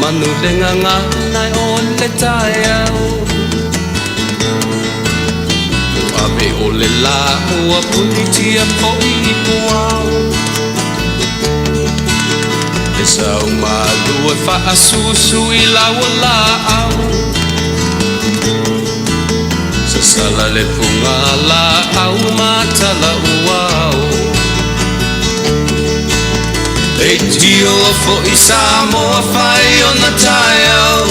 manu le gagana o le taeao. Ua ave o le lā ua punitia foi i puao. Le sau malu e faasusu i lau o laau. Sasala le fuga laau ma tala uao. Leitio foi Samoa fai ona taeao.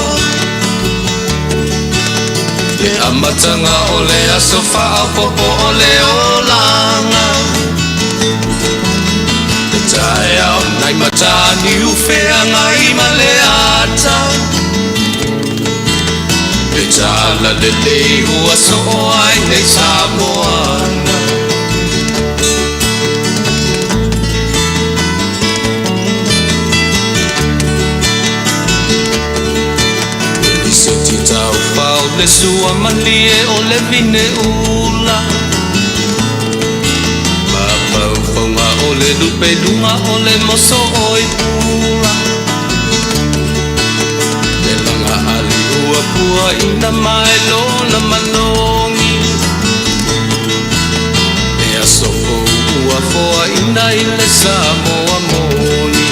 Le amataga o le aso faaopoopo o le olaga. Le taeao nai Mataniu Feagai ma le ata. Le tala lelei ua soo ai nei Samoana. Lisiti taufao le sua malie o le vine ula. Mafaufauga o le lupeluga o le moso oi pula. Le laga ali ua puaina mai lona malogi. Le aso fou ua foaina i le Samoa moni.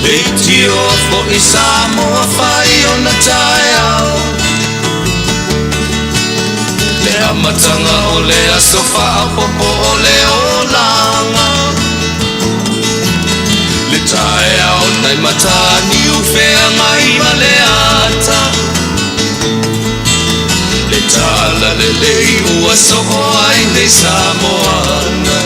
Leitio foi Samoa fai ona taeao. Le amataga o le aso faaopoopo o le olaga. Le taeao nai Mataniu Feagai ma le ata. Le tala lelei ua soo ai nei Samoana.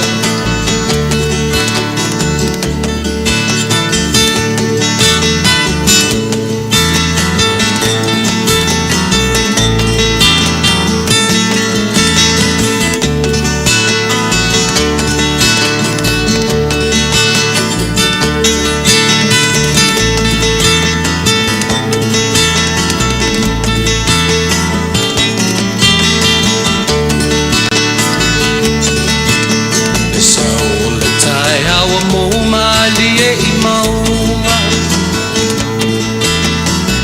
Le sau o le taeao ua mou malie i mauga.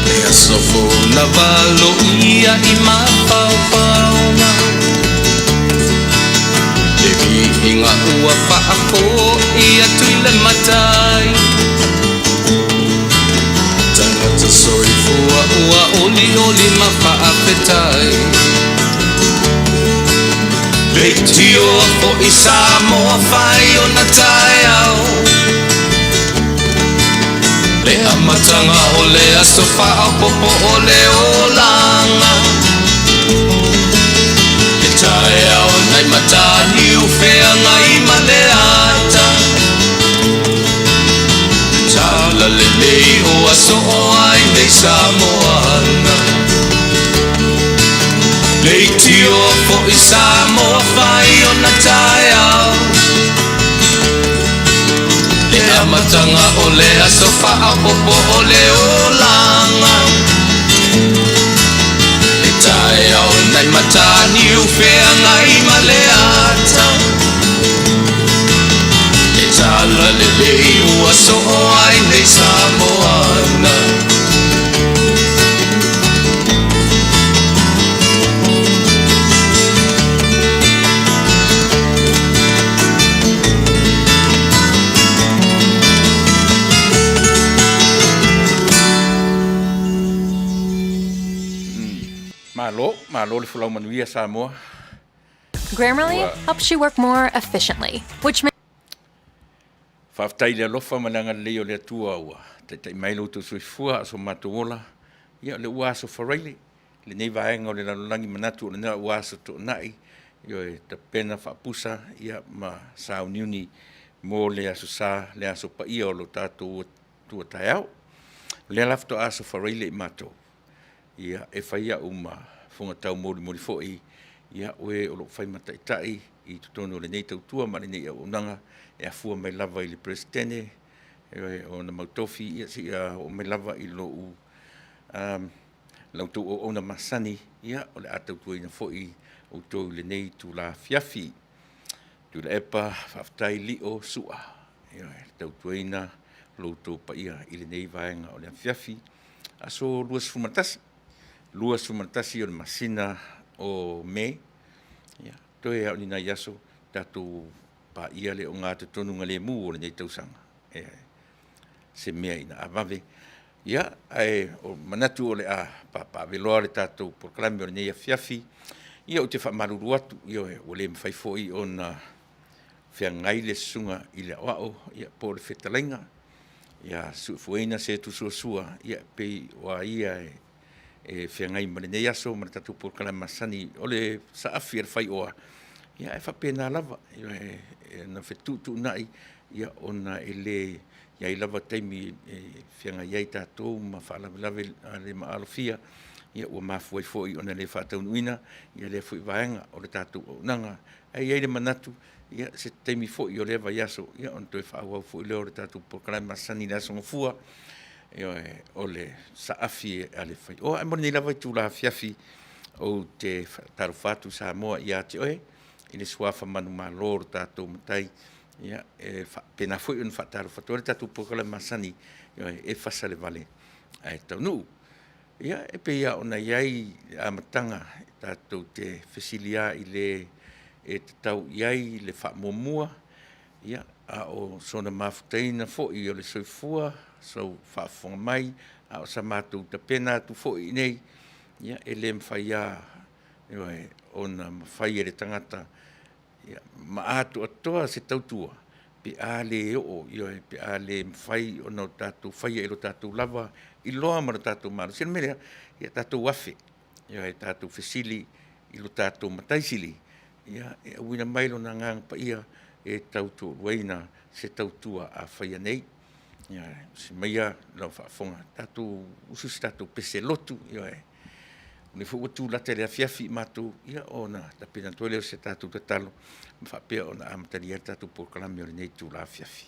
Le aso fou na valoia i mafaufauga. Le viiga ua faafoi atu i le Matai. Tagata soifua ua olioli ma faafetai. Leitio foi Samoa fai ona taeao. Le amataga o le aso faaopoopo o le olaga. Le taeao nai Mataniu Feagai ma le ata. Le tala lelei ua soo ai nei Samoana. Leitio foi Samoa fai ona taeao. Le amataga o le aso faaopoopo o le olaga. Le taeao nai Mataniu Feagai ma le ata. Le tala lelei ua soo ai nei Samoana. Malo, malo le folau manuia Samoa. Grammarly Ua helps you work more efficiently, which Faafetai i le alofa ma le agalelei o le Atua ua taitai mai lo outou soifua a o so matou ola. Ia, o lea ua aso Faraile, lenei vaega o le lalolagi manatu o lena ua aso Toonai, ioe, tapena faapusa, ia, ma sauniuni mo le Aso Sa, le aso paia o lo tatou Atua taeao. O lea la faatoa aso Faraile i matou, ia, e fai au ma fofoga taumolimoli foi, ia, oe o lo o fai ma taitai i totonu o lenei tautua ma lenei auaunaga e afua mai lava i le Peresetene, ioe, o ona mau tofi, ia, seia oo mai lava i lou la outou auauna masani, ia, o le a tautuaina foi outou i lenei itula afiafi. Tuilaepa, faafetai Lio Sua, ioe, le tautuaina lo outou paia i lenei vaega o le afiafi, aso 21, 21 o le masina o Me, ia, toe lava o ni nai aso tatou paia le ogatotonugalemu o lenei tausaga, e se mea ina a vave. Ia, ae manatu o le a papaaveloa le tatou polokalame o lenei afiafi. Ia ou te faamalulu atu, ioe, ua le mafai foi ona feagai le susuga i le Aoao po o le Fetalaiga ia Suefueina Setu Suasua, ia pei o a ia e feagai ma lenei aso ma le tatou polokalame masani o le saafi a le faioa, ia ae faapena lava, na fetuutuunai ona e le i ai lava taimi e feagai ai tatou ma faalavelave le maalofia, ia ua mafua ai foi ona le faataunuuina lea foi vaega o le tatou auaunaga. Ae i ai le manatu, ia se taimi foi o lea vaiaso ona toe faaauau foi lea o le tatou polokalame masani i le Aso Gafua, ioe, o le saafi a le faioa. Ae mo lenei lava itula afiafi, ou te faatalofa atu Samoa ia te oe i le suafa manumalo o lo tatou Matai, ia, e faapena foi ona faatalofa atu ai le tatou polokalame masani, ioe, e fasa le vale ae taunuu. Ia, e pei lava ona i ai le amataga, tatou te fesili lava i le e tatau i ai le faamuamua, ia, a o sona mafutaina foi o le soifua, sou faafofoga mai, a o sa matou tapena atu foi i inei, ia, e le mafai lava, ioe, ona mafai e le tagata ma atoatoa se tautua pe a le oo, ioe, pe a le mafai ona tatou faia i lo tatou lava iloa ma lo tatou malosi. O le mea lea, ia tatou afe, ioe, tatou fesili i lo tatou Matai Sili e auina mai Lona Agaga Paia e tautoaluaina se tautua a faia nei. Ioe. Usi maia lau faafofoga, tatou usu se tatou pese lotu, ioe. O lea foi ua tulata i le afiafi matou, ia ona tapena atu ai lea o se tatou tatalo ma faapea ona amatalia ai le tatou polokalame o lenei itula afiafi.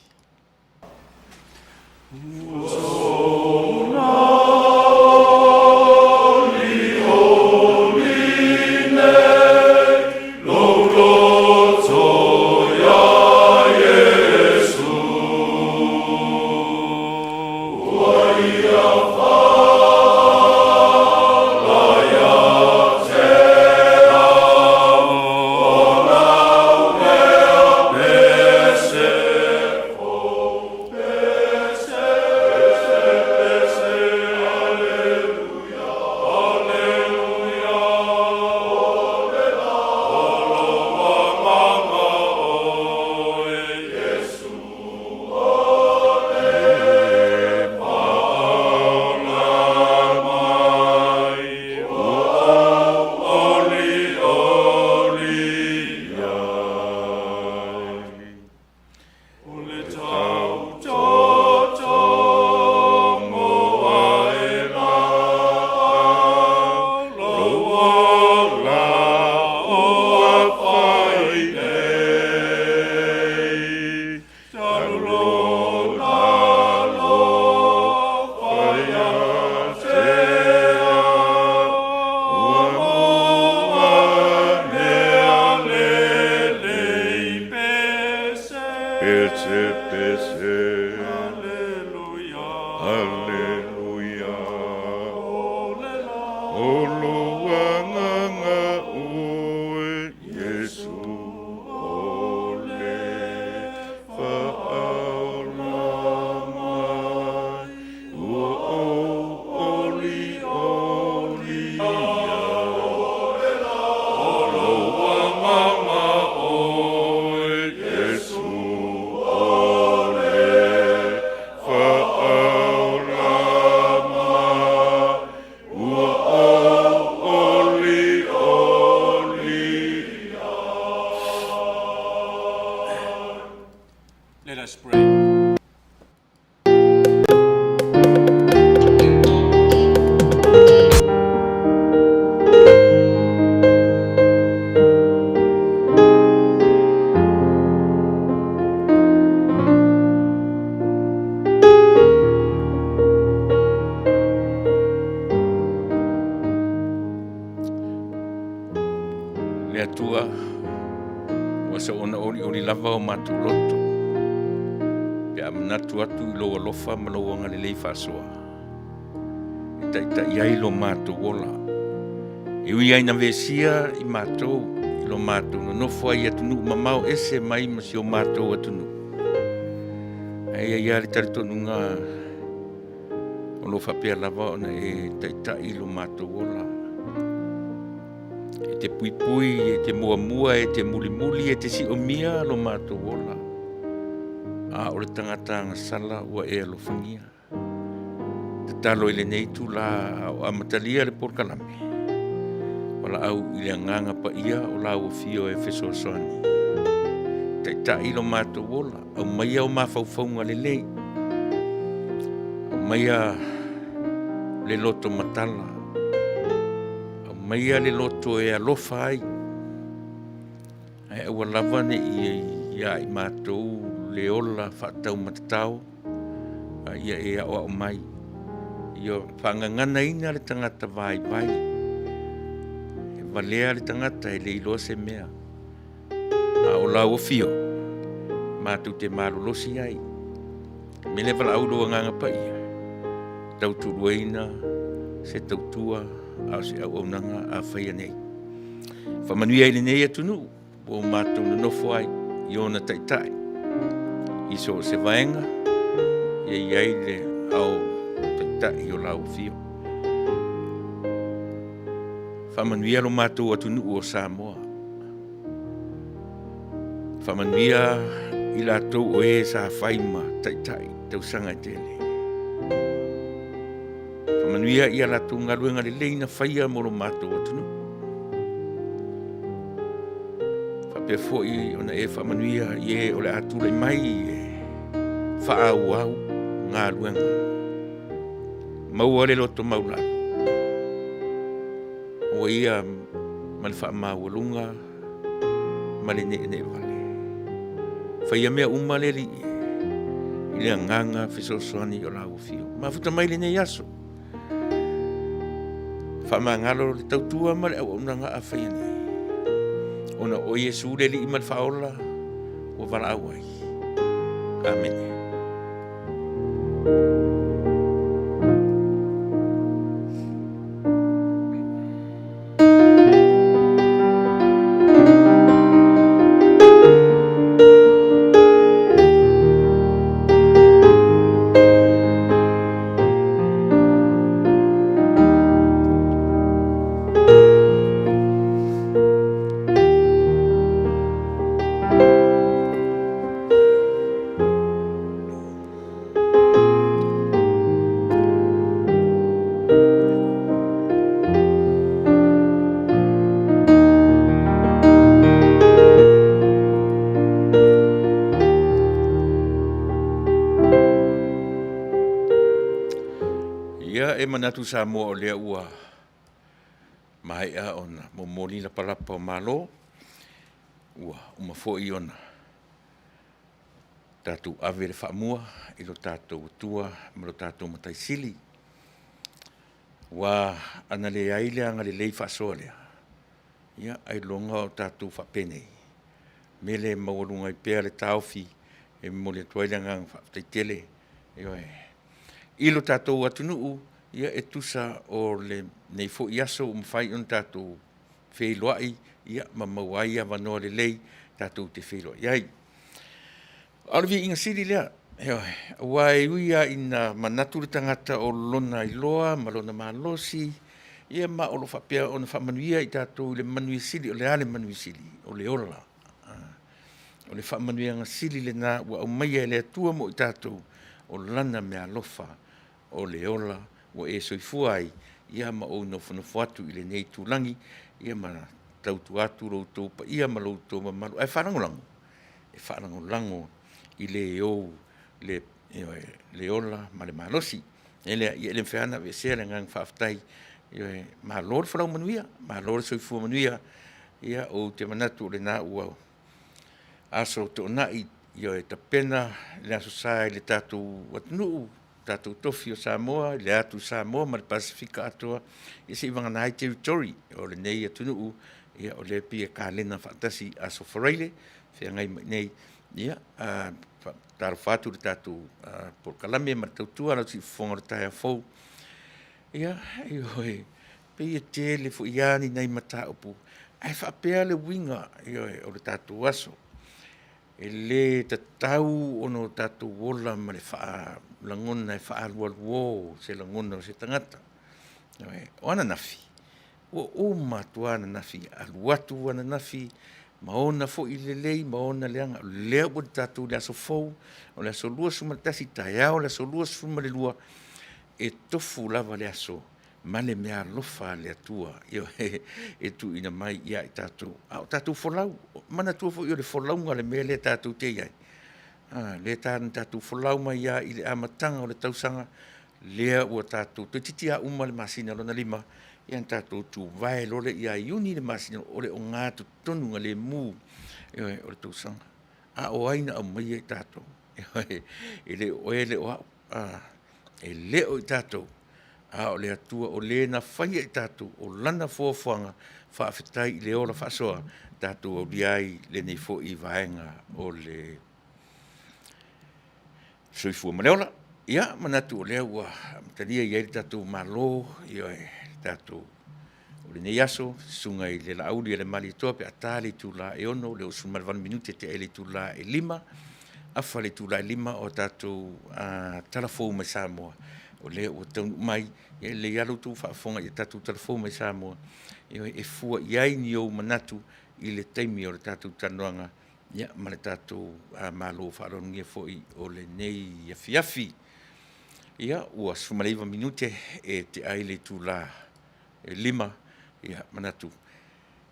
Let us pray. Le Atua, ua soona olioli lava o matou loto pe a Manatu atu i lou alofa ma lou agalelei faasoa e taitai ai lo matou ola. E ui ai na vesia i matou i lo matou nonofo ai i atunuu mamao ese mai ma si o matou atunuu. Ae i ai lava le talitonuga o lo o faapea lava ona e taitai lo matou ola. E te puipui, e te muamua, e te mulimuli, e te siomia lo matou ola. A o le tagata agasala ua e alofagia. Tatalo i lenei itula a o amatalia le polokalame, valaau i le Agaga Paia o lau Afio e fesoasoani. Taitai lo matou ola, aumaia o mafaufauga lelei, aumaia le loto matala, aumaia le loto e alofa ai, ae aua lava ne i ia i matou le ola faataumatatao, a ia e aoao mai. Ia faagaganaina le tagata vaivai, e valea le tagata e le iloa se mea. A o lau afio, matou te malolosi ai. Me le valaau lou agaga paia, tautuaina se tautua a o se auaunaga a faia nei. Faamanuia i lenei atunuu ua o matou nonofo ai i ona taitai i so o se vaega ia i ai le ao taitai o lau afio. Faamanuia lo matou atunuu o Samoa. Faamanuia i latou o e sa fai ma taitai tausaga e tele. Faamanuia i a latou galuega lelei na faia mo lo matou atunuu. Faapea foi ona e faamanuia i e o le a tulai mai e faaauau galuega. Maua le loto maulalo, maua ia ma le faamaualuga ma le neenee vale. Faia mea uma le Alii i le agaga fesoasoani o lau afio. Mafuta mai lenei aso, faamagalo le tautua ma le auaunaga a faia nei, ona o Iesu le Alii ma le Faaola ua valaau ai. Amene. Ia e manatu Samoa o lea ua maea ona momoli lapalapa o malo, ua uma foi ona tatou ave le faamua i lo tatou Atua ma lo tatou Matai Sili. Aua ana leai le agalelei faasoa lea, ia ailoga o tatou faapenei, mea lea e maualuga ai pea le taofi e momoli atu ai le agaga faafetai tele, ioe, i lo tatou atunuu, ia e tusa o lenei foi aso ua mafai ona tatou feiloai ia ma maua ai avanoa lelei tatou te feiloai ai. A o le viiga sili lea, ioe, aua e ui lava ina manatu le tagata o lona iloa ma lona malosi, ia ma o lo o faapea ona faamanuia i tatou i le manuia sili. O le a le manuia sili? O le ola. O le faamanuiaga sili lena ua aumaia e le Atua mo i tatou, o Lana meaalofa o le ola ua e soifua ai, ia ma ou nofonofo atu i lenei itulagi, ia ma tautua atu lo outou paia ma lo outou mamalu, ae faalagolago, e faalagolago i le ou le, ioe, le ola ma le malosi. E le, ia e le mafai lava ona aveesea le agaga faafetai, ioe, malo le folau manuia, malo le soifua manuia. Ia ou te manatu o lena ua aso Toonai, ioe, tapena le Aso Sa i le tatou atunuu, tatou tofi o Samoa, i le atu Samoa ma le Pasefika atoa, ia seivagana ai territory o lenei atunuu, ia o lea e pei e kalena faatasi i Aso Faraile, feagai ma i inei, ia, Faatalofa atu i le tatou polokalame ma le tautua a lau siufofoga o le taeao fou. Ia, ioe, pei e tele foi lava ni nai mataupu, ae faapea le uiga, ioe, o le tatou aso. E le tatau ona o tatou ola ma le lagona e faaalualuo se lagona o se tagata. Ioe. O ananafi, ua uma atu lava ananafi, alu atu ananafi ma ona foi lelei ma ona leaga. O lea ua tatou i le aso fou, o le aso 21, taeao le aso 22, e tofu lava le aso ma le meaalofa a le Atua, ioe, e tuuina mai ia i tatou, a o tatou folau. Manatua foi o le folauga le mea lea tatou te i ai, a, lea na tatou folau mai lava i le amataga o le tausaga, lea ua tatou, toeitiiti lava uma le masina lona 5, ia ona tatou tuvae loa lea ia Iuni le masina, o le ogatotonugalemu, ioe, o le tausaga. A o ai na aumaia i tatou? Ioe, e le o oe e le o au, e le o i tatou, a o le Atua o Le na faia i tatou, o Lana foafoaga, faafetai i le ola faasoa, tatou aulia ai lenei foi vaega o le soifua ma le ola. Ia, manatu o lea ua amatalia i ai le tatou Malo, ioe, le tatou o lenei aso, susuga i le Laauli a le Malietoa pe a ta le itula e 6, le 68 minute tea i le itula e 5, afa le itula e 5 o tatou tala fou mai Samoa, o lea ua taunuu mai. Ia e lelei lava lo outou faafofoga i a tatou tala fou mai Samoa, ioe, e fua i ai ni ou manatu i le taimi o le tatou talanoaga ia, ma le tatou malo faaaloalogia foi o lenei afiafi. Ia, ua 19 minute e tea ai le itula e 5, ia manatu,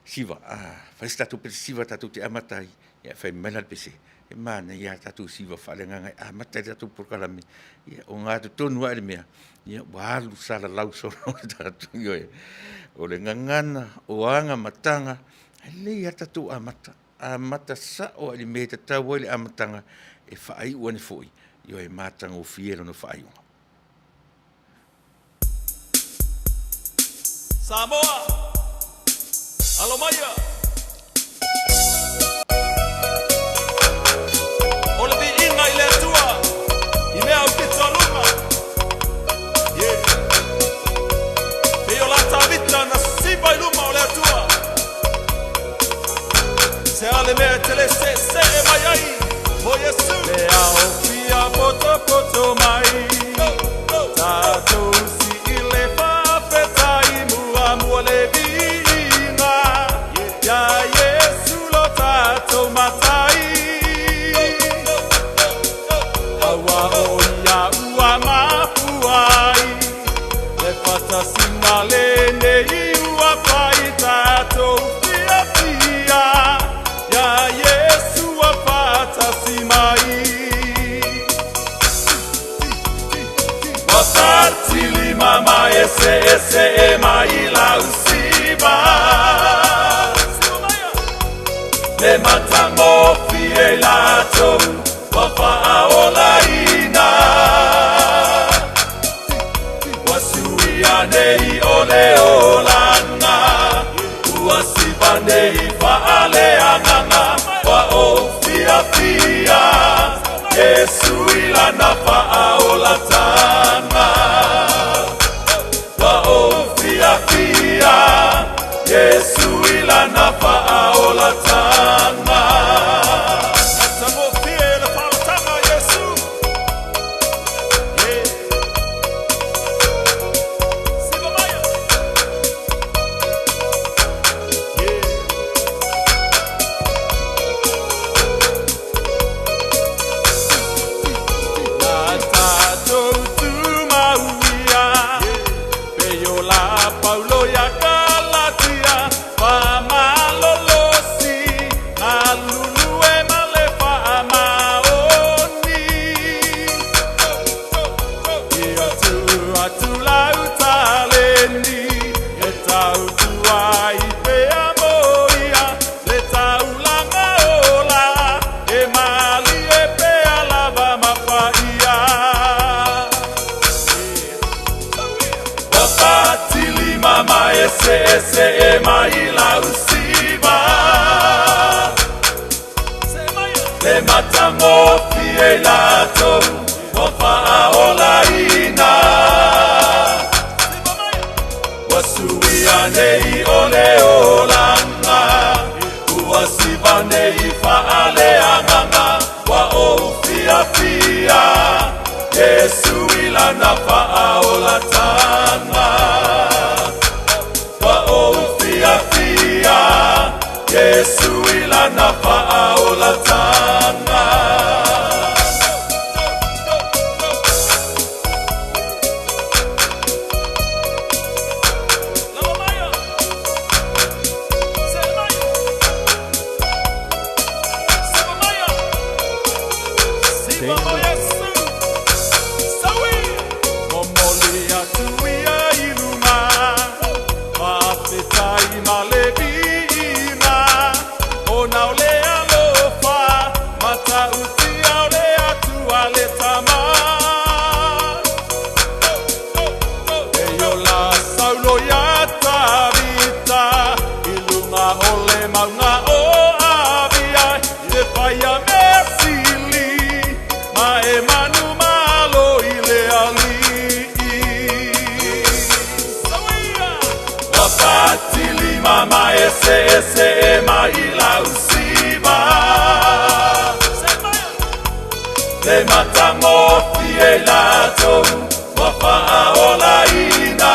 siva, a fai se tatou pese siva tatou te amata ai, ia fai mai la le pese, e manaia lava le tatou siva faaleagaga e amata ai le tatou polokalame, ia ogatotonu lava le mea, ia ua alu salalau solo le tatou, ioe. O le gagana, o aga ma taga, e lelei lava le tatou amata, amata sao lava i le mea e tatau ai le amataga, e faaiu ane foi, ioe, e matagofie lona faaiuga. Samoa, alo maia! O le viiga i le Atua i mea aupito aluga. Yeah. Pei o la Tavita na siva i luma o le Atua. Se a le mea e te le seesee mai ai mo Iesu. Le ao fia potopoto mai. Tatou si i le faafetai muamua le viiga. Ia Iesu lo tatou Matai. Aua o ia ua mafua ai le faatasiga lenei ua fai tatou fiafia. Ia Iesu ua faatasi mai. Ua fatilima ma eseese mai lau siva. Le matagofie i latou ua faaolaina. Ua suia nei o le olaga, ua siva nei faaleagaga, ua ou fiafia, Iesu i lana faaolataga. Ua ou fiafia, Iesu i lana faaolataga. Matagofie le faaolataga a Iesu. Yeah. Siva maia. Yeah. Na tatou tumauia, pei o la Paulo ia Galatia, faamalolosi, galulue ma le faamaoni. Ia tuu atu lau taleni, e tautua ai pea mo ia, le taulaga ola, e malie pea lava ma paia. Ua fatilima ma eseese mai lau siva. Le matagofie. matagofie i latou ua faaolaina. Ua suia nei o le olaga, ua siva nei faaleagaga, ua ou fiafia, Iesu i lana faaolataga. Ua ou fiafia, Iesu i lana faaolataga. Momoli atu ia i luma, faafetai ma le viiga, ona o le alofa matautia o le Atua le Tama. E ola Saulo iā Tavita i luga o le mauga o Avia, i le fai a mea sili ma e manumalo i le Alii. Ua fatilima ma eseese mai lau siva, le matagofie i latou ua faaolaina.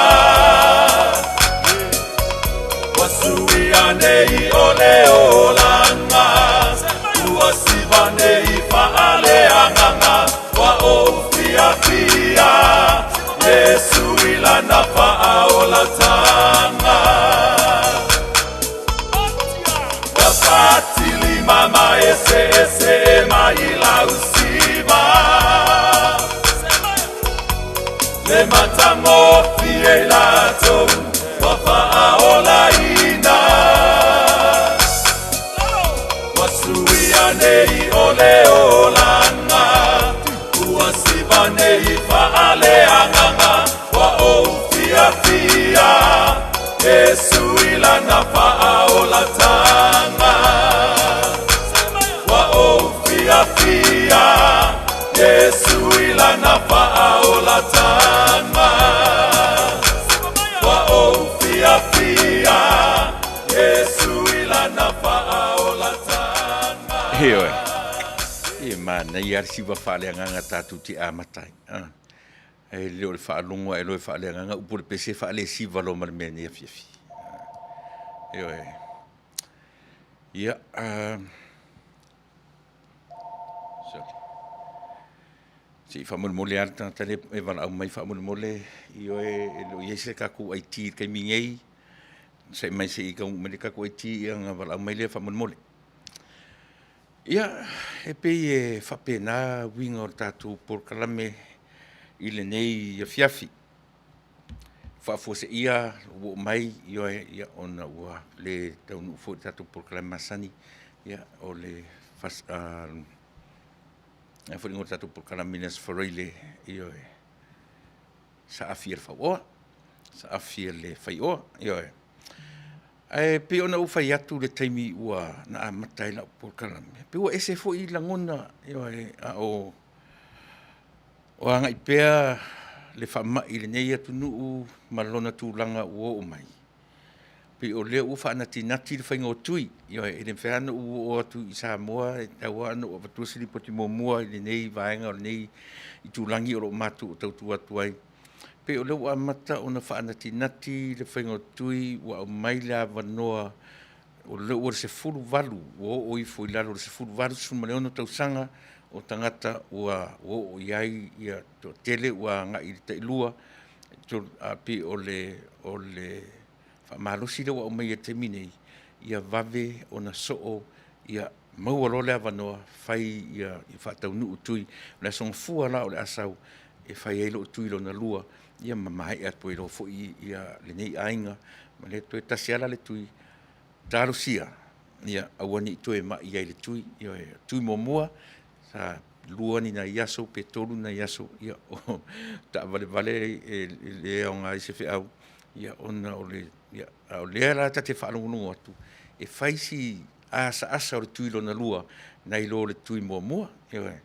Ua suia nei o le olaga, ua siva nei faaleagaga, ua ou fiafia, Iesu i lana faaolataga. Ua fatilima ma eseese mai lau siva, le matagofie i latou ua faaolaina. Ua suia nei o le olaga, ua siva nei faaleagaga, ua ou fiafia, Iesu i lana faaolataga. Ua ou fiafia, Iesu i lana faaolataga. Ua ou fiafia, Iesu i lana faaolataga. Ioe. E manaia le siva faaleagaga tatou te amata ai. Ah. E le o le faalogo ae loa e faaleagaga upu o le pese faalesiva loa ma le mea nei afiafi. Ioe. Ia, sorry. Se i faamolemole lava le tagata lea e valaau mai faamolemole, ioe, e le o i ai se tatou IT i le taimi nei. Se i mai se i taunuu mai le tatou IT ia ona valaau mai lea faamolemole. Ia, e pei e faapena uiga o le tatou polokalame i lenei afiafi. Faafuaseia ua oo mai, ioe, ia, ona ua le taunuu foi le tatou polokalame masani, ia, o le a foi le igoa o le tatou polokalame i le Aso Faraile, ioe, saafi e le fauoa, saafi e le faioa, ioe. Ae pei ona ou fai atu i le taimi ua na amata ai lau polokalame, pei ua ese foi lagona, ioe, a o agai pea le faamai i lenei atunuu ma lona tulaga ua oo mai. Pei o lea ua faanatinati le faiga o tui, ioe, e le mafai lava ona ou oo atu i Samoa, e tatau lava ona ou avatua se lipoti muamua i lenei vaega o lenei itulagi o lo o matou tautua atu ai. Pei o lea ua amata ona faanatinati le faiga o tui, ua aumai le avanoa, o lea ua 18, ua oo ifo i lalo o le 18, 16 tausaga o tagata ua oo i ai ia toatele ua agai i le tailua, a pei o le faamalosi lea ua aumai i le taimi nei, ia vave ona soo, ia maua loa le avanoa, fai ia faataunuu tui. O le Aso Gafua la o le a sau e fai ai lou tui lona lua, ia ma maea atu ai loa foi ia lenei aiga, ma le toe tasi lava la le tui, talosia ia aua ne i toe mai ai i le tui. Ioe, tui muamua, sa lua ni nai aso pe tolu ni nai aso, ia o taavalevale e le aoga ai se feau, ia ona o le, ia, a o lea la ta te faalogologo atu, e fai si asaasa o le tui lona lua nai lo le tui muamua. Ioe.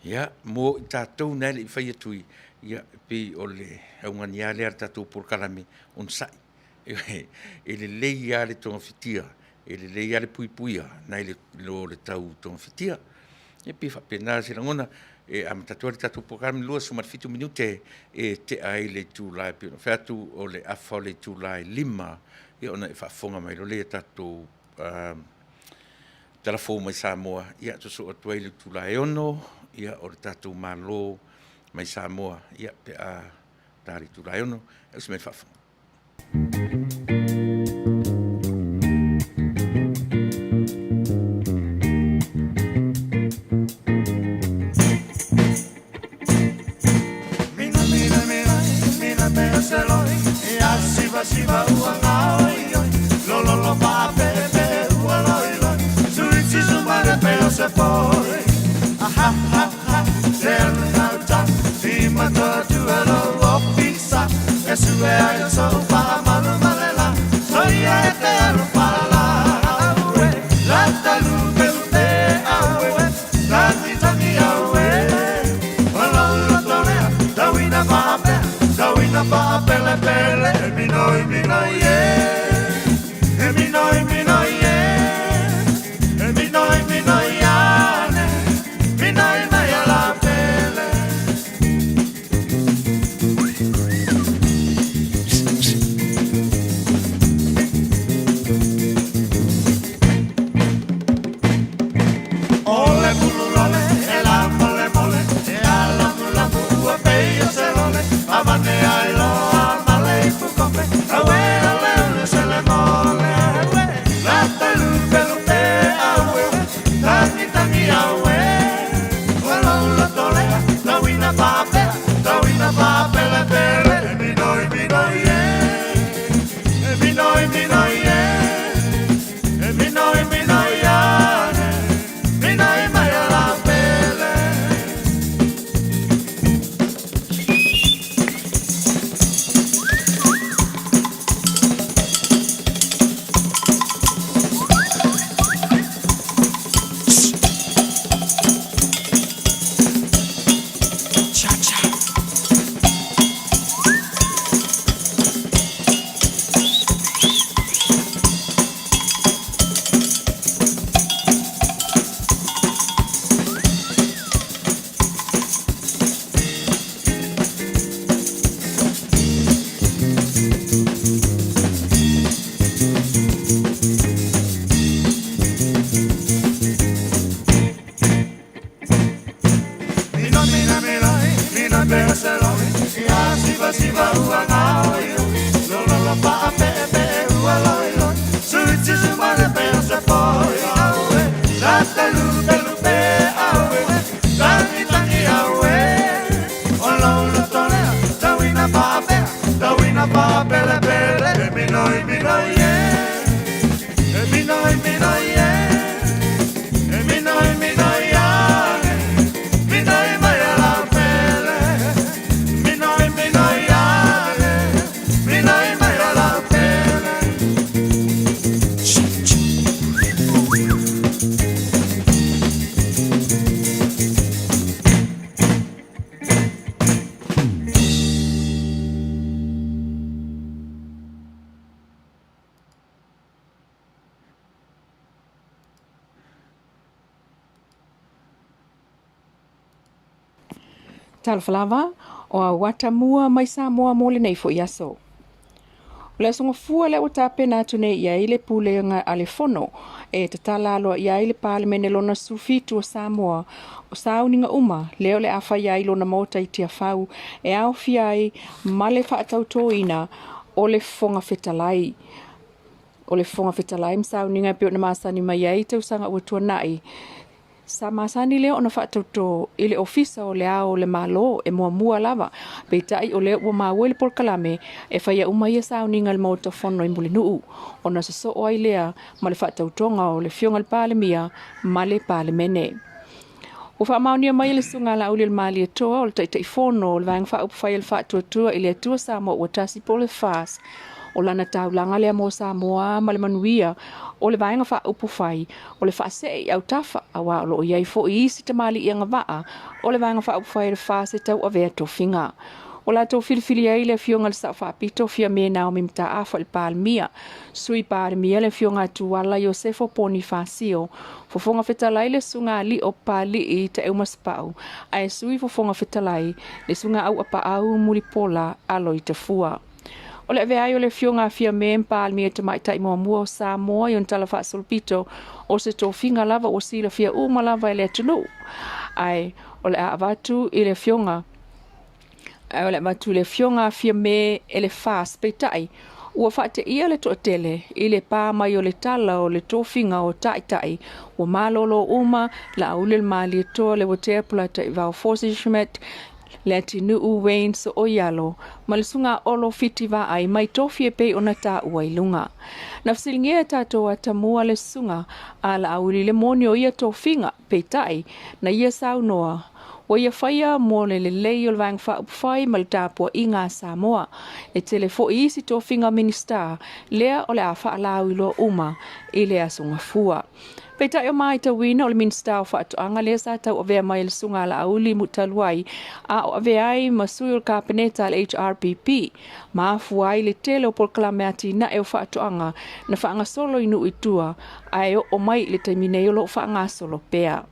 Ia, mo i tatou na e le i fai atu i, ia, e pei o le augani lava lea a le tatou polokalame, onosai. E lelei lava le togafitia, e lelei lava le puipuia nai lo le tau togafitia. E pei e faapena se lagona, e amata atu ai le tatou polokalame 27 minute e tea ai le itula e pei ona fai atu o le afa o le itula e 5, ia ona e faafofoga mai loa lea i tatou tala fou mai Samoa, ia sosoo atu ai i le itula e 6, ia o le tatou Malo mai Samoa, ia pe a ta le itula e 6, e usi mai le faafofoga. Talofa lava, o au atamua mai Samoa mo lenei foi aso. O le aso Gafua lea ua tapena atu nei i ai le Pulega a le Fono e tatala aloaia ai le Palemene lona 17 o Samoa, o sauniga uma lea o le a fai ai lona Maota i Tiafau e aofia ai ma le faatautoina o le Fofoga Fetalai. O le Fofoga Fetalai ma sauniga e pei ona masani mai ai i tausaga ua tuanai. Sa masani lea ona faatauto i le Ofisa o le Ao o le Malo e muamua lava, peitai o lea ua maua i le polokalame e faia uma ia sauniga i le Maota Fono i Mulinuu, ona sosoo ai lea ma le faatautoga o le Afioga i le Palemia ma le Palemene. Ua faamaonia mai e le Susuga a Laauli o le Malietoa o le Taitaifono o le Vaega Faaupufai a le Faatuatua i le Atua Samoa Ua Tasi po o le FAST, O lana taulaga lea mo Samoa ma le manuia o le Vaega Faaupufai o le faasee i autafa, auā o lo o i ai foi isi tamalii agavaa o le Vaega Faaupufai a le FAST e tauavea tofiga. Ua latou filifili ai le Afioga i le Sao Faapito Fiame Naomi Mataafa i le Palemia, Sui Palemia le Afioga a Tuala Iosefo Ponifasio, Fofoga Fetalai le Susuga a Lio Papalii Taeumasepau, ae Sui Fofoga Fetalai le Susuga Auapaau Mulipola Aloitafua. O le avea ai o le Afioga a Fiame ma Palemia Tamaitai muamua o Samoa i ona tala faasolopito o se tofiga lava ua silafia uma lava e le atunuu, ae o le a avatu i le Afioga Ae o le avatu i le Afioga a Fiame e le FAST, peitai, ua faateia le toatele i le pa mai o le tala o le tofiga o Taitai ua malolo uma Laauli o le Malietoa Leuatea Polataivao Fosi Schmidt, Leatinuu Wayne Sooialo ma le Susuga Olo Fiti Vaai mai tofi e pei ona taua i luga. Na fesiligia e tatou atamua le Susuga a Laauli le moni o ia tofiga, peitai, na ia saunoa, Ua ia faia mo le lelei o le Vaega Faaupufai ma le tapuaiga a Samoa. E tele foi isi tofiga Minisita lea o le a faalauiloa uma i le Aso Gafua. Peitai o maitauina o le Minisita o Faatoaga lea sa tauavea mai e le Susuga a Laauli talu ai a o avea ai ma sui o le Kapeneta a le HRPP, ma afua ai le tele o polokalame atinae o faatoaga na faagasolo i nuu i tua ae oo mai i le taimi nei o lo o faagasolo pea.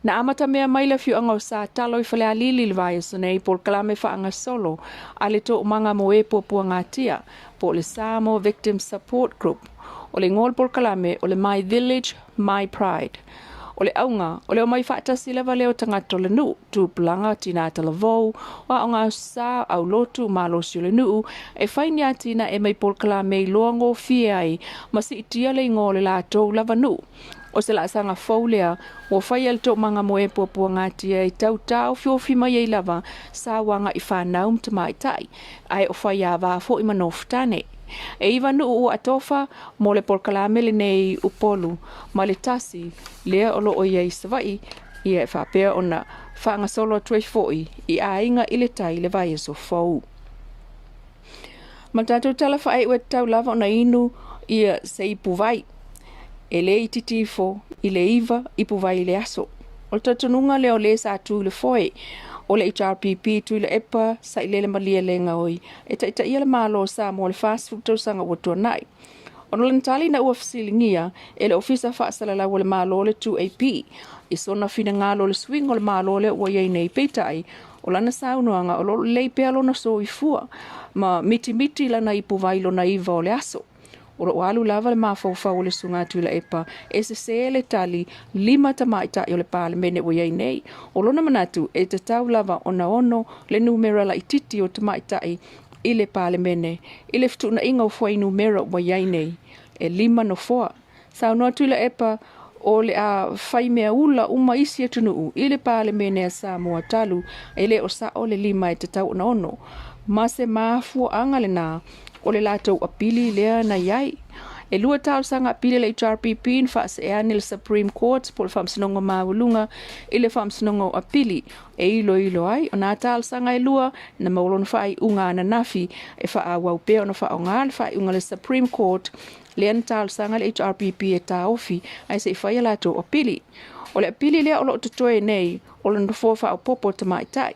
Na amatamea mai le afioaga o Satalo i Falealili i le vaiaso nei polokalame faagasolo a le Toomaga mo e Puapuagatia, po o le Samoa Victim Support Group. O le igoa o le polokalame o le My Village, My Pride. O le auga, o le omai faatasi lava lea o tagata o le nuu, tupulaga, tinā talavou, o aoga aso sa, aulotu, malosi o le nuu, e fai ni atinae mai polokalame i loa gofie ai ma siitia le igoa o le latou lava nuu. O se laasaga fou lea ua faia e le Toomaga mo e Puapuagatia e tau taofiofi mai ai lava sauaga i fanau ma tamaitai, ae o faiāvā foi ma nofotane. E iva nuu ua atofa mo le polokalame lenei Upolu ma le tasi lea o lo o i ai i Savaii, ia e faapea ona faagasolo atu ai foi i aiga i le tai i le vaiaso fou. Ma le tatou tala faaiu e tatau lava ona inu ia se ipuvai. E le itiiti ifo i le iva ipuvai i le aso. O le talitonuga lea o le sa tu i le foe o le HRPP Tuilaepa Sailele Malielegaoi e taitaia le Malo o Samoa i le 40 tausaga ua tuanai. Ona o lana tali ina ua fesiligia e le Ofisa Faasalalau o le Malo le 2AP i sona finagalo o le suiga o le Malo lea ua i ai nei, peitai, o lana saunoaga o lo o lelei pea lona soifua ma mitimiti lana ipuvai lona iva o le aso. O lo o alu lava le mafaufau o le Susuga Tuilaepa e sesē le tali lima tamaitai o le Palemene ua i ai nei. O lona manatu e tatau lava ona ono le numera laitiiti o tamaitai i le Palemene i le fetuunaiga o fuainumera ua i ai nei, e lima nofoa. Saunoa Tuilaepa o le a fai mea ula uma isi atunuu i le Palemene a Samoa talu e le o sao le lima e tatau ona ono, ma se mafuaaga lena o le latou apili lea na i ai. E lua talosaga apili a le HRPP na faasee ane le Supreme Court po o le Faamasinoga Maualuga i le Faamasinoga o Apili e iloilo ai o nā talosaga e lua na maua lona faaiuga ananafi e faaauau pea ona faaaoga le faaiuga a le Supreme Court lea na talosaga le HRPP e taofi ae se i fai a latou apili. O le apili lea o lo o totoe nei o le nofoa faaopoopo tamaitai,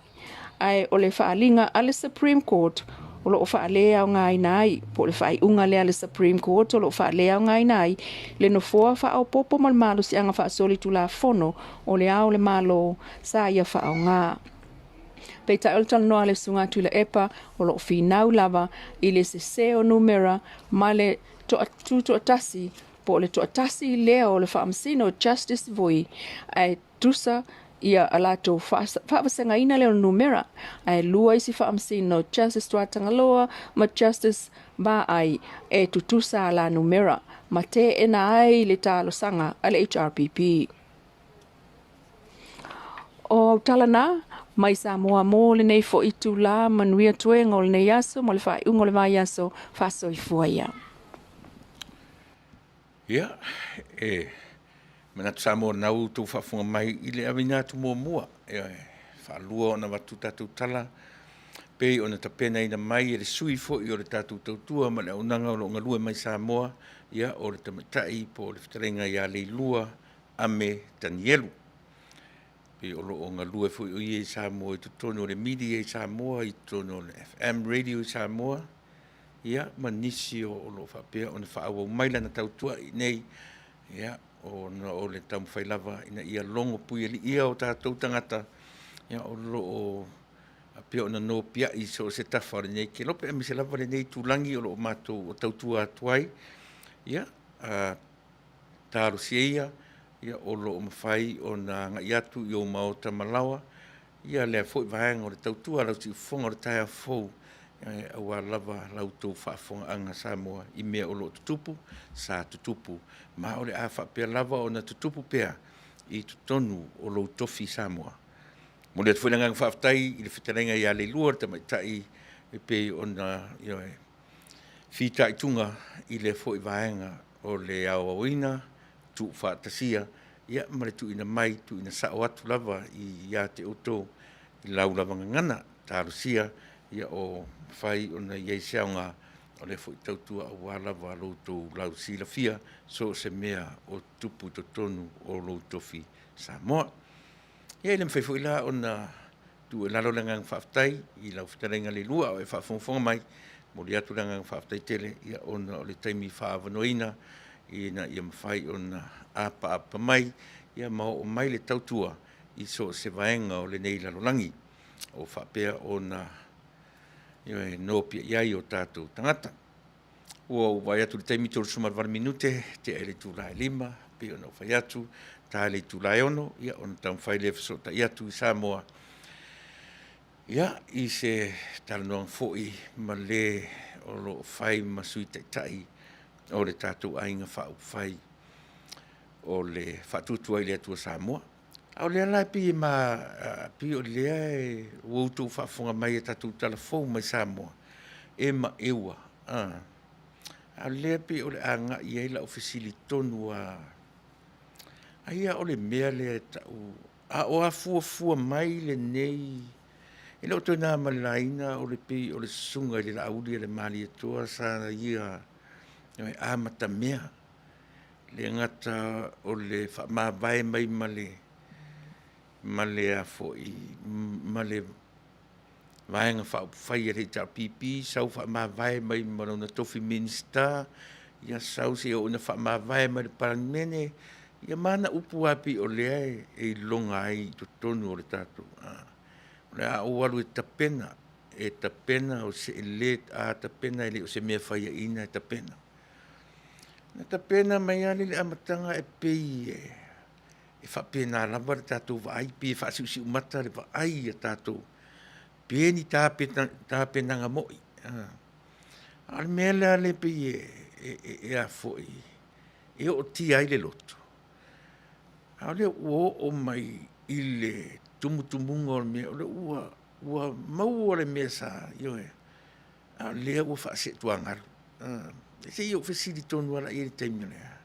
ae o le faaaliga a le Supreme Court o lo o faaleaogaina ai, po o le faaiuga lea a le Supreme Court o lo o faaleaogaina ai le nofoa faaopoopo ma le malosiaga faasolitulafono o le Ao o le Malo sa ia faaaoga. Peitai o le talanoa a le Susuga Tuilaepa o lo o finau lava i le sese o numera ma le tutoatasi po o le toatasi lea o le Faamasino Justice Vui ae tusa ia a latou faavasegaina lea o le numera ae lua isi Faamasino Justice Tuatagaloa ma Justice Vaai e tutusa a la numera ma teena ai le talosaga a le HRPP. O au tala na, mai Samoa mō lenei foi itulā, manuia toega o lenei aso ma le faaiuga o le vaiaso, faasoifua ia. Ia, e manatu Samoa na ua outou faafofoga mai i le aveina atu muamua, e faalua ona avatu tatou tala. pei ona tapenaina mai e le sui foi o le tatou tautua ma le auaunaga o lo o galue mai Samoa, ia o le tamaitai po o le fetalaiga ia Leilua Ame Tanielu. Pei o lo o galue foi o ia i Samoa i totonu o le media i Samoa, i totonu o le FM radio i Samoa, ia ma nisi o lo o faapea ona faaauau mai lana tautua i inei, ia, ona o le taumafai lava ina ia logo puialiia o tatou tagata, ia, o lo o faapea ona nopiai i so o se tafa o lenei kelope, aemaise lava lenei itulagi o lo o matou tautua atu ai, ia, talosia ia, ia o lo o mafai ona agai atu i ou maota ma laoa, ia lea foi vaega o le tautua a lau siufofoga o le taeao fou, aua lava la outou faafofogaaga Samoa i mea o lo o tutupu, sa tutupu, ma o le a faapea lava ona tutupu pea i totonu o lou tofi Samoa. Momoli atu foi le agaga faafetai i le fetalaiga ia Leilua le tamaitai e pei ona ioe, fitaituga i lea foi vaega o le aoaoina, tuufaatasia ia ma le tuuina mai, tuuina sao atu lava ia te outou i lau lava gagana. Talosia ia o mafai ona i ai se aoga o lea foi tautua aua lava lo outou lausilafia so o se mea o tutupu i totonu o lou tofi Samoa. Ia e le mafai foi la ona tuu i lalo le agaga faafetai i lau fetalaiga Leilua a o e faafogafoga mai, momoli atu le agaga faafetai tele ia ona o le taimi faaavanoaina ina ia mafai ona apaapa mai ia ma oo mai le tautua i so o se vaega o lenei lalolagi o faapea ona nopiai ai o tatou tagata. Ua ou vaai atu i le taimi 38 minute, tea i le itula e 5, pei ona ou fai atu, ta i le itula e 6, ia ona taumafai lea e fesootai atu i Samoa, ia, i se talanoaga foi ma le o lo o fai ma Sui Taitai o le tatou Aiga Faaupufai o le Faatuatua i le Atua Samoa. A o lea la e pei e ma, pei o lea e ua outou faafofoga mai i a tatou tala fou mai Samoa, e ma eua, a o lea e pei o le a agai i ai lau fesili tonu lava, ai lava o le mea lea e tau, a o afuafua mai lenei, e le o toe na ma le laina o le pei o le susuga i le Laaulialemalietoa sa ia amatamea, e le gata o le faamavae mai ma le ma le Vaega Faaupufai a le HRPP, sau faamavae mai ma lona tofi Minisita, ia sau seia oo ina faamavae mai le Palemene, ia ma ana upu lava pei o lea e iloga ai i totonu o le tatou. O le a ou alu e tapena, e tapena o se le a tapena e le o se mea faiaina e tapena. Na tapena mai lava lea i le amataga e pei e faapena lava le tatou vaai, pei e faasiusiumata le vaai ia tatou, pe ni tapenaga moi. A o le mea la lea e pei e a foi, e ootia ai le loto, a o lea ua oo mai i le tumutumuga o le mea, o lea ua maua le mea sa, ioe, a o lea ua faaseetuagalu. Se i ou fesili tonu lava la i ai i le taimi o le a?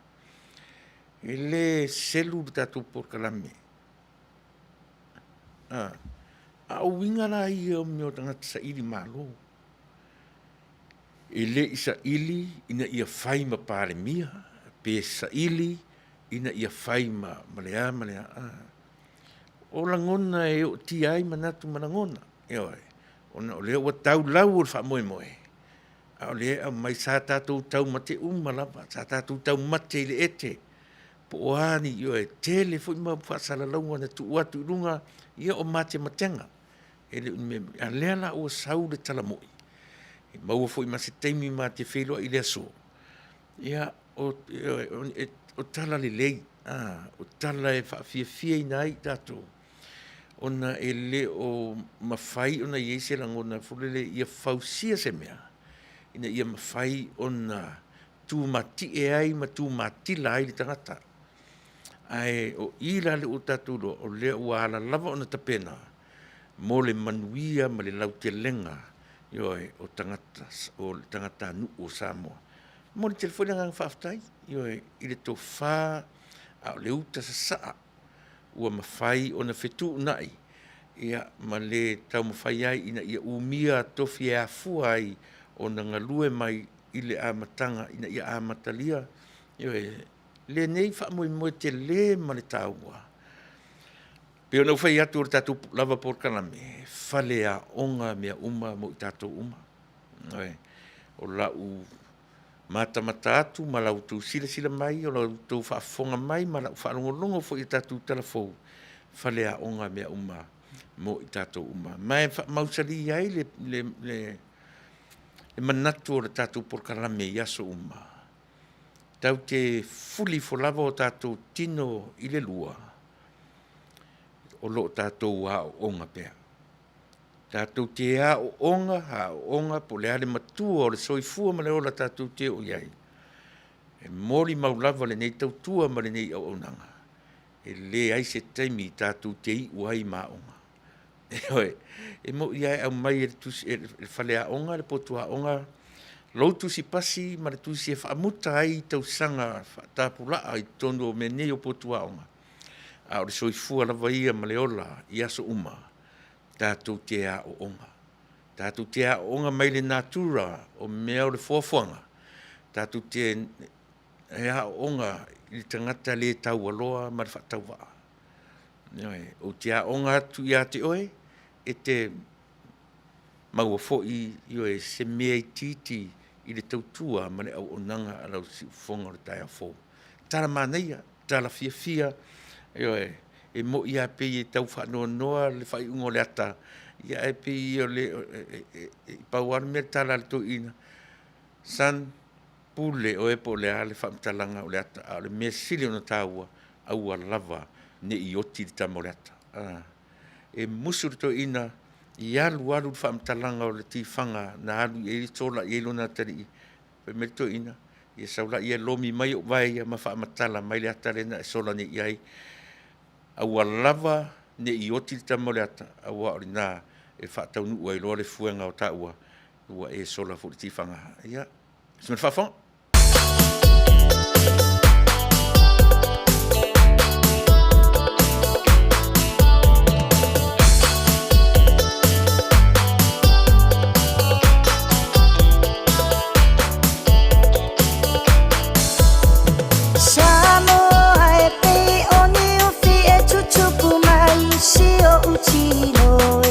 E le selu le tatou polokalame, a o uiga la ia o mea o tagata saili malo, e le i saili ina ia fai ma Palemia, pe saili ina ia fai ma le a ma le a. O lagona e ootia ai manatu ma lagona, ioe, ona o lea ua tau lau o le faamoemoe, a o lea e aumai, sa tatou taumate uma lava, sa tatou taumate i le ete, po o a ni, ioe, e tele foi mau faasalalauga na tuu atu i luga, ia o matematega, e le o ni mea, a o lea la ua sau le tala moni, e maua foi ma se taimi ma te feiloai i le aso, ia, o tala lelei, o tala e faafiafiaina ai i tatou, ona e le o mafai ona i ai se lagona foi lele ia fausia se mea ina ia mafai ona tumatie ai ma tumatila ai le tagata. Ae o i la lea ua tatou iloa, o lea ua ala lava ona tapena mo le manuia ma le lautelega, ioe, o tagata, o le tagatanuu o Samoa. E momoli tele foi le agaga faafetai, ioe, i le tofa a o le uta sasaa ua mafai ona fetuunai. Ia, ma le taumafai ai ina ia umia tofi e afua ai ona galue mai i le amataga ina ia amatalia, ioe, lenei faamoemoe tele ma le taua. Pei ona ou fai atu o le tatou lava polokalame, e faleaoga mea uma mo i tatou uma. Ioe, o lau matamata atu ma la outou silasila mai, o la outou faafofoga mai ma lau faalogologo foi i tatou tala fou, faleaoga mea uma mo i tatou uma. Ma e faamausali ai le manatu o le tatou polokalame i aso uma, tatou te fuli ifo lava o tatou tino i le lua, o lo o tatou aooga pea. Tatou te aooga, aooga po o le a le matua o le soifua ma le ola tatou te oo i ai, e molimau lava lenei tautua ma lenei auaunaga, e leai se taimi tatou te iu ai ma aoga. Ioe, e moni lava e aumai e le tusi, e le faleaoga le potu aoga lou tusi pasi ma le tusi e faamuta ai tausaga faatapulaa i totonu o mea nei o potu aoga, a o le soifua lava ia ma le ola i aso uma, tatou te aooga. Tatou te aooga mai le natura o mea o le foafoaga, tatou te aooga i le tagata le taualoa ma le faatauvaa. Ioe, ou te aoga atu ia te oe, e te maua foi, ioe, se mea itiiti i le tautua ma le auaunaga a lau siufofoga o le taeao fou. Tala manaia, tala fiafia, ioe, e moni lava pei e tau faanoanoa le faaiuga o le ata, ia ae pei o le, e pau lava le mea le tala a le toeaina, son, pule oe po o le a le faamatalaga o le ata, a o le mea sili ona taua, aua lava ne i oti le tama o le ata. E musu le toeaina i alu alu le faamatalaga o le tifaga na alu i ai sola i ai lona atalii, fai mai le toeaina, ia sau laia lomi mai ou vae ia ma faamatala mai le ata lea na e sola nei i ai, aua lava ne i oti le tama o le ata, aua o lena e faataunuu ai loa le fuega o taua, ua e sola foi i le tifaga. Ia, se mea faafofoga. Samoa e pei o niufi e tutupu mai i si oʻu tino e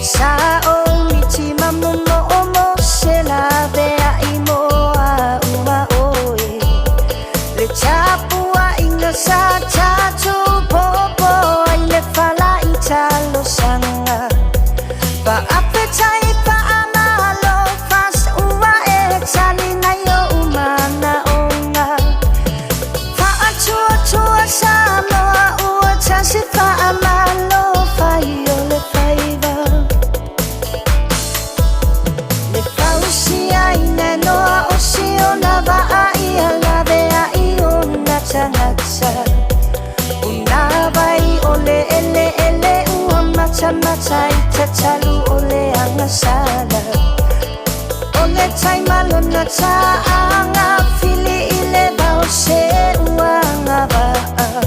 Sa o miti ma momo o mo se lawe ai mo a uma oe Le tapuaiga sa tatou popo ai le fala i talosaga Faafetai faamalo fast ua e tali nai oʻu manaoga Faatuatua Samoa ua tasi faamalo fai o le faiva Le fausiaina noa o siona vaa ia lawe ai ona tagata Una vai o le eleele ua matamata i tatalu o le agasala O le taimalona taaga fili i le vao se ua agavaa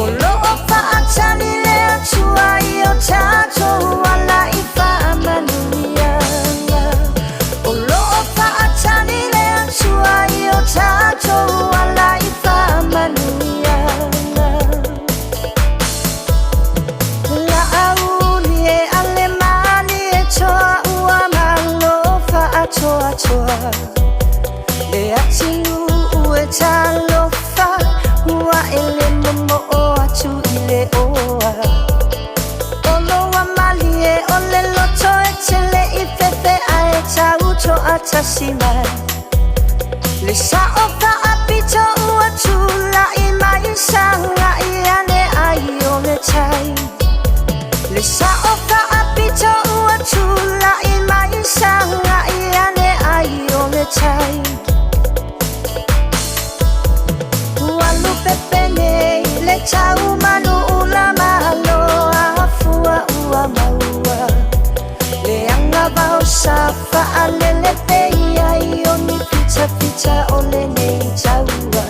O loo faatali le Atua i o tatou ala i faamanuiaga O loo faatali le Atua i o tatou ala i faamanuiaga Laauli e ale mali e toa ua malo faatoatoa Le atunuu e talofa ua e le momoo atu i le oa Olo ua malie o le loto e tele i fefe ae tau toatasi mai Le sao faapito ua tulai mai sagai ane ai o le tai Le sao faapito ua tulai mai sagai ane ai o le tai Ua lupepe nei le tau manu ula malo afua ua maua Le agavao sa faalele pei ai o ni fitafita o lenei taua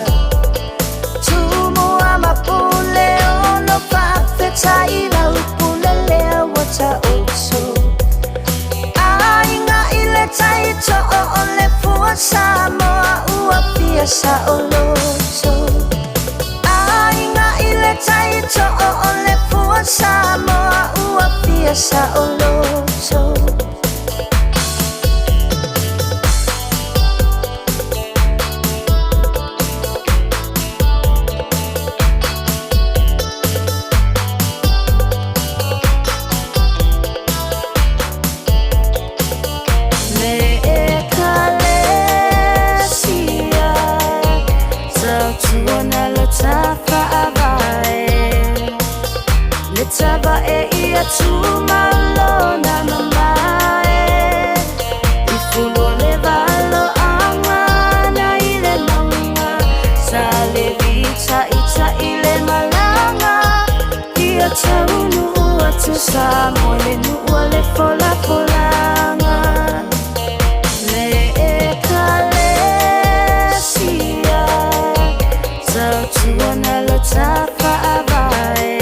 Tumua ma pule ono faafetai lau Samoa ua fia saoloto. Aiga i le tai to'o o le fua Samoa ua fia saoloto. Le Ekalesia tautuana lo tafa'avae, le tavae ia tumalona mamae, i fulu o le valoaga na i le mauga, sa le vitaita'i le malaga, ia taunuu atu Samoa le nuu o le folafolaga. Le Ekalesia tautuana lo tafa'avae,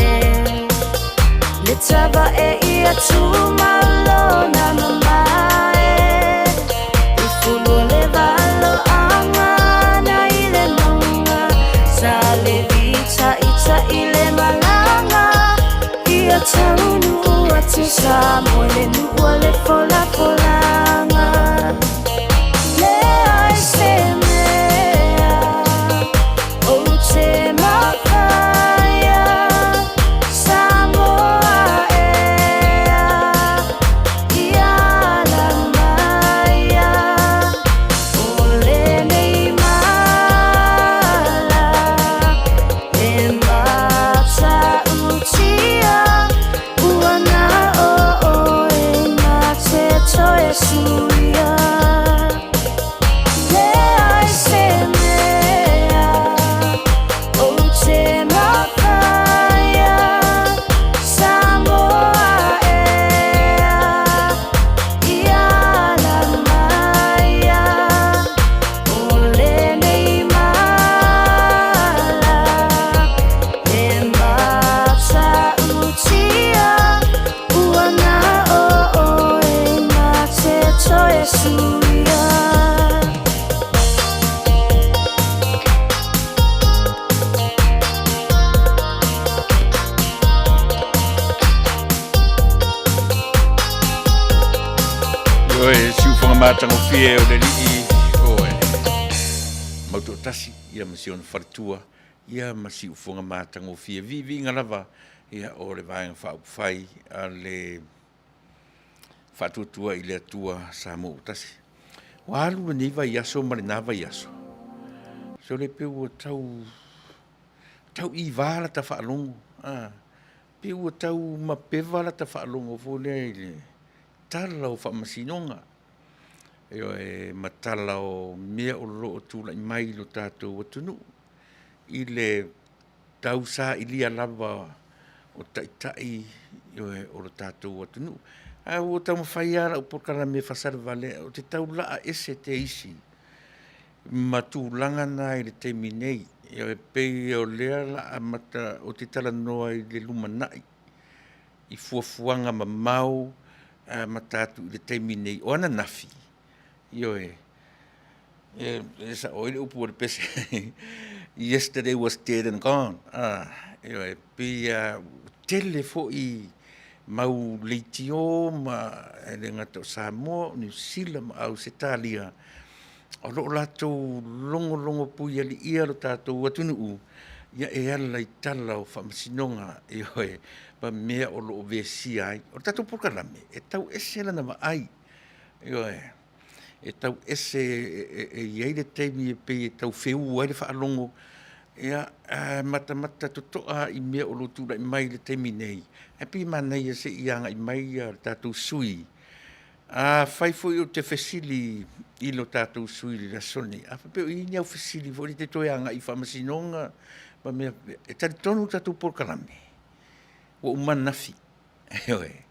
le tavae ia tumalona mamae, i fulu o le valoaga na i le mauga, sa le vitaita'i le malaga, ia taunuu atu Samoa le nuu o le folafolaga. Leai se mea ou te mafaia, Samoa ea, ia ala maia, o lenei mala e matautia, ua na o oe na te toe suia. Leai se mea ou te mafaia, Samoa ea, ia ala maia, o lenei mala e matautia, ua na o oe na te toe suia. Ioe, siufoga matagofie o le Alii, oe. Mautoatasi, ia ma si ona faletua, ia ma siufoga matagofie. Viiviiga lava, ia o le Vaega Faaupufai a le Faatuatua i le Atua Samoa ua tasi. Ua alu lenei vaiaso ma lena vaiaso. So le pe ua tau tau ivā lata faalogo. Ah, pe ua tau mapeva lata faalogo foi lea i le tala o faamasinoga. Ioe, ma tala o mea o lo o tulai mai i lo tatou atunuu i le tausailia lava o taitai ioe, o lo tatou atunuu. Ae ua taumafai lava lau polokalame e fasalevale, ou te tau laa ese te isi ma tulaga na i le taimi nei. Ioe, pei o lea la amata ou te talanoa i le lumanai i fuafuaga mamao amata atu i le taimi nei o ananafi, ioe, e sao ai le upu a le pese, yesterday was dead and gone. Ah, ioe, pei lava ua tele foi mau leitio ma e le gata o Samoa, o Niu Sila ma Ausetalia, o lo o latou logologo puialiia lo tatou atunuu, ia e ala i tala o faamasinoga, ioe, ma mea o lo o vesia ai. O le tatou polokalame, e tau ese lana vaai, ioe, e tau ese e i ai le taimi e pei e tau feū ai le faalogo, ia, ae matamata totoa i mea o lo o tulai mai i le taimi nei, ae pei e manaia se i agai mai le tatou sui usufono. Afai foi ou te fesili i lo tatou sui i le aso lenei, a faapea o i ai ni au fesili foi lea e te toe agai i faamasinoga ma mea faapea, e talitonu le tatou polokalame, ua uma ananafi. Ioe.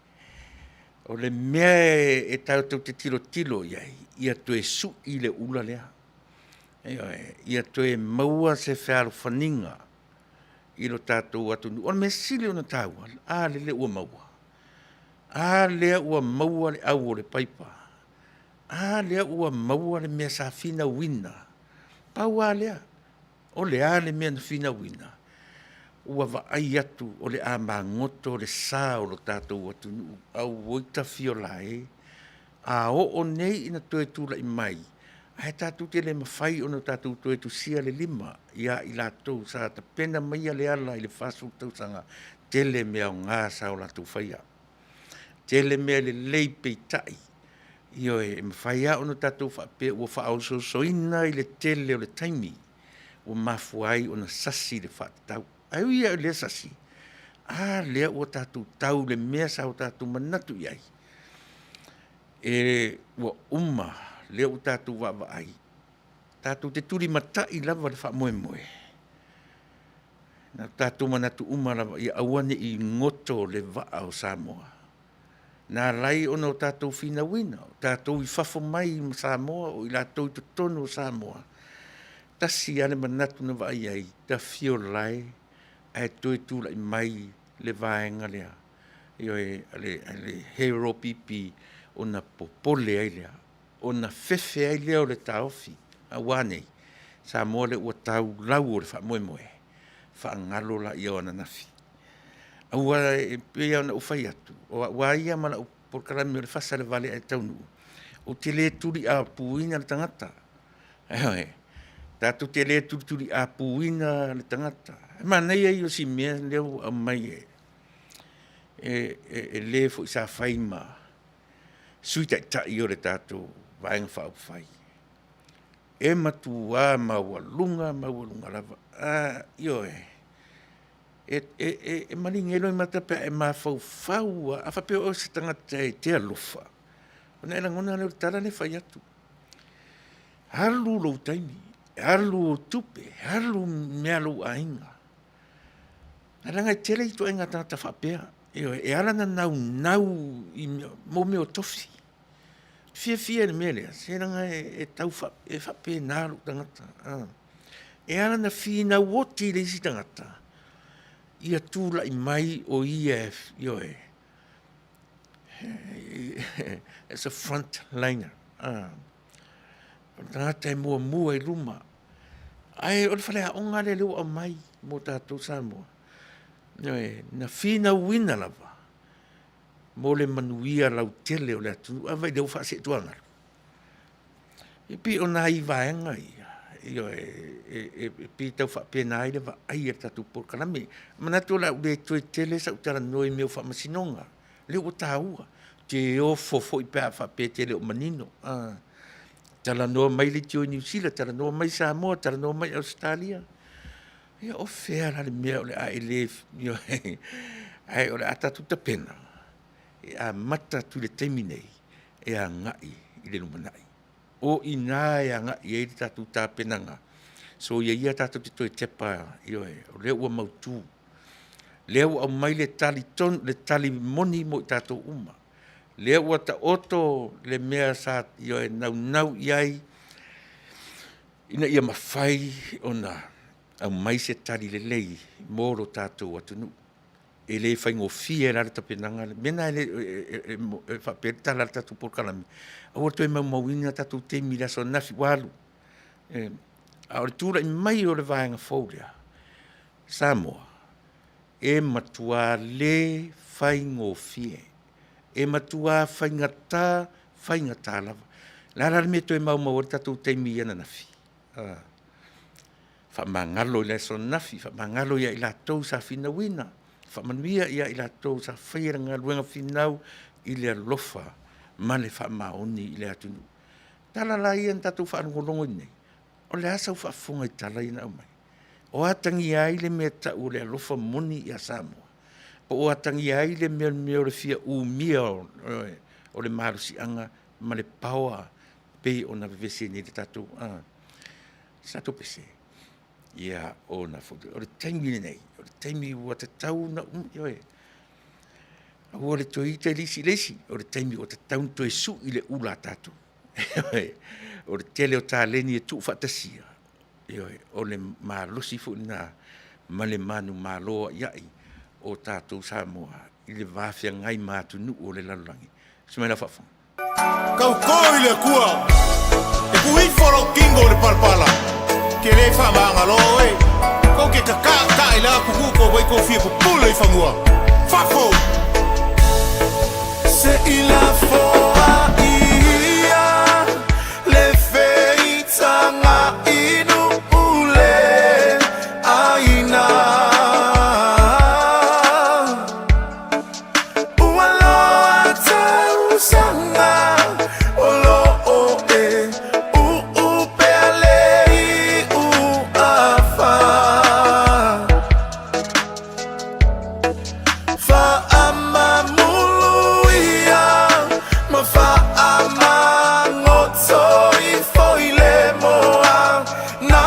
O le mea e tatou te tilotilo i ai, ia toe sui le ula lea. Ioe. Ia toe maua se fealofaniga i lo tatou atunuu. O le mea sili ona taua, a lele ua maua. A lea ua maua le au o le paipa. A lea ua maua le mea sa finauina. Pau lava lea, o le a le mea na finauina? Ua vaai atu o le a magoto le sa o lo tatou atunuu, auoi tafiola e, a oo nei ina toe tulai mai, ae tatou te le mafai ona tatou toe tusia le lima ia i latou sa tapena maia le ala i le 40 tausaga, tele mea aoga sa o latou faia. Tele mea lelei peitai, ioe, e mafai lava ona tatou faapea ua faaosoosoina i le tele o le taimi ua mafua ai ona sasi le faatatau. Ae ui lava i lea sasi, a lea ua tatou tau i le mea sa o tatou manatu i ai, e, ua uma lea ua tatou vaavaai, tatou te tulimatai lava i le faamoemoe, na tatou manatu uma lava ia aua ne i goto le vaa o Samoa. Na ala ai ona o tatou finauina, o tatou i fafo mai ma Samoa, o i latou i totonu o Samoa, tasi lava le manatu na vaai ai, tafio lae ae toe tulai mai le vaega lea, ioe, a le HRPP ona popole ai lea, ona fefe ai lea o le taofi, a ua a nei? Samoa lea ua tau lau o le faamoemoe, faagalo laia o ananafi. Aua e pei lava ona ou fai atu, o au lava ia ma lau polokalame o le fasa i le vale ae taunuu, ou te le tuliaupuina le tagata. Ioe, tatou te le tulituliaupuina le tagata. E manaia ia o si mea lea ua aumai e le foi sa fai ma Sui Taitai o le tatou Vaega Faaupufai, e matua maualuga, maualuga lava. Ioe, e maligi ai loimata pe a e mafaufau lava, a faapea o oe o se tagata e te alofa, ona e lagona lea o le tala lea e fai atu, alu lou taimi, alu ou tupe, alu mea a lou aiga, ae leaga e tele ituaiga tagata faapea. Ioe, e ala ona naunau i mea o tofi. Fiafia i le mea lea, se leaga e tau e faapena lou tagata. E ala ona finau oti le isi tagata, ia tulai mai o ia, ioe, as a front liner, o le tagata e muamua i luma. Ae o le faleaoga lea ua aumai mo tatou Samoa, ioe, na finauina lava mo le manuia lautele o le atunuu. A vaai o lea ua faasee atu? E pei o nai vaega ia, ioe, e pei e tau faapena ai le vaai a le tatou polokalame. E manatu o le a ou le toe tele sau talanoa i mea o faamasinoga, lea ua taua, ou te ofo foi pe a faapea e te le o manino. Talanoa mai leitio i Niu Sila, talanoa mai Samoa, talanoa mai Ausetalia, ia o fea la le mea o le a e le, ae o le a tatou tapena e amata atu i le taimi nei e agai i le lumanai. O i ina e agai i ai le tatou tapenaga, soia ia tatou te toe tepa, ioe, o lea ua mautu, lea ua aumai le tali tonu, le tali moni mo i tatou uma, lea ua taoto le mea sa, ioe, naunau i ai ina ia mafai ona aumai se tali lelei mo lo tatou atunuu. E le faigofie la le tapenaga, le mea lena e faapea ai le tala a le tatou polokalame, aua le toe maumauina tatou taimi i le aso ananafi ua alu. A o le tulai mai o le vaega fou lea, Samoa, e matua le faigofie, e matua faigata, faigata lava. O le a la le mea e toe maumau ai le tatou taimi i ananafi? Faamagalo i le aso ananafi, faamagalo ia i latou sa finauina, faamanuia ia i latou sa faia le galuega finau i le alofa ma le faamaoni i le atunuu. O tala la ia na tatou faalogologo i nei, o le a sau faafofoga i tala ia na aumai? O atagia ai le mea e tau o le alofa moni ia Samoa? Po o atagia ai le mea o le fia umia o le malosiaga ma le power pei ona vevesi ai nei le tatou tatou pese? Ia, ona foi, o le taimi lenei, o le taimi ua tatau ona, ioe, aua le toe ita i le isi i le isi, o le taimi ua tatau ona toe sui le ula a tatou. O le tele o taleni e tuufaatasia, ioe, o le malosi foi lena ma le manumalo aiai o tatou Samoa i le va feagai ma atunuu o le lalolagi. Se mai lau faafofoga. Tautō i le Atua, e tuifo lou tino i le palapala, ke le faamagalo oe. Tou te tataʻataʻa i le atunuu tou ai tou fia pupule i fanua. Fafo! Se i lafoa ia le feitaga inu le aina. Ua loa tausaga o loo e uupea le iu afa. Faamamulu ia ma faamagoto ifo i le moana.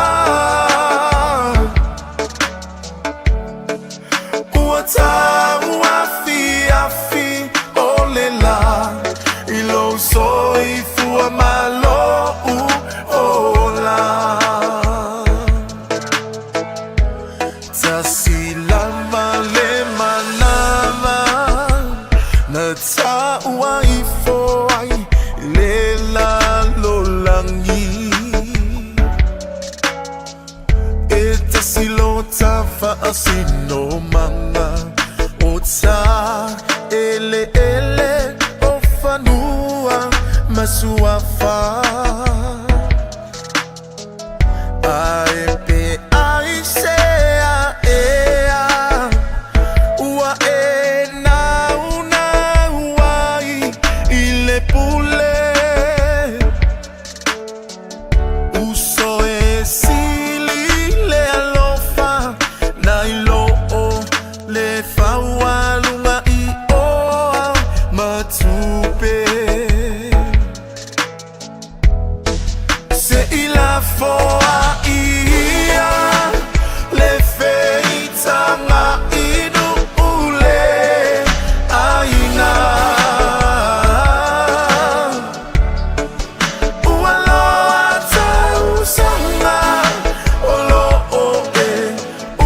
Ua tauafiafi o le la i lou soifua ma lou ola. Tasi lava le manava na taua ifo ai le lalolagi. E tasi lo ta faasinomaga o ta eleele o fanua ma suafa. Ae pe aisea ea ua e naunau ai i le pule. Uso e sili le alofa nai lo le faualuga i oa ma tupe. Se i lafoa ia le feitaga inu le aina. Ua loa tausaga o loo e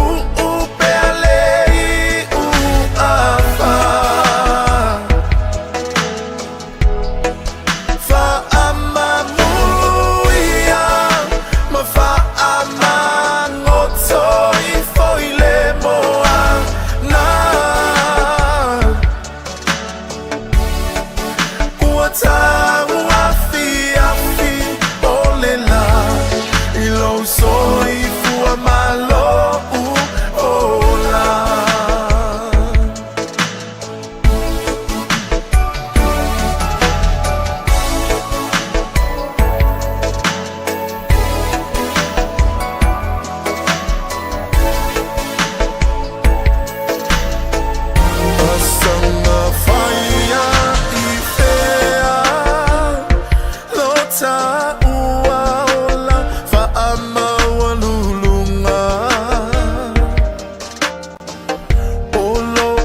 uupea le iu afa. Faamamulu ia ma faamagoto ifo i le moana. Ua tauafiafi o le la i lou soifua ma lou ola. Asaga faia i fea lo taua ola faamaualuluga. O loo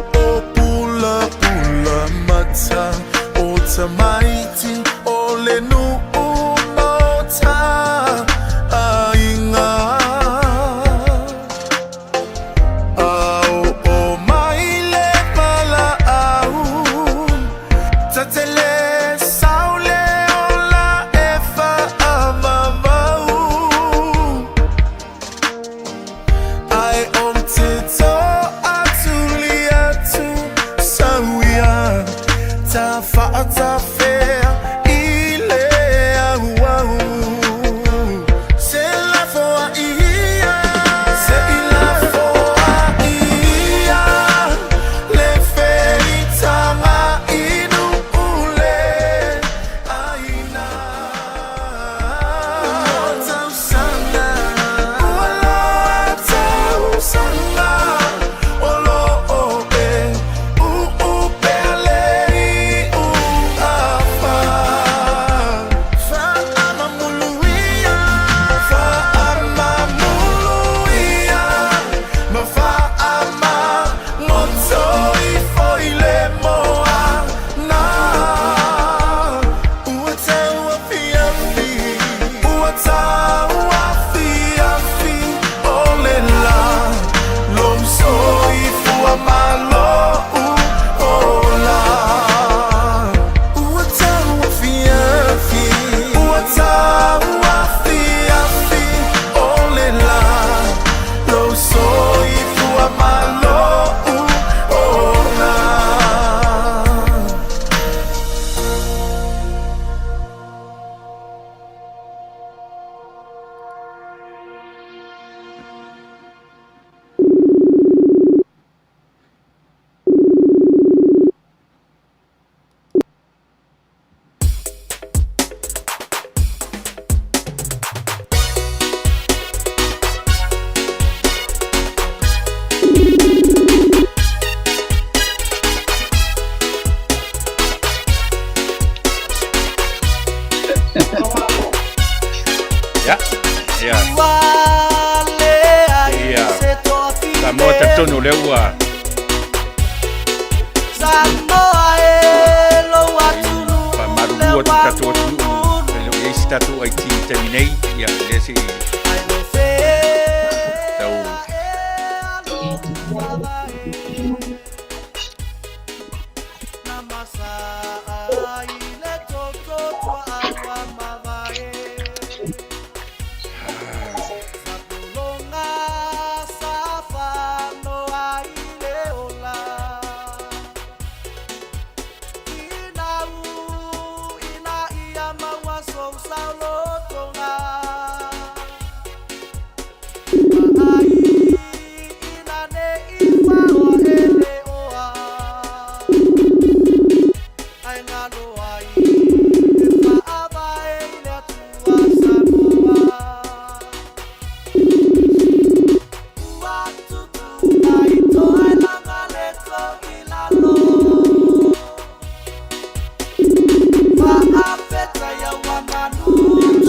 pulapula mata o tamaiti o le nuu ma o ta aiga. Ao o mai le valaau, tatele saule ola e faamamau. Ae ou te toatuli atu sauia ta faatafea i le Ia, ia. Ia. Samoa talitonu o lea ua faamalulu atu tatou atunuu e le o i ai se tatou IT i le taimi nei, ia lea se i tau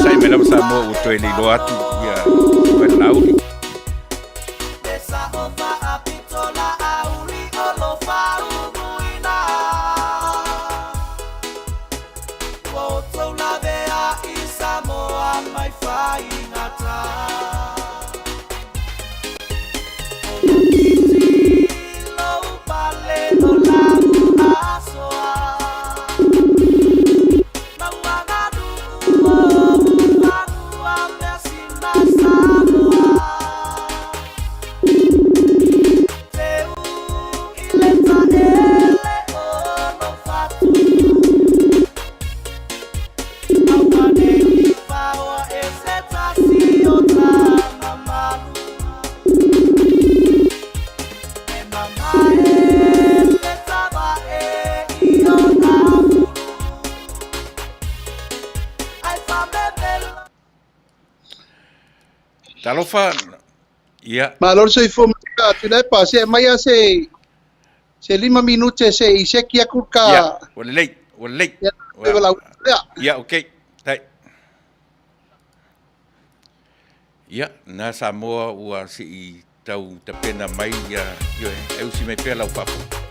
Sai mai lava Samoa ua toe leiloa atu ia Sukai Laauli. Talofa, ia. Malo le soifua manuia Tuilaepa, se aumai lava se se 5 minute se i seki aku ka Ia, ua lelei, ua lelei. Ia, ua lea. Ia, okei. Tai. Ia, na Samoa ua se i tau tapena mai ia, ioe, e usi mai pea lau faafofoga.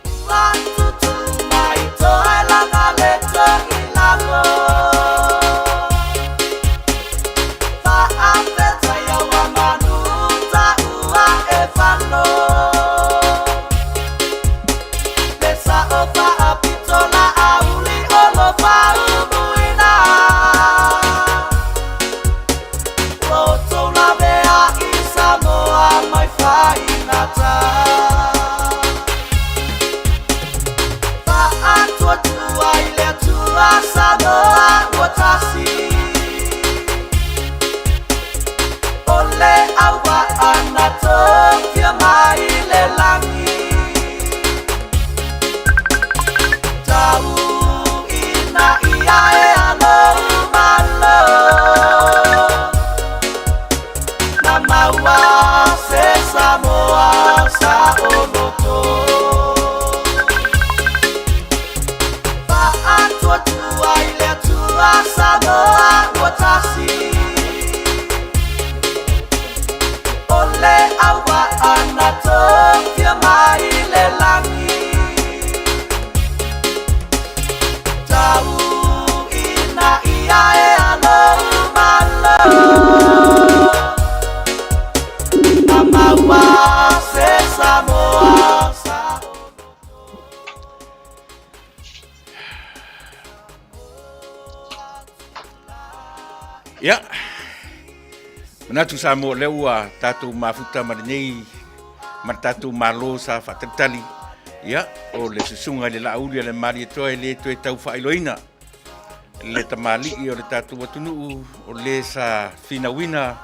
Ia, manatu Samoa o lea ua tatou mafuta ma lenei ma le tatou Malo sa faatalitali, ia, o le susuga i le Laauli a le Malietoa e le toe tau faailoaina le tamalii o le tatou atunuu o le sa finauina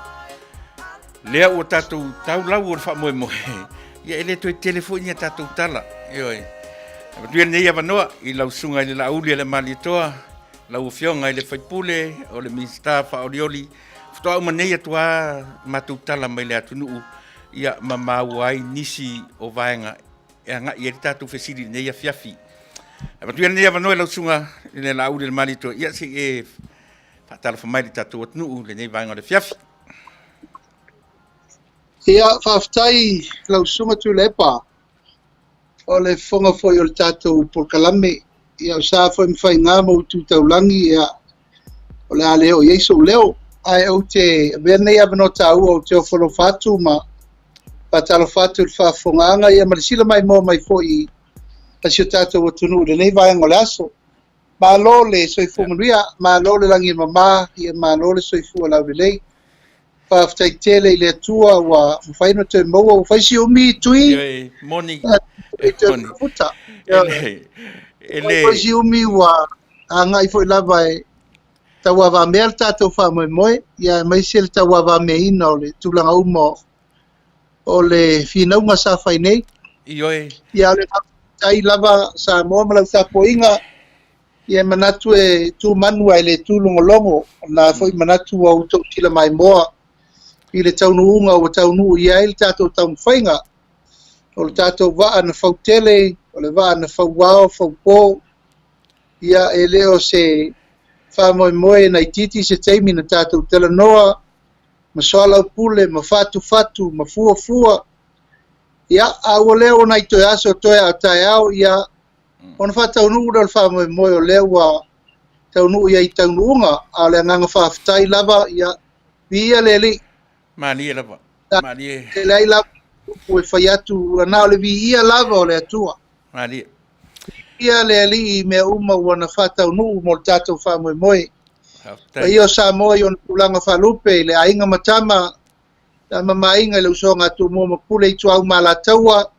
lea ua tatou taulau o le faamoemoe, ia e le toe tele foi ni a tatou tala. Ioe. Avatu ia lenei avanoa i lau susuga i le Laauli a le Malietoa, Lau Afioga i le sui usufono o le Minisita faaolioli, faatoa uma nei atu lava matou tala mai le atunuu, ia ma maua ai nisi o vaega e agai i ai le tatou fesili i lenei afiafi. Avatu ia lenei avanoa i lau Susuga i le Laauli o le Malietoa, ia se i e Faatalofa mai i le tatou atunuu i lenei vaega o le afiafi. Ia, faafetai lau Susuga Tuilaepa o le fofoga foi o le tatou polokalame. Ia, o sa foi ma faiga ma utu taulagi, ia, o le a le oo i ai sou leo. Ae ou te avea lenei avanoa taua ou te ofo alofa atu ma faatalofa atu i le faafofogaaga ia ma le sila maimoa mai foi a si o tatou atunuu i lenei vaega o le aso. Malo le soifua manuia, malo le lagi e mama, ia malo le soifua laulelei. Faafetai tele i le Atua ua mafai ona toe maua, ua fai si umi tui. Ioe, moni. E toe mafuta. E le, e le. Fai si umi ua agai foi lava e tauavamea le tatou faamoemoe, ia aemaise le tauavameaina o le tulaga uma o le finauga sa fai nei. Ioe. Ia o le faafetai lava Samoa ma lau tapuaiga. Ia e manatu e tu manu ae le tu logologo, o lena foi manatu ua outou tila maimoa i le taunuuga ua taunuu i ai le tatou taumafaiga. O le tatou vaa na fautele, o le vaa na fauao, faupo, ia e le o se faamoemoe na itiiti se taimi na tatou talanoa ma soalaupule ma fatufatu ma fuafua. Ia, a ua lea ua nai toe aso toe a o taeao, ia Ona faataunuu lea o le faamoemoe o lea ua taunuu i ai i taunuuga, a o le agaga faafetai lava, ia, viia le Alii. Malie lava, malie. E leai lava upu e fai atu, na o le viia lava o le Atua. Malie. Viia le Alii i mea uma ua na faataunuu mo le tatou faamoemoe. Paia o Samoa i ona tulaga faalupe i le aiga ma tama, tama ma aiga i le usoga a Tumua ma Pule Ituau ma Alataua,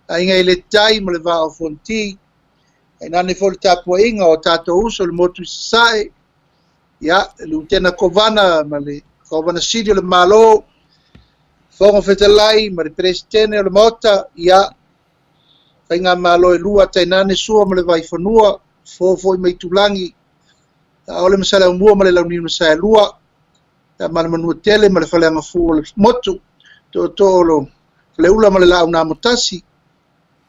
Aiga i le Tai ma le Vaa o Fonoti, tainane foi le tapuaiga o tatou uso i le motu i Sasae, ia, le Lutena Kovana ma le Kovana Sili o le Malo, Fofoga Fetalai ma le Peresetene o le Maota, ia, Faigamalo e lua, tainane Sua ma le Vaifanua, Fofo foi ma Itulagi, Saole ma Saleaaumua ma le Launiu na Saelua, ia ma le Manuatele ma le Faleagafulu o le Motu, Tootoo o le Faleula ma le Laau na Amotasi.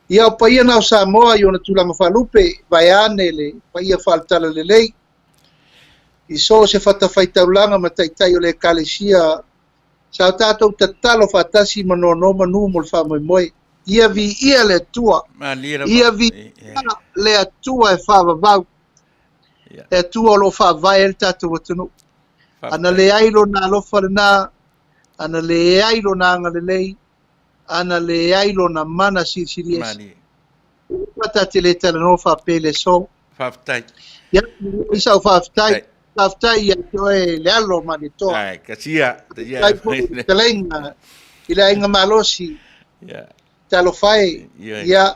Ia o paia na o Samoa i ona tulaga faalupe, vaeane le paia faale-talalelei, i so o se fatafaitaulaga ma taitai o le Ekalesia, sa o tatou tatalo faatasi ma nonomanu mo le faamoemoe. Ia viia le Atua, ia viia le Atua e faavavau, le Atua o lo o faavae ai le tatou atunuu. Ana leai lona alofa lena, ana leai lona agalelei, ana leai lona mana silisili ese. Ua ta te le talanoa faapea i le aso. Faafetai. Ia, i sau faafetai. Faafetai ia te oe le alo ma le toa. Ai, kasia. Faafetai foi i le fetalaiga i le aiga malosi. Ia. Talofa e. Ia,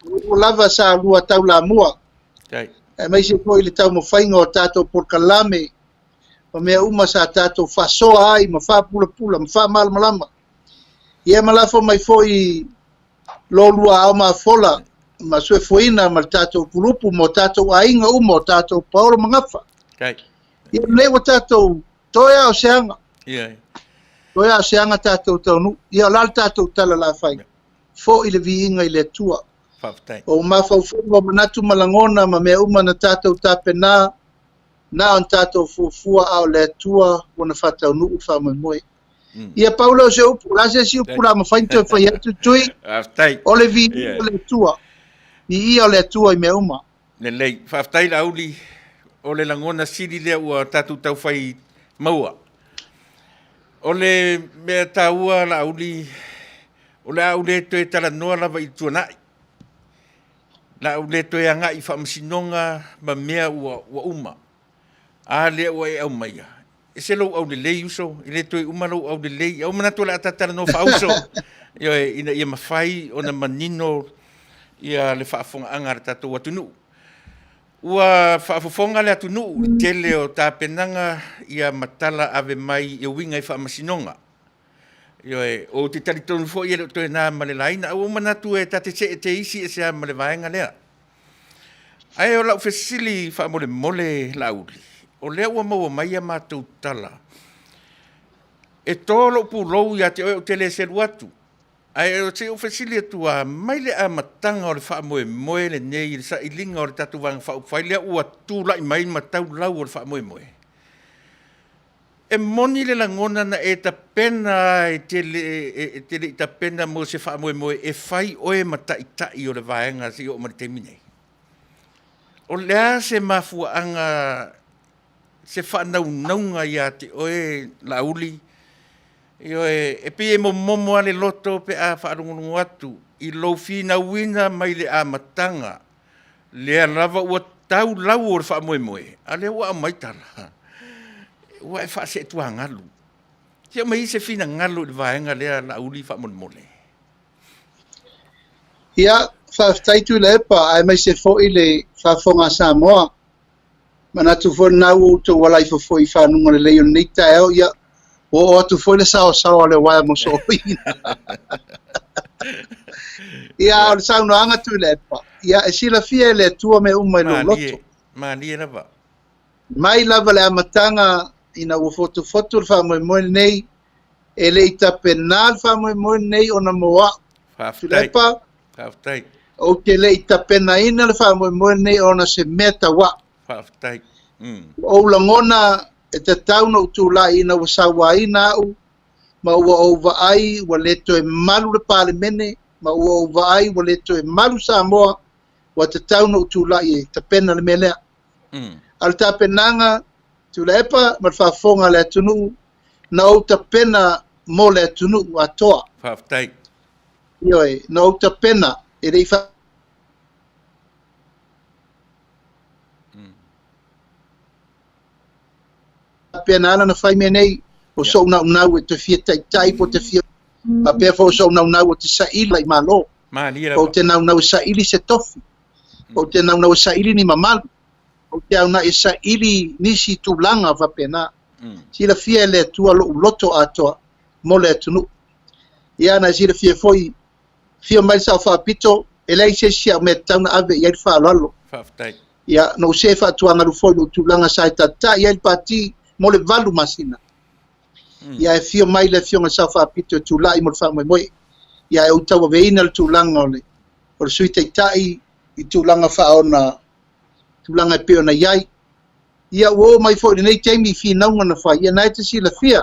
ua lava sa lua taulamua. Aemaise foi le taumafaiga o tatou polokalame ma mea uma sa tatou faasoa ai ma faapulapula ma faamalamalama. Ia ma lafo mai foi lo lua ao mafola ma suefuaina ma le tatou kulupu ma o tatou aiga uma o tatou paolo ma gafa. Ia nei ua tatou toe a o se aga. Toe a o se aga tatou taunuu. Ia o le a le tatou tala la fai. Foi le viiga i le Atua. Faafetai. O mafaufauga o manatu ma lagona ma mea uma na tatou tapena, na ona tatou fuafua a o le Atua ua na faataunuu le faamoemoe. Ia pau lea o se upu, o le a se isi upu la mafai ona toe fai atu Tui? Faafetai. O le viiga o le Atua. Viia o le Atua i mea uma. Lelei. Faafetai Laauli, o le lagona sili lea ua tatou taufai maua. O le mea taua Laauli, o le a ou le toe talanoa lava i le tuanai. O le a ou le toe agai i faamasinoga ma mea ua uma. A lea ua e aumaia, ese lou aulelei uso, e le toe uma lou aulelei. Ua ou manatu o le a ta talanoa faauso, ioe, ina ia mafai ona manino ia le faafofogaaga a le tatou atunuu. Ua faafofoga le atunuu i le tele o tapenaga ia ma tala ave mai e uiga i faamasinoga. Ioe, ou te talitonu foi e le o toe na ma le laina. Ae ua ou manatu e ta te see te isi ese lava ma le vaega lea. Ae o lau fesili faamolemole Laauli, o lea ua maua mai a matou tala, e to lou pulou ia te oe ou te le selu atu. Ae se i ou fesili atu lava, mai le amataga o le faamoemoe lenei i le sailiga o le tatou Vaega Faaupufai lea ua tulai mai ma tau lau o le faamoemoe. E moni le lagona na e tapena e te le, e te le i tapena mo se faamoemoe e fai oe ma taitai o le vaega seia oo mai le taimi nei. O le a se mafuaaga se faanaunauga ia te oe Laauli, ioe, e pei e momomo lava le loto pe a faalogologo atu i lou finauina mai le amataga, lea lava ua tau lau o le faamoemoe, a o lea ua aumai tala, ua e faaseetuagalu. Se aumai se finagalo i le vaega lea Laauli faamolemole. Ia, faafetai Tuilaepa aemaise foi le faafofoga a Samoa. Manatu foi lena ua outou alaifo foi i fanuga lelei o lenei taeao, ia ua oo atu foi le saosaoa o le uaea mosooina. Ia, o le saunoaga Tuilaepa, ia e silafia e le Atua mea uma i lou loto. Malie lava. Mai lava le amataga ina ua fotufotu le faamoemoe lenei, e le i tapenā le faamoemoe lenei ona mo au. Faafetai. Faafetai. Ou te le i tapenaina le faamoemoe lenei ona se mea tau au. Faafetai. Ua ou lagona e tatau ona ou tulai ina ua sauaina au ma ua ou vaai ua le toe malu le Palemene ma ua ou vaai ua le toe malu Samoa, ua tatau ona ou tulai e tapena le mea lea. A o le tapenaga, Tuilaepa ma le faafofoga a le atunuu, na ou tapena mo le atunuu atoa. Faafetai. Ioe, na ou tapena e le i faapea na ala na fai mea nei, o so'u naunau e te fia taitai po o te fia faapea foi o so'u naunau o te saili i Malo. Ou te naunau e saili se tofi. Ou te naunau e saili ni mamalu. Ou te aunai e saili nisi tulaga faapena. Silafia e le Atua lo'u loto atoa mo le atunuu. Ia na e silafia foi, afio mai le Sao Faapito, e leai se isi au mea e tatau ona ave i ai le faaaloalo. Faafetai. Ia, na ou see faatuagalu foi i lou tulaga sa e tata'i ai le Pati mo le valu masina. Ia e afio mai le Afioga i le Sao Faapito e tulai mo le faamoemoe. Ia e ou tauaveina le tulaga o le o le Sui Taitai i tulaga faaona tulaga e pei ona i ai. Ia ua oo mai foi i lenei taimi i finauga na fai, ia na e te silafia.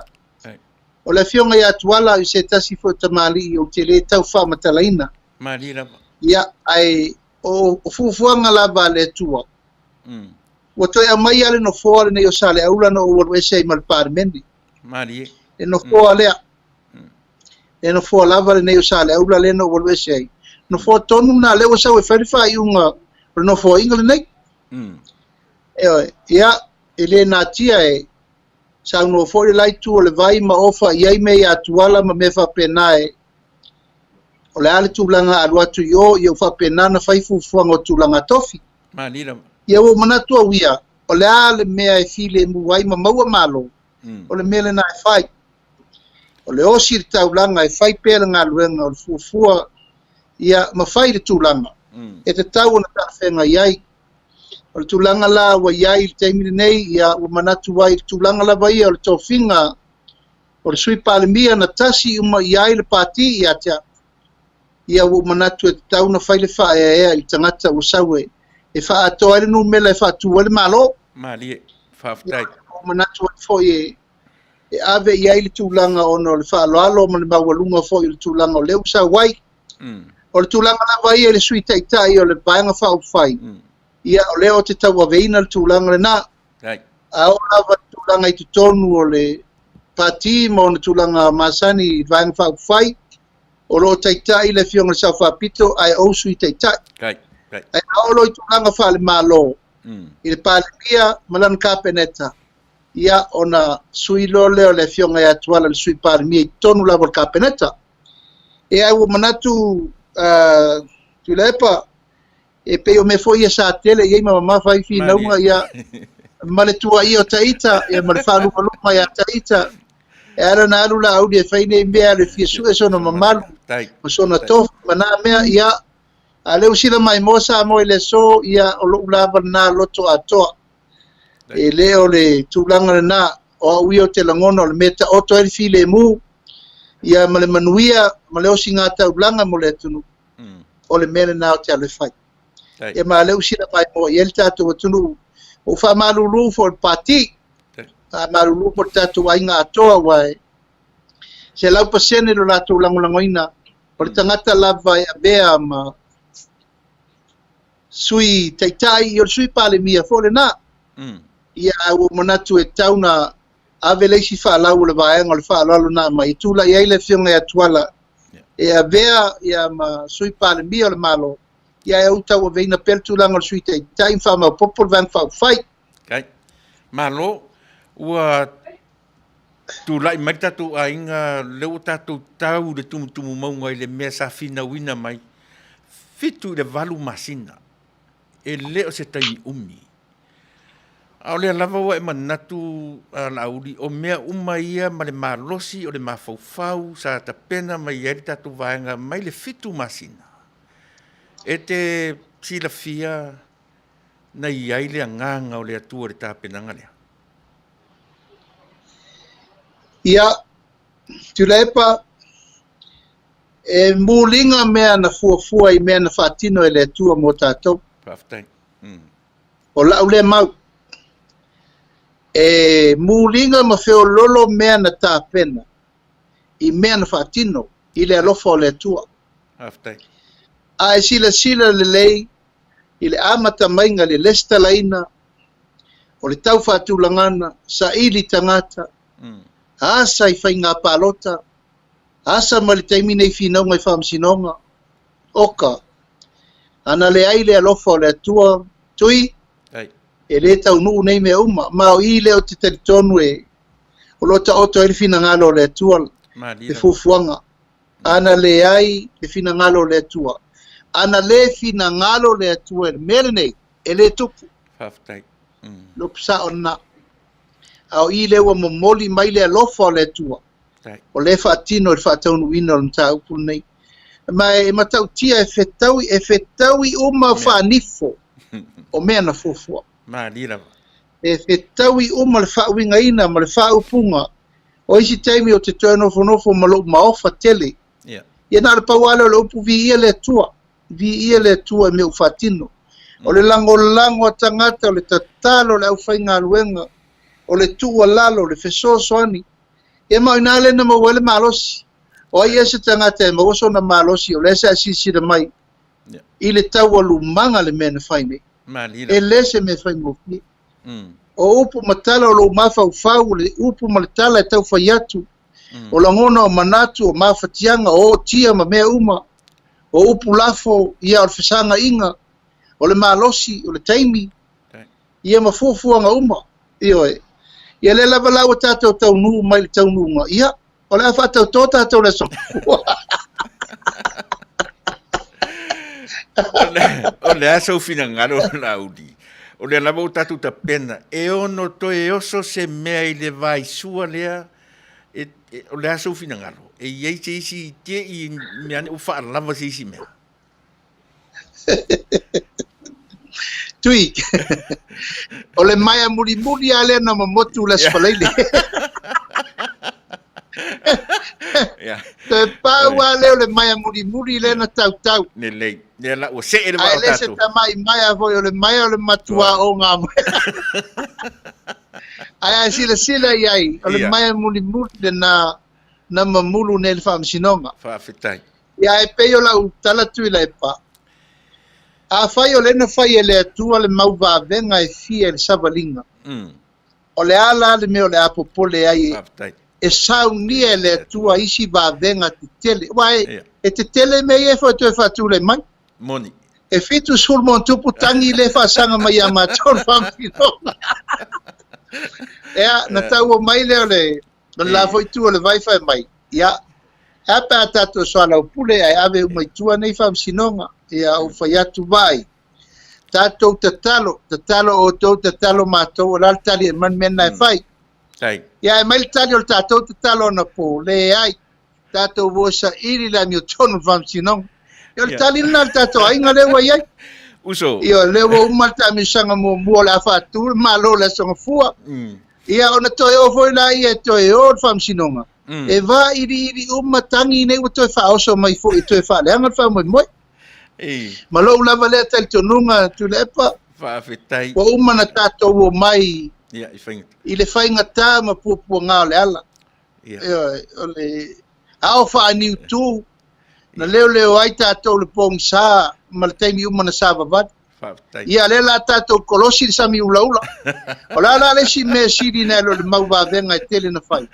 O le afioga ia Tuala o se tasi foi o tamalii ou te le tau faamatalaina. Malie lava. Ia, ae o, o fuafuaga lava a le Atua. Ua toe aumai lava le nofoa lenei o Saleaula na ou alu ese ai ma le Palemene. Malie. Le nofoa lea. Le nofoa lava lenei o Saleaula lea na ou alu ese ai. Nofoa tonu lena lea ua sau e fai le faaiuga o le nofoaiga lenei. Ioe, ia, e le natia e saunoa foi le la itu o le vai ma ofa i ai mea ia Tuala ma mea faapena e o le a le tulaga alu atu i o, ia ua faapena ona fai fuafuaga o tulaga tofi. Malie lava. Ia ua ou manatu au ia, o le a le mea e filemu ai ma maua malo, o le mea lena e fai. O le osi i le taulaga e fai pea le galuega o le fuafua ia ma fai le tulaga e tatau ona talafeagai ai. O le tulaga la ua i ai i le taimi lenei, ia ua manatu ai i le tulaga lava ia o le tofiga o le Sui Palemia na tasi uma i ai le Pati ia te au. Ia ua ou manatu e tatau ona fai le faaeaea i le tagata ua sau e e faaatoa ai le numera e faatu ai le Malo. Malie. Faafetai. Ia ua ou manatu ai foi e e ave i ai le tulaga ona o le faaaloalo ma le maualuga foi o le tulaga o lea ua sau ai. O le tulaga lava ia i le Sui Taitai o le Vaega Faaupufai, ia o lea ou te tauaveina le tulaga lena. A oo lava i le tulaga i totonu o le Pati ma ona tulaga masani i le Vaega Faaupufai, o lo o taitai le Afioga i le Sao Faapito ae ou Sui Taitai. Ae a oo loa i tulaga faale-Malo, i le Palemia ma lana Kapeneta, ia ona sui loa lea o le Afioga ia Tuala le Sui Palemia i totonu lava o le Kapeneta. E ai ua manatu uh, Tuilaepa, e pei o mea foi ia sa tele i ai ma mamafa ai finauga ia ma le tuaia o Taita ia ma le faalumaluma ia Taita e ala na alu Laauli e fai nei mea le fia sue sona mamalu ma sona tofi ma nā mea ia a lea ua sila maimoa Samoa i le aso ia o lo'u lava lena loto atoa E le o le tulaga lena, o au ia ou te lagona o le mea e taoto ai le filemu, ia ma le manuia ma le osigataulaga mo le atunuu, o le mea lena ou te alu e fai. Ia ma o lea ua sila maimoa i ai le tatou atunuu, ua ou faamalulu foi i le Pati. Faamalulu foi le tatou aiga atoa aua e 100% lo latou lagolagoina o le tagata lava e avea ma Sui Taitai, o le Sui Palemia foi lena. Ia, ae ua ou manatu e tatau ona ave le isi faalau o le vaega o le faaaloalo na aumai e tulai ai le Afioga ia Tuala e avea ia ma Sui Palemia o le Malo, ia ae ou tauaveina pea le tulaga o le Sui Taitai ma faamaopoopo le Vaega Faaupufai. Okay. Malo, ua tulai mai le tatou aiga, lea ua tatou tau i le tumutumu mauga i le mea sa finauina mai, 7 i le 8 masina, e le o se taimi umi. A o lea lava ua e manatu a Laauli, o mea uma ia ma le malosi o le mafaufau sa tapena mai ai le tatou vaega mai le 7 masina. E te silafia na i ai le agaga o le Atua i le tapenaga lea? Ia, Tuilaepa, e muliga mea na fuafua i mea na faatino e le Atua mo tatou. Faafetai. O lau lea mau. E muliga ma feololo mea na tapena i mea na faatino i le alofa o le Atua. Faafetai. A e silasila lelei i le amata maiga i le lesitalaina o le tau faatulagana, saili tagata, asa i faiga palota, asa mai le taimi nei finauga i faamasinoga, oka, ana leai le alofa o le Atua, Tui, e le taunuu nei mea uma, ma o i lea ou te talitonu e o lo o taoto ai le finagalo o le Atua, le fuafuaga. Ana leai le finagalo o le Atua, ana le finagalo le Atua i le mea lenei, e le tupu. Faafetai. Lopu sao lena. A o i lea ua momoli mai le alofa o le Atua, o lea e faatino i le faataunuuina o le mataupu lenei. Ma e matautia e fetaui, e fetaui uma faanifo o mea na fuafua. Malie lava. E fetaui uma le faauigaina ma le faaupuga. O isi taimi ou te toe nofonofo ma lou maofa tele. Ia na o le pau lava lea o le upu viia le Atua. Viia le Atua i mea ua faatino. O le lagolago a tagata, o le tatalo a le aufaigaluega, o le tuualalo, o le fesoasoani. Ia ma o ina lea na maua ai le malosi. O ai ea se tagata e maua sona malosi o lea sa e silasila mai i le taualumaga le mea na fai nei. E le se mea faigofie. O upu ma tala o lou mafaufau, o le upu ma le tala e tau fai atu, o lagona o manatu, o mafatiaga, o ootia ma mea uma, o upu lafo, ia o le fesagaiga, o le malosi, o le taimi, ia ma fuafuaga uma. Ioe. Ia lea lava la ua tatou taunuu mai i le taunuuga, ia, o le a faatautō tatou le aso. O le a sou finagalo Laauli? O lea lava ua tatou tapena, e ono toe oso se mea i le vaisua lea, e, e, o le a sou finagalo? E i ai se isi te i mea ane ua faalava se isi mea? Tui, o le maea mulimuli lava lea na momotu le Aso Faraile. Toe pau lava lea o le maea mulimuli lea na tautau. Lelei. Lea la ua see le vaa o tatou. Ae le se tamai maea foi, o le maea o le matua o ngā maea. Ae a silasila i ai, o le maea mulimuli lena na mamulu nei le faamasinoga. Faafetai. Ia e pei o lau tala Tuilaepa, afai o lea na fai e le Atua le mau vavega e fia i le savaliga, o le a la le mea o le a popole ai e saunia e le Atua isi vavega tetele? Aua e tetele mea ia e foi toe faatulai mai. Moni. E 70 ma ono tupu tagi lea e faasaga mai ia matou le faamasinoga. Ea, na taua mai lea o le O le la foi itu o le vai fai mai, ia, e a pe a tatou soalaupule ae ave uma i tua nei faamasinoga, ia ou fai atu, vaai, tatou tatalo, tatalo outou, tatalo matou, o le a le tali e aumai le mea lena e fai? Ia ae aumai le tali o le tatou tatalo anapo, leai, tatou o e saili le amiotonu i le faamasinoga. Ia o le tali lena a le tatou aiga lea ua i ai. Uso. Ia o lea ua uma le taamilosaga muamua o le a faatu le Malo i le Aso Gafua. Ia ona toe o foi laia e toe o le faamasinoga, e vailiili uma tagi nei ua toe faaoso mai foi e toe faaleaga le faamoemoe. Ma lou lava lea talitonuga Tuilaepa, Faafetai. ua uma ona tatou omai. Ia, i faigata. I le faigata ma puapuaga o le ala. Ia. Ioe, o le ao faaniutu na leoleo ai tatou le pogisa ma le taimi uma na savavali. Faafetai. Ia, lea la tatou kolosi le sami ulaula. O le a la le isi mea sili nai lo le mau vavega e tele na fai.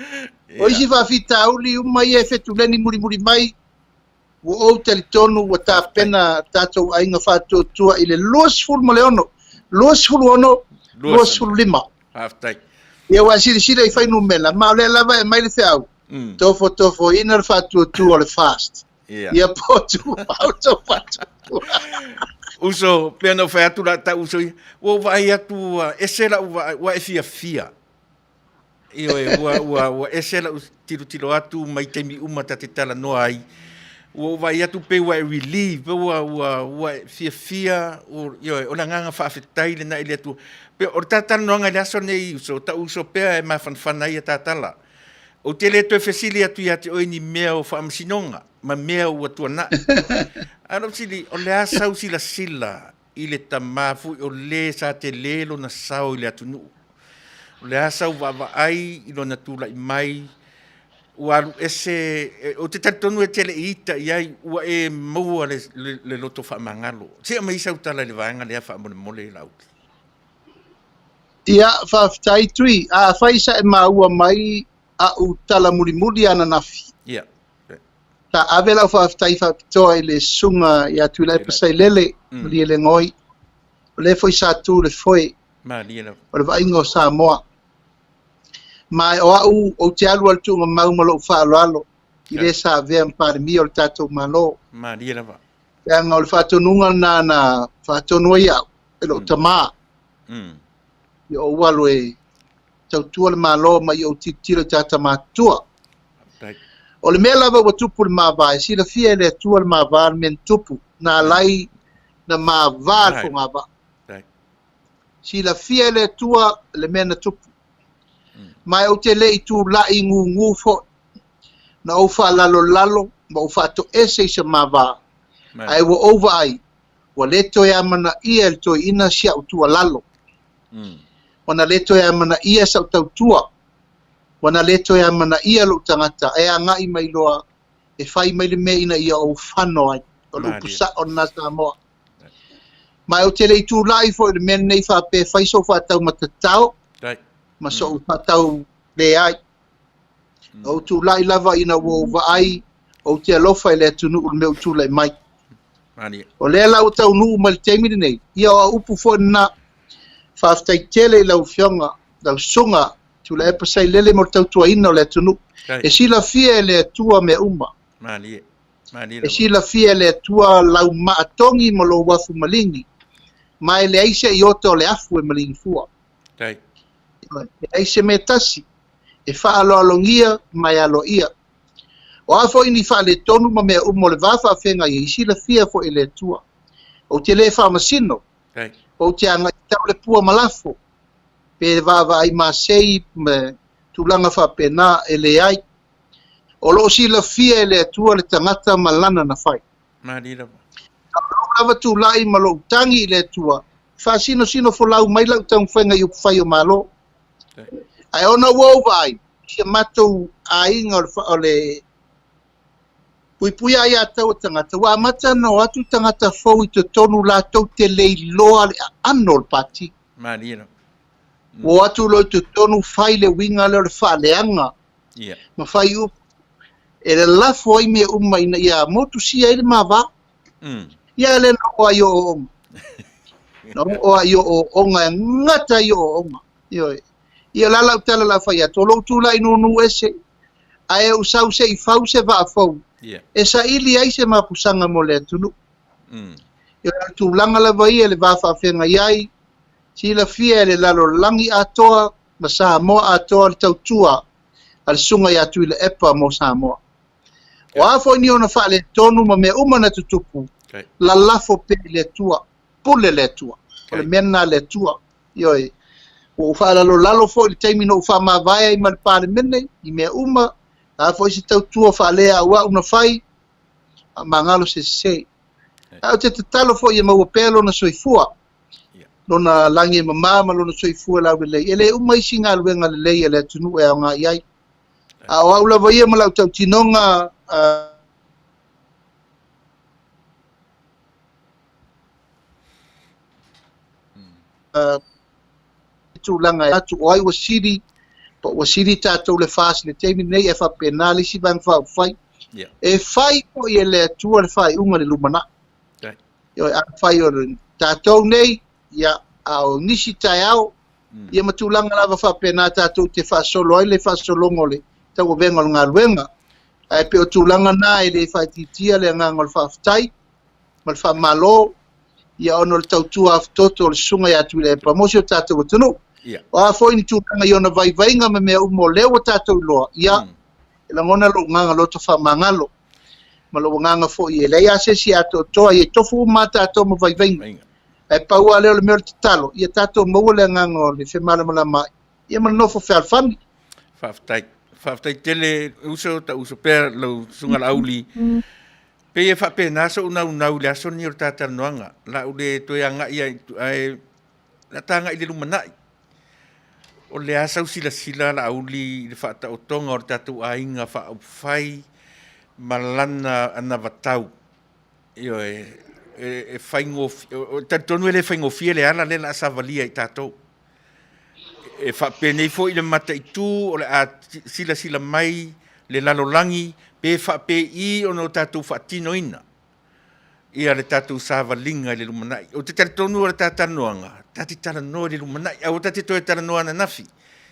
O isi faafitauli uma ia e fetuleni mulimuli mai, ua ou talitonu ua tapena tatou aiga faatuatua i le 26, 26, 25. Faafetai. Ia ua e silasila i fuainumera, ma o lea lava e aumai le feau, tofotofoina le faatuatua o le fast. Ia po tumau tou faatuatua. Uso, pei ona ou fai atu la tau uso ia, ua ou vaai atu ua ese lau vaai, ua e fiafia. Ioe, ua, ua, ua ese lau tilotilo atu mai taimi uma ta te talanoa ai. Ua ou vaai atu pei ua e relieve, pei ua, ua, ua e fiafia, ua, ioe, o le agaga faafetai lena i le Atua. Pei o le ta talanoaga i le aso lenei, uso, tau uso pea e mafanafana ai a ta tala. Ou te le toe fesili atu ia te oe ni mea o faamasinoga ma mea ua tuanai. Ae o lau fesili, o le a sau silasila i le tama foi o le sa tele lona sao i le atunuu? O le a sau vaavaai i lona tulai mai ua alu ese, ou te talitonu e te le i ita i ai, ua e maua le, le, le loto faamagalo. Se i aumai sau tala i le vaega lea faamolemole Laauli. Ia, faafetai Tui. Afai sa e maua mai a'u tala mulimuli ananafi. Ia. Sa ave lau faafetai faapitoa i le susuga ia Tuilaepa Sailele, Malielegaoi, o lea foi sa tu le foe Malie lava. O le vaaiga o Samoa. Ma o au ou te alu a le tuugamau ma lou faaaloalo i le sa avea ma Palemia o le tatou Malo. Malie lava. Leaga o le faatonuga lena na faatonu ai au e lou tama. Ia ou alu e tautua le Malo ma ia ou tilotilo i tagata matutua. O le mea lava ua tupu i le mava, e silafia e le Atua le mava le mea na tupu, na ala ai na mava le fogavaa. Silafia e le Atua le mea na tupu. Ma ou te le i tulai gugu foi, na ou faalalolalo ma ou faatoese i se mava, ae ua ou vaai, ua le toe amanaia e le toeaina si au tuualalo. Ua na le toe amanaia sau tautua, ua na le toe amanaia lou tagata e agai mai loa e fai mai le mea ina ia ou fano ai. O le upu sao lena Samoa. Ma ou te le i tulai foi i le mea lenei faapea e fai sou faataumatatao ma sou faatau leai. Na ou tulai lava ina ua ou vaai ou te alofa i le atunuu i le mea ua tulai mai. O lea la ua taunuu mai i le taimi lenei, ia o au upu foi lena. Faafetai tele i lau Afioga, lau Susuga Tuilaepa Sailele mo le tautuaina o le atunuu. E silafia e le Atua mea uma. E silafia e le Atua lau maa togi ma lou afu maligi, ma e leai se iota o le afu e maligi fua. E leai se mea tasi e faaaloalogia ma e aloaia. O a foi ni faaletonu ma mea uma o le va faafeagai ai, e silafia foi e le Atua. Ou te le faamasino, ou te agai tau le pua ma lafo, pe vaavaai masei ma tulaga faapena, e leai. O lo o silafia e le Atua le tagata ma lana na fai. Malie lava. A o lou lava tulai ma lou tagi i le Atua, faasinosino folau mai lau taumafaiga i upufai o Malo. Ae ona ua ou vaai i si a matou aiga o le, o le puipuia aiatatau a tagata, ua amata ona o atu tagata fou i totonu latou te le iloa le aano o le Pati. Malie lava. Ua o atu loa i totonu fai le uiga lea o le faaleaga ma fai upu e lalafo ai mea uma ina ia motusia ai le ma va. Ia le na oo ai ooooga. Na oo ai ooooga e gata ai ooooga. Ioe. Ia la lau tala la fai atu, o lou tulai nūnū ese, ae ou sau se i fau se vaa fou, e saili ai se mapusaga mo le atunuu. Ia, o le tulaga lava ia i le va faafeagai ai, silafia e le lalolagi atoa ma Samoa atoa le tautua a le Susuga ia Tuilaepa mo Samoa. O a foi ni ona faaletonu ma mea uma na tutupu, lalafo pea i le Atua, pule le Atua. O le mea lena a le Atua. Ioe. Ua ou faalalolalo foi i le taimi na ou faamavae ai ma le Palemene i mea uma, o le a foi se tautua faaleauau na fai, faamagalo se sese. Ae ou te tatalo foi ia maua pea lona soifua. lona lagi e mamā ma lona soifua laulelei. E le uma isi galuega lelei a le atunuu e aoga i ai. A o au lava ia ma lau tautinoga, tulaga e atu o ai ua sili, po ua sili tatou le FAS i le taimi lenei, e faapena le isi Vaega Faaupufai. E fai foi e le Atua le faaiuga i le lumanai. Ioe, afai o tatou nei, ia, a o nisi taeao, ia ma tulaga lava faapena tatou te faasolo ai le faasologa o le tauavega o le galuega. Ae pei o tulaga na e le faaitiitia le agaga o le faafetai ma le faamalo, ia ona o le tautua afutoto o le susuga ia Tuilaepa mo si o tatou atunuu. O a foi ni tulaga i ona vaivaiga ma mea uma o lea ua tatou iloa, ia, e lagona lou agaga loto faamagalo ma lou agaga foi e leai lava se isi e atoatoa, ia tofu uma lava tatou ma vaivaiga. Ae pau lava lea o le mea o le tatalo, ia tatou maua le agaga o le femalamalamaai, ia ma le nofo fealofani. Faafetai. Faafetai tele uso, ta uso pea lau susuga Laauli. Pei e faapena sou naunau i le aso lenei o le ta talanoaga. O le a ou le toe agai ae o le a ta agai i le lumanai. O le a sau silasila Laauli i le faataotoga o le tatou aiga faaupufai ma lana anavatau. Ioe, e faigofie, talitonu e le faigofie le ala lea o le a savalia i tatou. E faapenei foi le mataitu o le a silasila mai le lalolagi pe faapei ona o tatou faatinoina ia le tatou savaliga i le lumanai. Ou te talitonu o le ta talanoaga, ta te talanoa i le lumanai, aua ta te toe talanoa ananafi.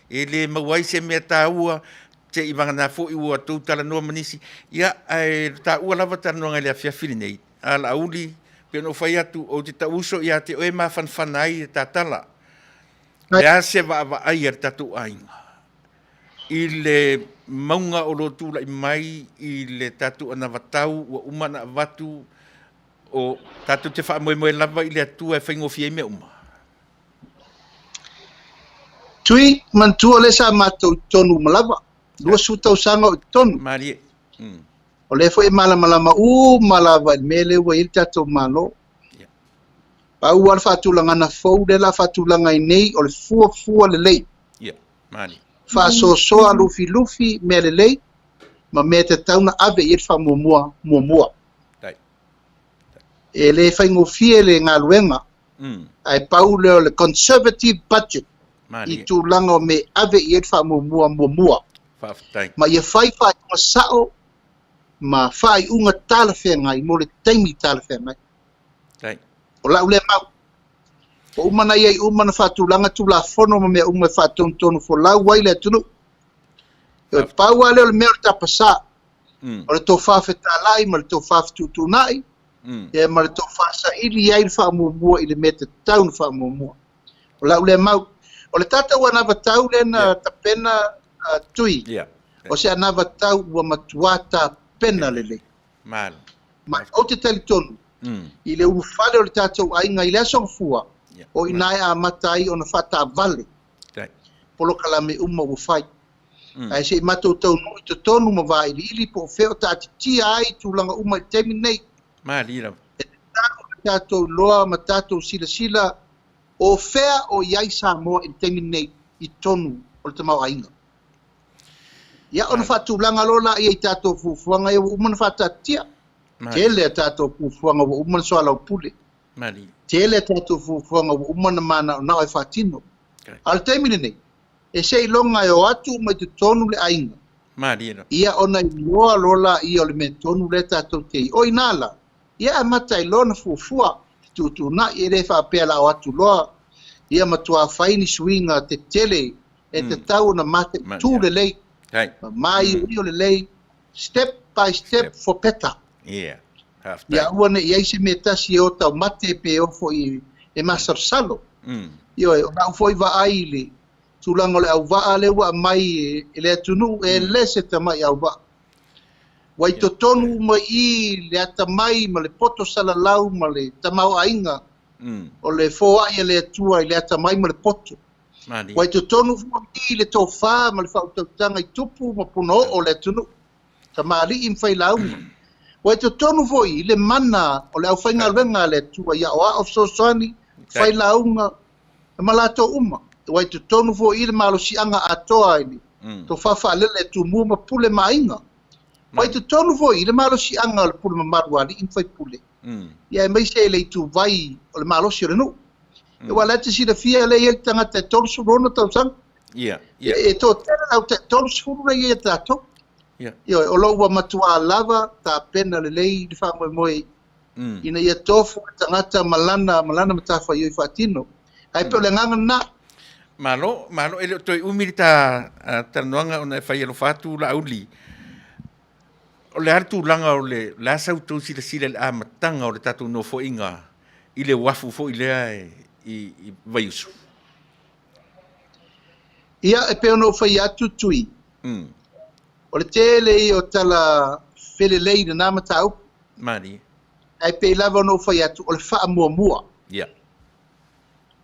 E le maua ai se mea taua, se i vagana foi ua tou talanoa ma nisi. Ia, ae taua lava talanoaga i le afiafi lenei. A Laauli, pei ona ou fai atu, ou te tauuso ia te oe mafanafana ai le tatala. Le a se vaavaai a le tatou aiga i le mauga o lo o tulai mai i le tatou anavatau ua uma ona avatu, o tatou te faamoemoe lava i le Atua e faigofie ai mea uma? Tui, manatua lea sa matou i totonu uma lava, 20 tausaga o i totonu. Malie. O lea foi e malamalama uma lava i le mea lea ua i ai le tatou Malo. Pau lava le faatulagana fou lea o le a faatulaga ai nei, o le fuafua lelei. Faasoasoa lufilufi mea lelei ma mea e tatau ona ave i ai le faamuamua muamua. E le faigofie le galuega, ae pau lea o le conservative budget i tulaga o mea e ave i ai le faamuamua muamua. Ma ia fai faaiuga sao ma faaiuga talafeagai mo le taimi talafeagai. O lau lea mau. Ua uma ona i ai uma ona faatulaga Tulafono ma mea uma e faatonutonu folau ai le atunuu. E pau lava lea o le mea o le tapasā, o le tofa fetalai ma le tofa fetuutuunai, ia ma le tofa saili i ai le faamuamua i le mea tatau ona faamuamua. O lau lea mau. O le tatou anavatau lea na tapena Tui, o se anavatau ua matua tapena lelei. Ma ou te talitonu i le ulufale o le tatou aiga i le Aso Gafua, o i ina e amata ai ona faataavale polokalame uma ua fai. Ae se i matou taunuu i totonu ma vailiili po o fea o taatitia ai tulaga uma i le taimi lenei. E tatau ona tatou iloa ma tatou silasila o fea o i ai Samoa i le taimi lenei i totonu o le tamaoaiga. Ia ona faatulaga loa laia i tatou fuafuaga ia ua uma ona faataatitia. Tele a tatou fuafuaga ua uma ona soalaupule. Tele a tatou fuafuaga ua uma ona manaonao e faatino. A o le taimi lenei, e seiloga e o atu uma i totonu le aiga, ia ona iloa loa laia o le mea tonu lea tatou te i. O i ina la, ia amata ai loa ona fuafua, fetuutuunai, e le faapea la o atu loa, ia matua fai ni suiga tetele e tatau ona mataitu lelei, ma maioio lelei, step by step for better. Ia aua ne i ai se mea tasi e o taumate pe o foi e masalosalo. Ioe, o lau foi vaai i le tulaga o le auvaa lea ua aumai e le atunuu, e le se tamai auvaa. Ua i totonu uma i i le atamai ma le poto salalau ma le tamaoaiga o le foai a le Atua i le atamai ma le poto. Ua i totonu foi i i le tofa ma le faautautaga i tupu ma punaoo o le atunuu, tamalii ma failauga. Ua i totonu foi i le mana o le aufaigaluega a le Atua i aoao fesoasoani, failauga, Ma latou uma, ua i totonu foi i le malosiaga atoa i le tofa faalele a Tumua ma Pule ma Aiga. Ua i totonu foi i le malosiaga o le pule mamalu a alii ma faipule, ia aemaise i le ituvai o le malosi o le nuu. Aua o la e te silafia lea e i ai le tagata e 36 tausaga, e toatele le au tai 30 lea e i ai ia tatou. Ioe, o lo o ua matuā lava tapena lelei le faamoemoe ina ia tofu le tagata ma lana, ma lana matafaioi faatino. Ae pei o le agaga lena. Malo, malo, e le o toe umi le ta talanoaga ona e fai alofa atu Laauli. O le a le tulaga o le, o le a sa outou silasila i le amataga o le tatou nofoaiga i le uafu foi lea i, i Vaiusu? Ia, e pei ona ou fai atu Tui, o le tele ia o tala felelei i lena mataupu. Malie. Ae pei lava ona ou fai atu, o le faamuamua. Ia.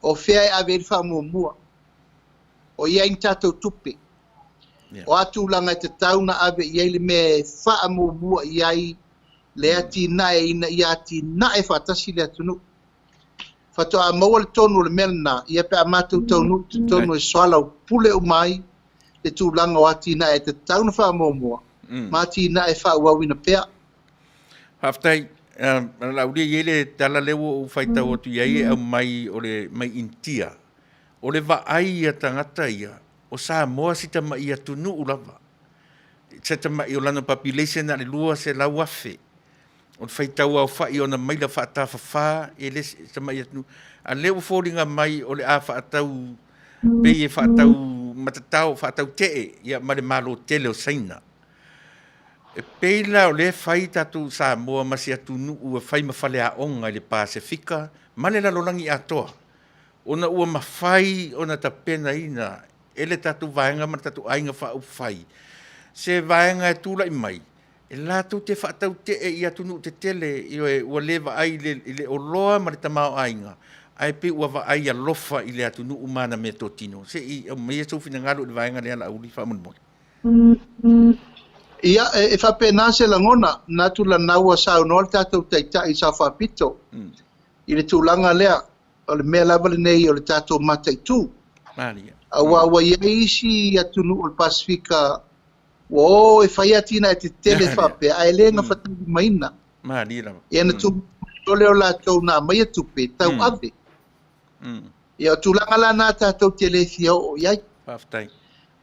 O fea e ave ai le faamuamua? O i ai ni tatou tupe? Ia. O a tulaga e tatau ona ave i ai le mea e faamuamua i ai le atinae ina ia atinae faatasi le atunuu? Faatoa maua le tonu o le mea lena, ia pe a matou taunuu i totonu e soalaupule uma ai le tulaga o atinae e tatau ona faamuamua ma atinae e faaauauina pea. Faafetai. Laauli, e i ai le tala lea ua ou faitau atu i ai e aumai o le mai Initia. O le vaai a tagata ia, o Samoa si tamai atunuu lava. Se tamai o lana population na o le 200,000. O le faitau aofai o ana maila faatafafa e le isi tamai atunuu. A lea ua foliga mai o le a faatau pei e faatau matatao, faatau tee ia ma le Malo tele o Saina. E pei la o lea e fai tatou Samoa ma se atunuu e fai ma faleaoga i le Pasefika ma le lalolagi atoa, ona ua mafai ona tapenaina e le tatou vaega ma le tatou aiga faaupufai se vaega e tulai mai e latou te faatautee i atunuu tetele, ioe, ua le vaai i le oloa ma le tamaoaiga, ae pei ua vaai alofa i le atunuu ma ana meatotino. Se i aumaia sou finagalo i le vaega lea, Laauli, faamolemole. Ia, e faapena se lagona, manatu lana ua saunoa le tatou Taitai i Sao Faapito i le tulaga lea, o le mea lava lenei o le tatou mataitu. Aua ua i ai isi atunuu o le Pasefika ua o e fai atinae tetele faapea, ae le gafataulimaina. Ia na tuu mai lea o latou na aumaia tupe tauave. Ia o tulaga la na tatou te le fia oo i ai. Faafetai.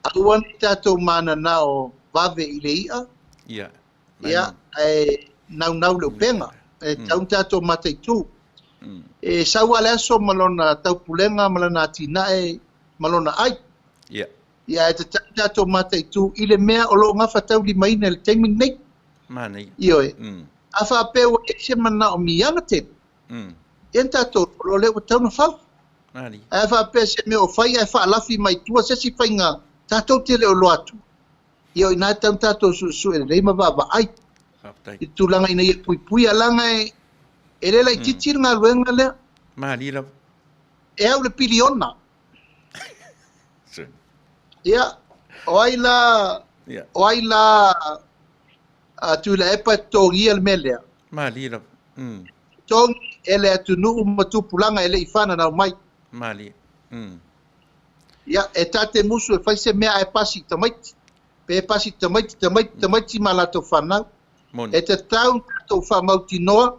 Aua ne i tatou mananao vave i le i'a, ia, ae naunau i le upega. E tatau ona tatou mataitu. E sau lava le aso ma lona taupulega ma lana atinae ma lona ai. Ia, ae tatau ona tatou mataitu i le mea o lo o gafataulimaina i le taimi lenei. Manaia. Ioe. A faapea ua i ai se manaomiaga tele, Ia na tatou o lea ua tatau ona fau. Ae a faapea se mea o fai ae faalafi mai tua se isi faiga tatou te le o iloa atu, ia o i ina e tatau ona tatou suesue lelei ma vaavaai i le tulaga ina ia puipuia leaga e le laitiiti le galuega lea. Malie lava. E au le piliona. Ia, o ai la, o ai la a Tuilaepa e totogia le mea lea? Malie lava. Totogi e le atunuu ma tupulaga e le i fananau mai. Malie. Ia, e ta te musu e fai se mea ae pasi i tamaiti. Pe pasi i tamaiti, tamaiti, tamaiti ma latou fanau. Moni. E tatau ona tatou faamautinoa,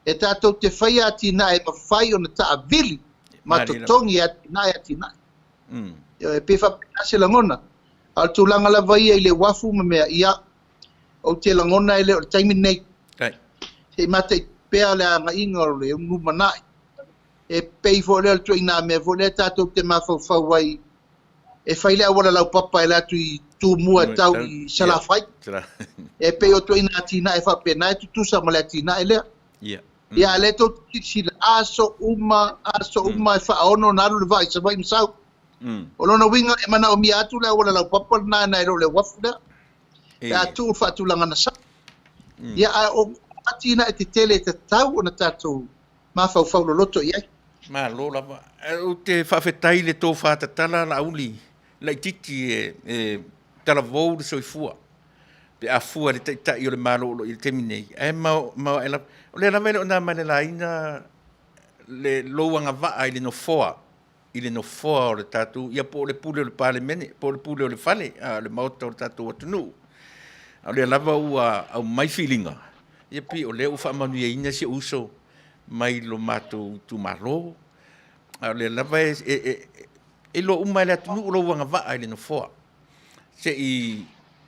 e tatou te faia atinae e mafai ona taavili ma totogi e atinae atinae. E pei e faapena se lagona. A o le tulaga lava ia i le uafu ma mea, ia, Ou te lagona e le o le taimi lenei. Se i mataitu pea le agaiga o le lumanai. E pei foi lea o le ituaiga mea foi lea tatou te mafaufau ai e fai le auala laupapa e alu atu i Tumua e tau i Salafai. E pei o ituaiga atinae faapena e tutusa ma le atinae lea. Ia, a o lea tou te silasila, aso uma, aso uma e faaono ona alu le vaa i Savaii ma sau. O lona uiga e manaomia atu le auala laupapa lena nai lo le uafu lea. Pe a tuu le faatulaga na sau. Ia, ae o atinae tetele e tatau ona tatou mafaufau loloto i ai. Malo lava. Ou te faafetai i le tofa tatala Laauli laitiiti e talavou le soifua pe a fua i le Taitai o le Malo o lo o i ai i le taimi nei. Ae maoae lava, o lea lava e le o na ma le laina le lou agavaa i le nofoa. i le nofoa o le tatou, ia po o le pule o le Palemene, po o le pule o le fale, a o le Maota o le tatou atunuu. A o lea lava ua aumai filiga, ia pei o lea ua faamanuiaina si ou uso mai lo matou itumalo. A o lea lava e, e, e, e iloa uma e le atunuu lou agavaa i le nofoa. Se i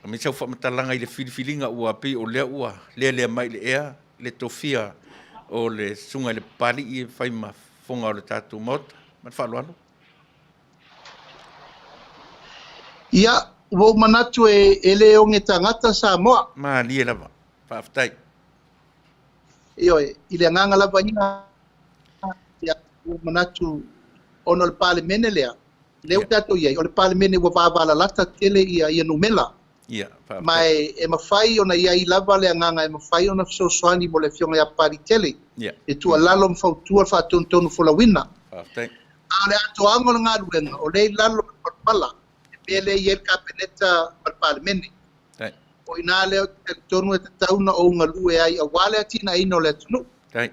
aumai sau faamatalaga i le filifiliga ua pei o lea ua lealea mai i le ea le tofia o le susuga i le Papalii e fai ma fofoga o le tatou Maota. Ma le faaaloalo. Ia, ua ou manatu e, e le oge tagata Samoa. Malie lava. Faafetai. Ioe, i le agaga lava ia, ia, ua ou manatu ona o le Palemene lea, lea ua tatou i ai, o le Palemene ua vavalalata tele ia, ia numela. Ia, faafetai. Ma e, e mafai ona i ai lava le agaga e mafai ona fesoasoani mo le Afioga ia Papaliitele, Ia. e tuualalo ma fautua le faatonutonu folauina. Faafetai. A o le atoaga o le galuega, o lea i lalo o le palapala, le mea lea e i ai le Kapeneta ma le Palemene. Tai. O i ina lea ou te talitonu e tatau ona ou galue ai aua le atinaeina o le atunuu. Tai.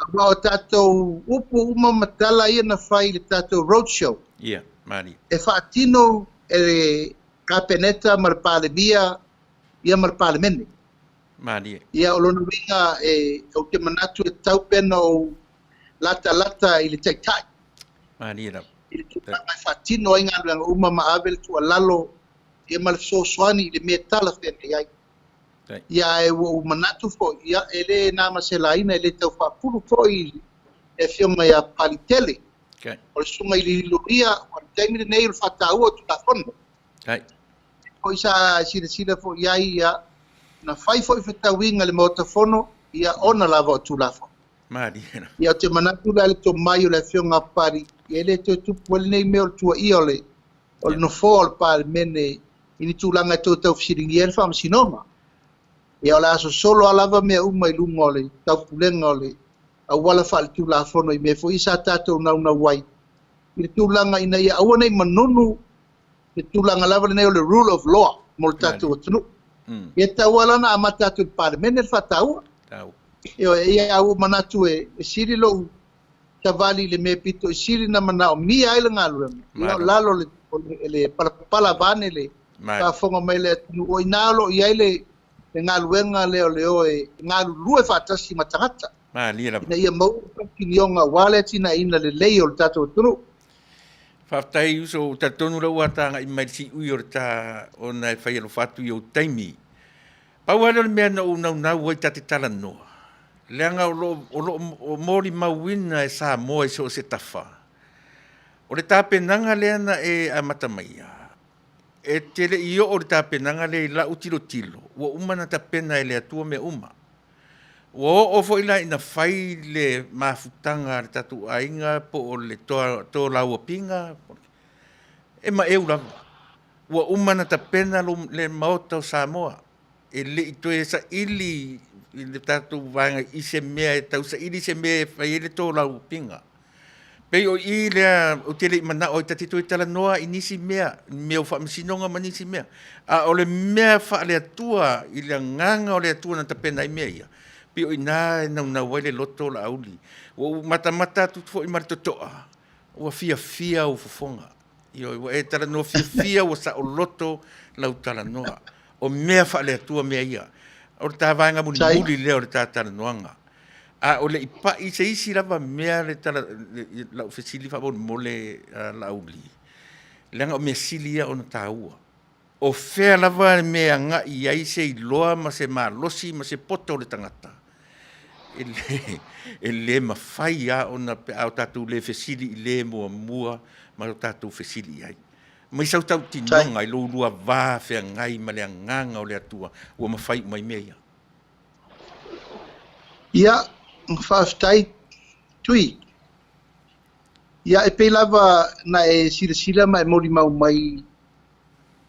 Aua o tatou upu uma ma tala ia na fai i le tatou road show. Ia, malie. E faatino e le Kapeneta ma le Palemia ia ma le Palemene. Malie. Ia, o lona uiga e, ou te manatu e tatau pea ona ou latalata i le Taitai. Malie lava. I le tulaga e faatino ai galuega uma ma ave le tuualalo ia ma le fesoasoani i le mea e talafeagai ai. Ia ae ua ou manatu foi, ia e le na ma se laina, e le tau faapulu foi le afioga ia Papaliitele. O le susuga i le Liloia, o le taimi lenei o le faataua o Tulafono. Foi sa silasila foi i ai, ia, na fai foi fetauiga i le Maota Fono, ia ona lava o Tulafono. Ia ou te manatu la i le tomai o le afioga a Papalii, ia e le toe tupu ai lenei mea o le tuuaia o le o le Nofoa o le Palemene i ni tulaga e toe tau fesiligia ai le Faamasinoga. Ia o le a sosolo a lava mea uma i luga o le taupulega o le auala faaletulafono i mea foi ia sa tatou naunau ai i le tulaga ina ia aua ne i manunu le tulaga lava lenei o le rule of law mo le tatou atunuu. Ia e tatau lava la ona amata atu i le Palemene le faataua. Ioe, ia a ua ou manatu e sili lou savali i le mea pito i sili na manaomia ai le galuega, ia o lalo o le palapala vaeane le faafofoga mai le atunuu, o i ina o lo o i ai le galuega lea o le o e galulue faatasi ma tagata ina ia maua le faitinoga aua le atinaeina lelei o le tatou atunuu. Faafetai uso, ua talitonu lea ua tagai mai le siui o le ta ona e fai alofa atu i ou taimi. Pau lava lea o le mea na ou naunau ai ta te talanoa, leaga o lo o lo o molimauina e Samoa i so o se tafa, o le tapenaga lea na e amata maia, e te le i oo i le tapenaga lea i lau tilotilo, ua uma ona tapena e le Atua mea uma. Ua oo foi la ina fai le mafutaga a le tatou aiga po o le tolauapiga, e maeu lava. Ua uma ona tapena le Maota o Samoa, e le i toe saili i le tatou vaega i se mea e tau saili se mea e fai ai le tolaupiga. Pei o i lea ou te le i manao ai ta te toe talanoa i nisi mea, mea o faamasinoga ma nisi mea. A o le mea faale-Atua i le agaga o le Atua na tapena ai mea ia, pei o i ina e naunau ai le loto o Laauli. Ua ou matamata atu foi ma le totoa, ua fiafia ou fofoga. Ioe, ua e talanoa fiafia, ua saoloto lau talanoa. O mea faale-Atua mea ia. O le ta vaega mulimuli lea o le ta talanoaga. A o le i pai se isi lava mea le tala, lau fesili faamolemole Laauli, leaga o mea sili ia ona taua. O fea lava le mea e agai i ai se iloa ma se malosi ma se poto o le tagata, e le, e le mafai lava ona pe a o tatou le fesili i le muamua ma o tatou fesili i ai. Mai sau tautinoga i lou lua va feagai ma le Agaga o le Atua ua mafai uma ai mea ia. Ia, faafetai Tui. Ia, e pei lava na e silasila ma e molimau mai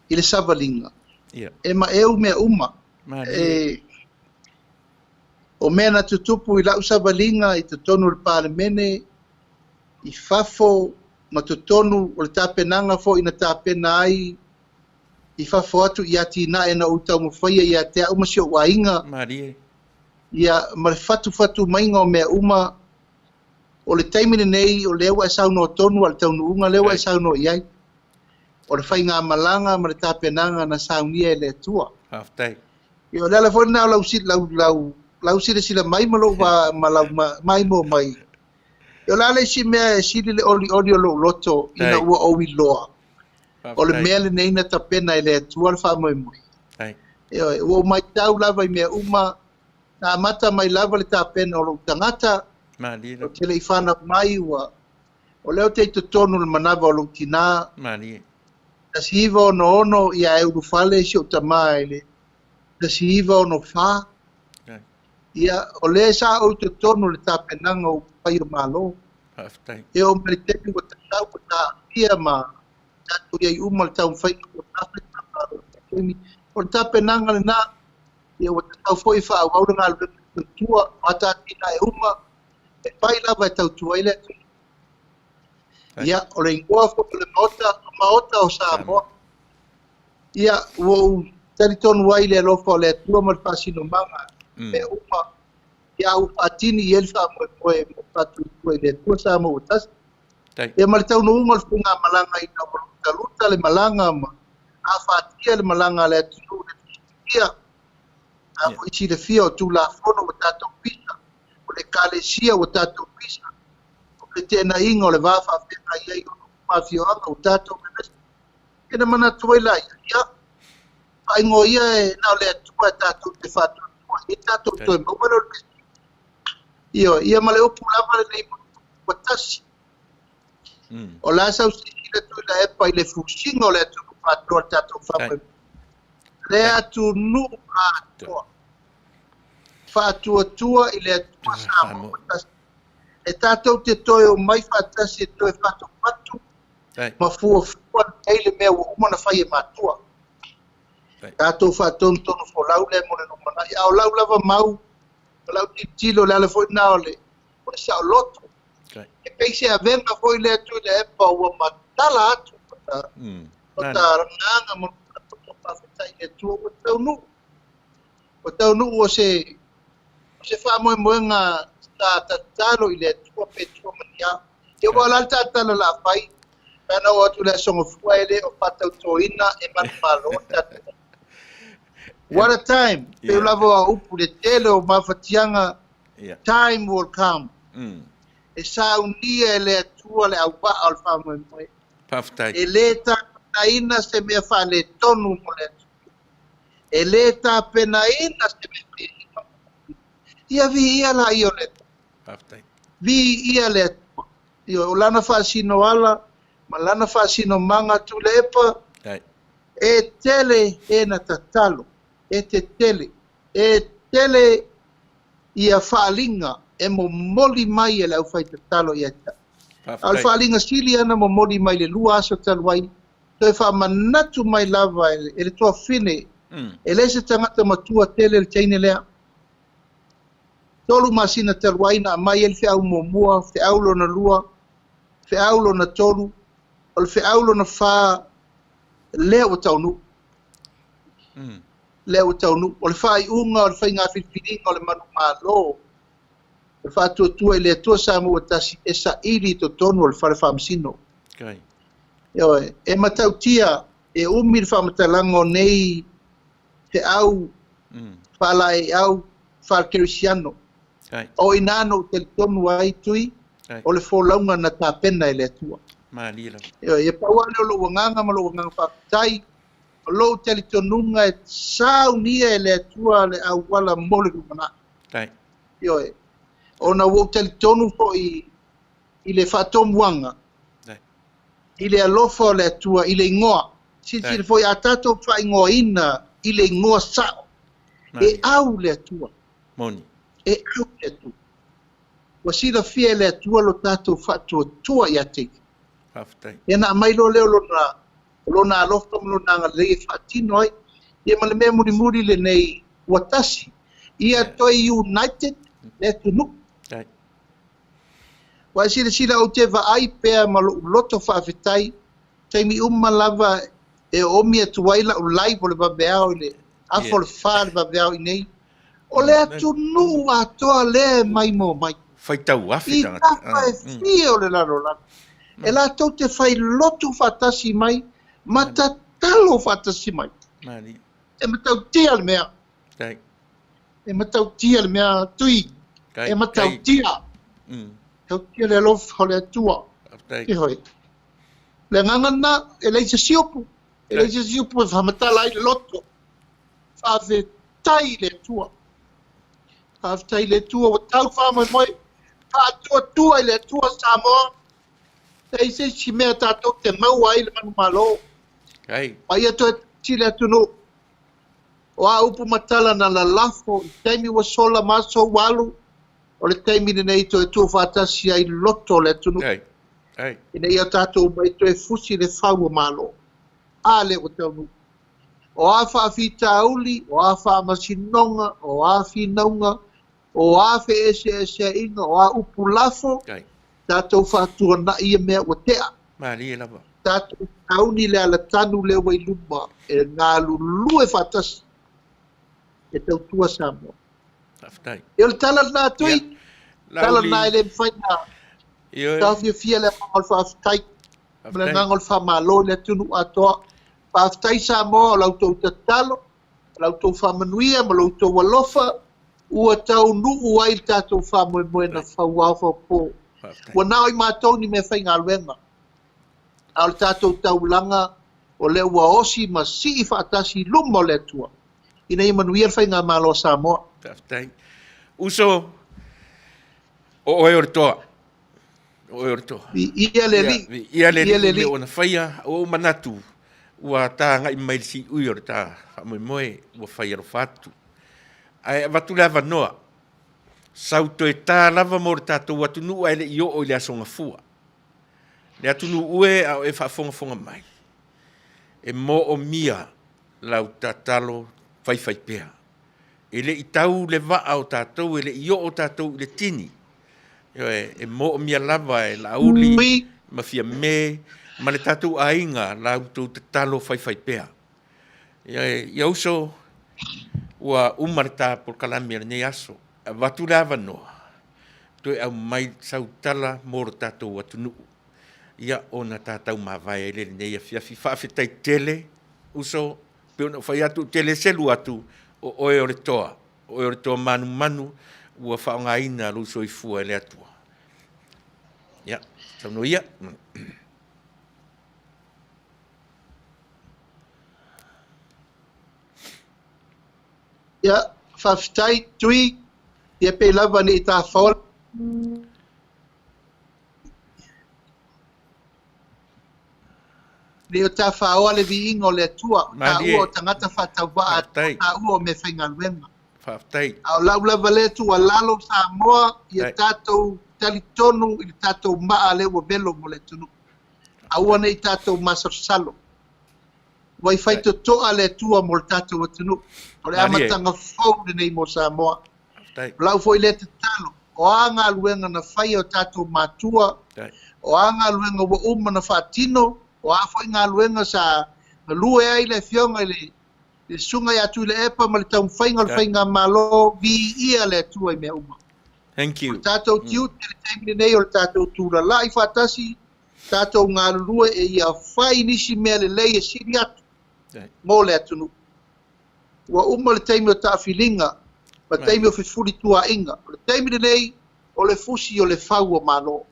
i le savaliga, e maeu mea uma. E, o mea na tutupu i lau savaliga i totonu o le Palemene, i fafo ma totonu o le tapenaga foi na tapena ai i fafo atu i atinae na ou taumafaia ia te au ma si ou aiga, Malie. Ia, ma le fatufatu maiga o mea uma. O le taimi lenei o lea ua e saunoa tonu a le taunuuga lea ua e saunoa i ai. O le faigamalaga ma le tapenaga na saunia e le Atua. Faafetai. Ia o le ala foi lena o lau lau lau lau silasila mai ma lou ma lau maimoa mai. Ia o le a le isi mea e sili le olioli o lou loto ina ua ou iloa o le mea lenei na tapena e le Atua le faamoemoe. Ioe, ua ou matau lava i mea uma Na amata mai lava le tapena o lou tagata, Malie ou te le i fanau mai, ua, o lea ou te i totonu o le manava o lou tinā. Malie. 1966, ia e ulufale si ou tamā i le 1964. Ia, o lea sa ou i totonu o le tapenaga o upufai o Malo. Faafetai. E oo mai le taimi ua tatau ua taatia ma tatou i ai uma le taumafaiga o lena faigamalo i le taimi. O le tapenaga lena. Ia ua tatau foi e faaauau le galuega e tautua o ata atinae uma e fai lava e tautua ai le atunuu. Ia, o le igoa foi o le Maota, o Maota o Samoa. Ia, ua ou talitonu ai i le alofa o le Atua ma le faasinomaga i mea uma, ia a ua faatini i ai le faamoemoe mo le faatuatua i le Atua Samoa ua tasi. Ia ma le taunuuga o le faigamalaga ina ua lutaluta le malaga ma afatia le malaga a le atunuu i le filifilia, a foi silafia o Tulafono ua tatou pisa, o le Ekalesia ua tatou pisa, o feteenaiga o le va faafeagai ai o nuu ma afioaga ua tatou vevesi. Ia na manatu ai laia, ia, faaigoa ia e na o le Atua e tatou te faatuatua ai tatou toe maua lea o le Mesia. Ioe, ia ma le upu lava lenei ua tasi. O le a sau silasila Tuilaepa i le fusiga o le atunuu atoa le tatou faamoemoe. Le atunuu atoa. Faatuatua i le Atua Samoa ua tasi. E tatou te toe omai faatasi e toe fatufatu ma fuafua lelei le mea ua uma ona fai e matua. Tatou faatonutonu folau lea mo le lumanai. A o lau lava mau, o lau tilotilo, o le ala foi lena o le saoloto. E pei se avega foi lea Tuilaepa ua matala atu o ta agaga ma lo tatou faafetai i le Atua ua taunuu. Ua taunuu o se o se faamoemoega sa tatalo i le Atua pe tua ma ni a. Ia aua o le a le tatalo o le a fai pe ana oo atu i le Aso Gafua e le o faatautoina e manumalo le tatou What a time! Pei lava o au upu i le tele o mafatiaga Time will come. E saunia e le Atua le auvaa o le faamoemoe. Faafetai. E le tapenaina se mea faaletonu mo le atunuu. E le tapenaina se mea faiaina mo le atunuu. Ia viia laia o le Atua. Faafetai. Viia le Atua. Ioe, o Lana faasinoala ma Lana faasinomaga Tuilaepa, e tele e na tatalo, e te tele, e tele ia faaaliga e momoli mai e le aufaitatalo ia te au. A o le faaaliga sili ana momoli mai le lua aso talu ai, toe faamanatu mai lava e le tuafafine, e le se tagata matua tele le teine lea. Tolu masina talu ai na aumai ai le feau muamua, feau lona lua, feau lona tolu, o le feau lona fa lea ua taunuu. Lea ua taunuu. O le faaiuga o le faiga filifiliga o le manumalo, o le faatuatua i le Atua Samoa ua tasi e saili i totonu o le fale faamasino. Ioe, e matautia, e umi le faamatalaga o nei feau faalaeiau faale-kerisiano. O i ina na ou talitonu ai, Tui, o le folauga na tapena e le Atua. Ioe, ia pau lava lea o lou agaga ma lou agaga faafetai. O lou talitonuga e saunia e le Atua le auala mo le lumanai. Ioe. Ona ua ou talitonu foi i le faatomuaga, i le alofa o le Atua, i le igoa. Silasila foi, a tatou faaigoaina i le igoa sao, e au le Atua. E au le Atua. Ua silafia e le Atua lo tatou faatuatua ia te Ia. Ia ona aumai loa lea o Lona O lona alofa ma lona agalelei e faatino ai ia ma le mea mulimuli lenei ua tasi ia toe united le atunuu. Ua e silasila ou te vaai pea ma lou loto faafetai taimi uma lava e oomi atu ai lau live o le vaveao i le afa o le fa le vaveao i nei. O le atunuu atoa lea e maimoa mai. Faitau afe I tagata. tafa e fia o le lalolagi, e latou te fai lotu faatasi mai ma tatalo faatasi mai. Malie. E matautia le mea. Tai. E matautia le mea Tui. Tai. E matautia. Tautia le alofa o le Atua. Faafetai. Ioe. Le agaga lena, e leai se siupu. E leai se siupu e faamatala ai le loto. Faafetai i le Atua. Faafetai i le Atua ua tau faamoemoe. Faatuatua i le Atua Samoa. Leai se isi mea tatou te maua ai le manumalo. Kai. Ma ia toe tasi le atunuu. O a upu ma tala na lalafo i taimi ua sola ma aso ua alu, o le taimi lenei toe tuufaatasi ai loto o le atunuu. Kai. Kai. Ina ia tatou omai toe fusi le fau o Malo. A lea ua taunuu. O a faafitauli, o a faamasinoga, o a finauga, o a feeseeseaiga, o a upu lafo, Kai. tatou faatuanai ia mea ua tea. Malie lava. Tatou sauni le alatanu lea ua i luma e galulue faatasi e tautua Samoa. Faafetai. Ia o le tala lena Tui. Ia. Tala Lauli. lena e le mafai ona Ioe. taofiofia le agaga o le faafetai ma le Faafetai. agaga o le faamalo i le atunuu atoa. Faafetai Samoa o la outou tatalo, o la outou faamanuia ma lo outou alofa ua taunuu ai le tatou faamoemoe na fauao faupo. Faafetai. Ua nao i matou ni mea faigaluega, a o le tatou taulaga o lea ua osi ma sii faatasi i luma o le Atua ina ia manuia le faigamalo a Samoa. Faafetai. Uso, o oe o le toa. O oe o le toa. Viia le Alii. Viia le Viia le Alii i mea Alii. ua na faia, ua ou manatu, ua tagai mai le siui o le ta faamoemoe, ua fai alofa atu. Ae avatu le avanoa, sau toe ta lava mo le tatou atunuu ae le i oo i le Aso Gafua. Le atunuu e a o e faafogafoga mai, e moomia lau tatalo faifaipea. E le i tau le vaa o tatou, e le i oo tatou i le tini. Ioe, e moomia lava e Laauli Ui. ma Fiame ma le tatou aiga la outou tatalo faifaipea. Ioe, ia uso, ua uma le ta polokalame o lenei aso. Avatu le avanoa, toe aumai sau tala mo lo tatou atunuu. Ia, ona tatau mavae ai le lenei afiafi. Faafetai tele, uso, pei ona ou fai atu, ou te le selu atu, o oe o le toa, o oe o le toa manumanu ua faaaogaina lou soifua e le Atua. Ia, saunoa ia. Ia, faafetai Tui, ia pei lava ne i tafaola. Le o tafaoa le viiga o le Atua, o Malie. taua o tagata faatauvaa a Atua, Faafetai. taua o meafaigaluega. Faafetai. A o lau lava lea tuualalo Samoa, ia Faafetai. tatou talitonu i le tatou maa lea ua velo mo le atunuu. Aua ne i tatou masalosalo. Ua i fai totoa le Atua mo le tatou atunuu. O le Malie. amataga fou lenei mo Samoa. Faafetai. O lau foi lea tatalo, o a galuega na faia o tatou matua, Faafetai. o a galuega ua uma na faatino, o a foi galuega sa galue ai le afioga i le le susuga ia Tuilaepa ma le taumafaiga o le Faafetai. faigamalo, viia le Atua i mea uma. Thank O you. le tatou tiute i le taimi lenei o le tatou tulalai faatasi, tatou galulue e ia fai nisi mea lelei e sili atu Faafetai. mo le atunuu. Ua uma le taimi o taafiliga ma taimi o fefulituaaiga. O le taimi lenei o le fusi o le fau o Malo.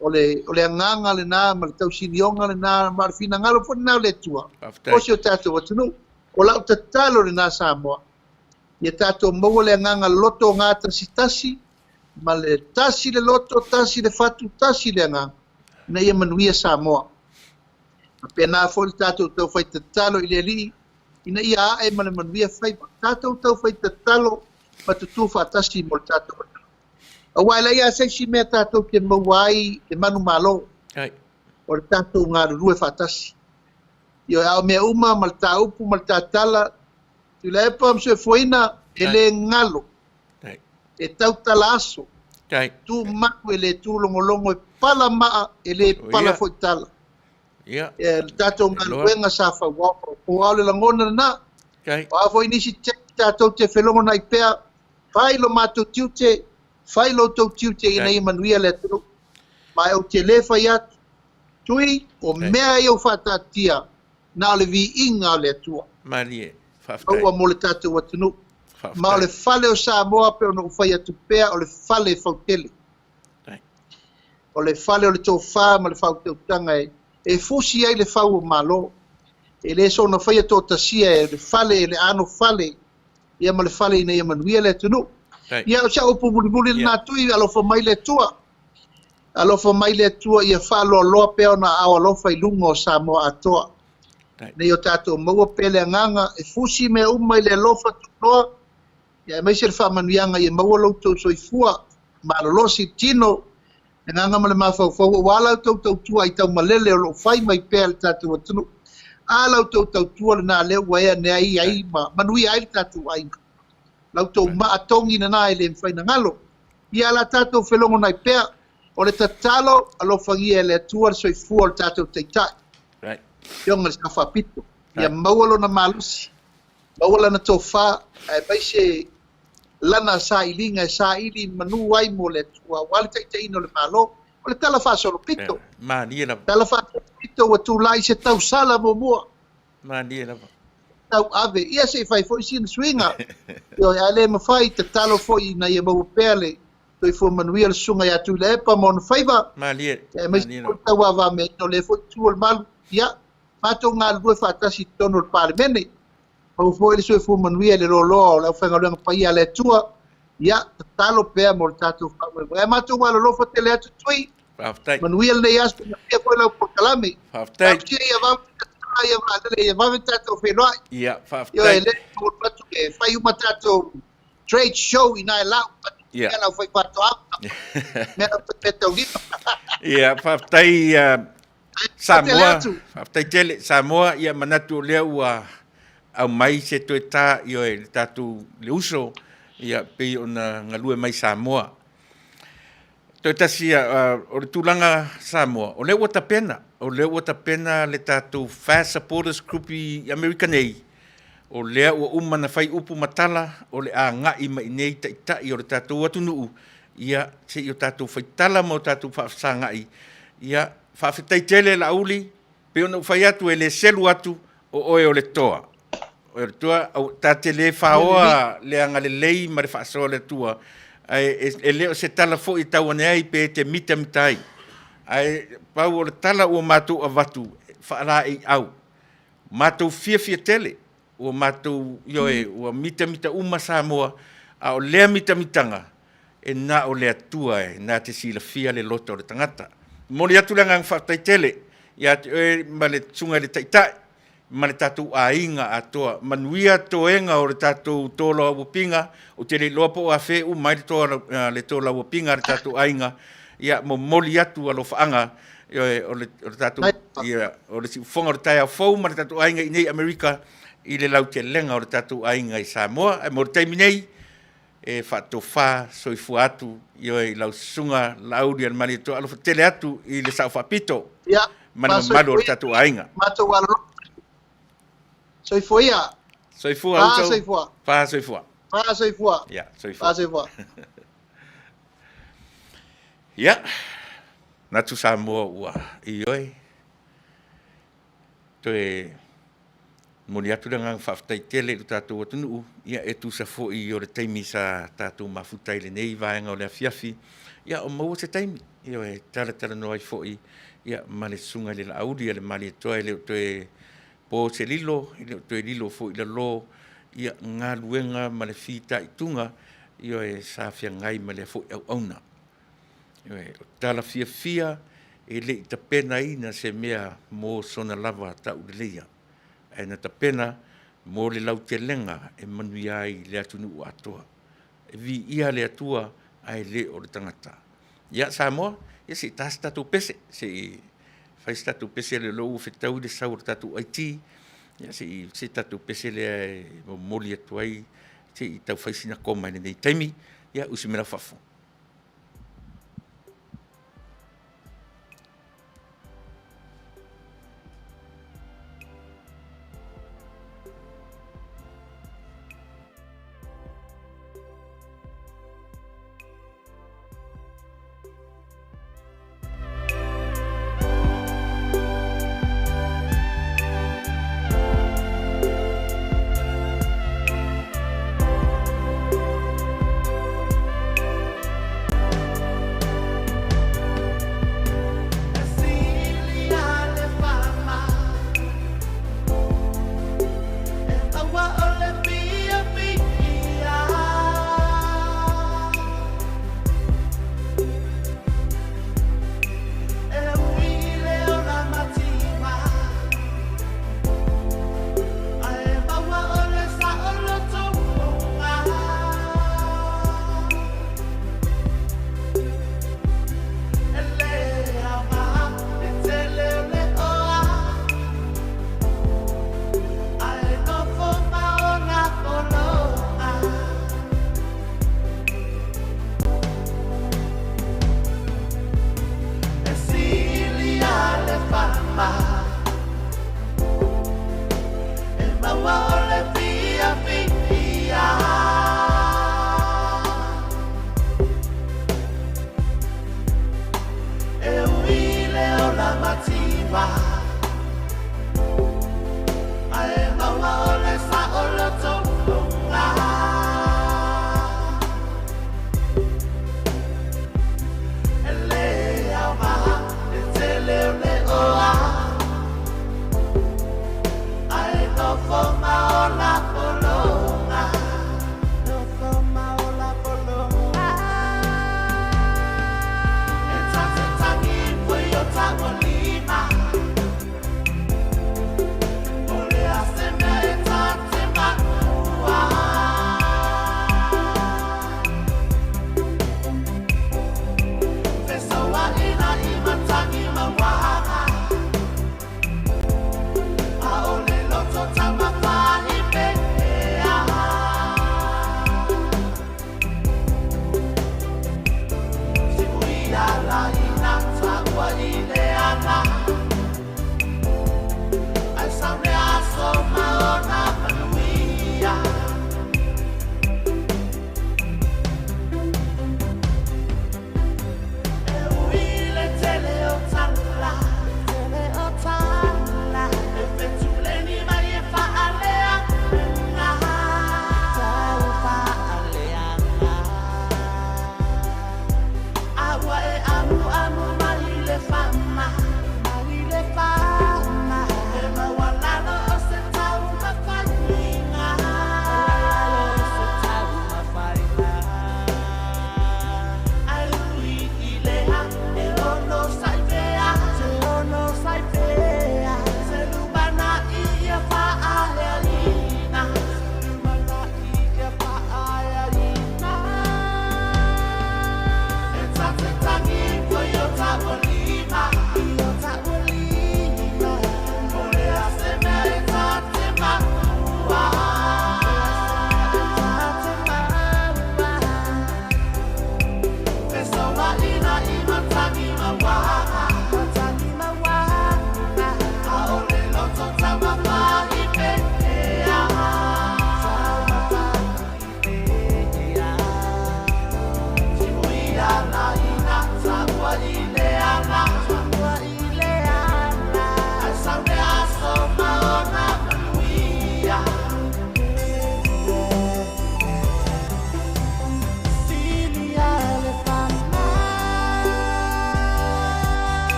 O le, o le agaga lena ma le tausinioga lena ma le finagalo foi lena o le Atua. Faafetai. O si o tatou atunuu. O lau tatalo lena Samoa. Ia tatou maua le agaga loto o gatasitasi ma le tasi le loto, tasi le fatu, tasi le agaga. Ina ia manuia Samoa. Faapena foi le tatou taufai tatalo i le Alii ina ia ae ma le manuia faiva. Tatou taufai tatalo ma tutū faatasi mo le tatou atunuu. Aua e leai lava se isi mea tatou te maua ai le manumalo Ai. o le tatou galulue faatasi. Ioe, a o mea uma ma le tāupu ma le tātala, Tuilaepa ma Soifuaina, e Ai. le galo, Ai. e tautala aso, Ai. tu maku e le tūlogologo, e pala maa, e le O pala ia. foi tala. Ia. E, le tatou E loa. galuega sa fauao faupo, a o le lagona lena, Ai. o a foi nisi taimi tatou te felogonai pea, fai lo matou tiute, Fai lo outou tiute ina ia manuia le atunuu. Ma ou te le fai atu, Tui, o mea ia ua faataatia, na o le viiga o le Atua. Malie, faafetai. Aua mo le tatou atunuu. Ma o le fale o Samoa pei ona ou fai atu pea, o le fale e fautele. O le fale o le tofa ma le faautautaga e fusi ai le fau o Malo. E le soona faia toatasia e le fale, e le ano fale, ia ma le fale ina ia manuia le atunuu. Ia, o si au upu mulimuli lena Tui, alofa mai le Atua. Alofa mai le Atua ia faaloaloa pea ona aao alofa i luga o Samoa atoa. Ina ia o tatou maua pea le agaga e fusi mea uma i le alofa tuuloa, ia aemaise le faamanuiaga ia maua lo outou soifua malolosi i le tino, le agaga ma le mafaufau aua la outou tautua aitaumalele o lo o fai mai pea e le tatou atunuu. A la outou tautua lena lea ua ea ane ai ai ma manuia ai le tatou aiga. La outou maa togi lena e le mafai ona galo. Ia la tatou felogonai pea. O le tatalo, alofagia e le Atua le soifua o le tatou Taitai, Afioga i le Sao Faapito. Ia maua lona malosi, maua lana tofa, aemaise lana sailiga e saili manu ai mo le Atua aua le taitaiina o le Malo. O le tala faasolopito. Malie lava. Tala faasolopito ua tulai se tausala muamua. Malie lava. Tau ave. Ia se i fai foi sina suiga. Ioe, ae le mafai, tatalo foi ina ia maua pea le soifua manuia le susuga ia Tuilaepa ma ona faiva. Malie. Aemaise foi le tauavameaina o lea foi itu o le malu. Ia, matou galulue faatasi i totonu o le Palemene. Maua foi le soifua manuia i le loaloa o le aufaigaluega paia a le Atua. Ia, tatalo pea mo le tatou faamoemoe. Ae matou alolofa tele atu Tui. Faafetai. Manuia lenei aso, manuia foi lau polokalame. Faafetai. Talosia ia vave ia vaalele, ia vave tatou feiloai. Ia, faafetai. Ioe, le momoli atu e fai uma tatou trade show ina e lau atu Ia. mea lau fai faatoaga, mea lau fai meataulima. Ia, faafetai Samoa, atu. Faafetai tele Samoa, ia manatu o lea ua aumai se toe tā ioe le tatou le uso ia pei ona galue mai Samoa. Toe tasi ia, o le tulaga Samoa, o lea ua tapena, o lea ua tapena le tatou Fast Supporters Group i Amerika nei, o lea ua uma na fai upu ma tala o le agai mai i nei taitai o le tatou atunuu, ia se i o tatou faitala ma o tatou faafesagai. Ia, faafetai tele Laauli, pei ona ou fai atu e le selu atu o oe o le toa. O le toa, ta te le faoa le agalelei ma le faasoa o le Atua, ae e le o se tala foi e tau ane ai pe te mitamita ai. Ae pau o le tala ua matou avatu, faalaeiau, matou fiafia tele, ua matou, ioe, ua mitamita uma Samoa, a o lea mitamitaga, e na o le Atua e na te silafia le loto o le tagata. Momoli atu le agaga faafetai tele ia te oe ma le Susuga i le Taitai ma le tatou aiga atoa. Manuia toega o le tatou tolauapiga, ou te le iloa po o afea e uma ai le tolauapiga a le tatou aiga. Ia momoli atu alofaaga, ioe, o le tatou, ia, o le siufofoga o le taeao fou ma le tatou aiga i inei i Amerika i le lautelega o le tatou aiga i Samoa. Ae mo le taimi nei, e faatofa soifua atu ioe i lau susuga Laaulialemalietoa. Alofa tele atu i le Sao Faapito Ia, ma le mamalu o le tatou aiga. Matou alolofa. Soifua ia. Soifua Fa uso. soifua. Fa soifua. Fa soifua. Ia, soifua. Fa soifua. Ia, natu Samoa ua ioe. Toe momoli atu le agaga faafetai tele i lo tatou atunuu, ia e tusa foi o le taimi sa tatou mafuta ai i lenei vaega o le afiafi, ia o maua se taimi, ioe, e talatalanoa ai foi ia ma le susuga i le Laauli a le Malietoa e le o toe po se lilo, e le o toe lilo foi i lalo ia galuega ma le fitaituga, ioe, sa feagai ma lea foi auauna. Ioe, o tala fiafia e le i tapenaina se mea mo sona lava tauleleia, ae na tapena mo le lautelega e manuia ai le atunuu atoa. E viia le Atua ae le o le tagata. Ia Samoa, ia se i ta se tatou pese, se i fai se tatou pese lea ua fetaui le sau o le tatou IT, ia se i se tatou pese lea e momoli atu ai, se i tau fai sina koma i lenei taimi, ia usi mai lau faafofoga.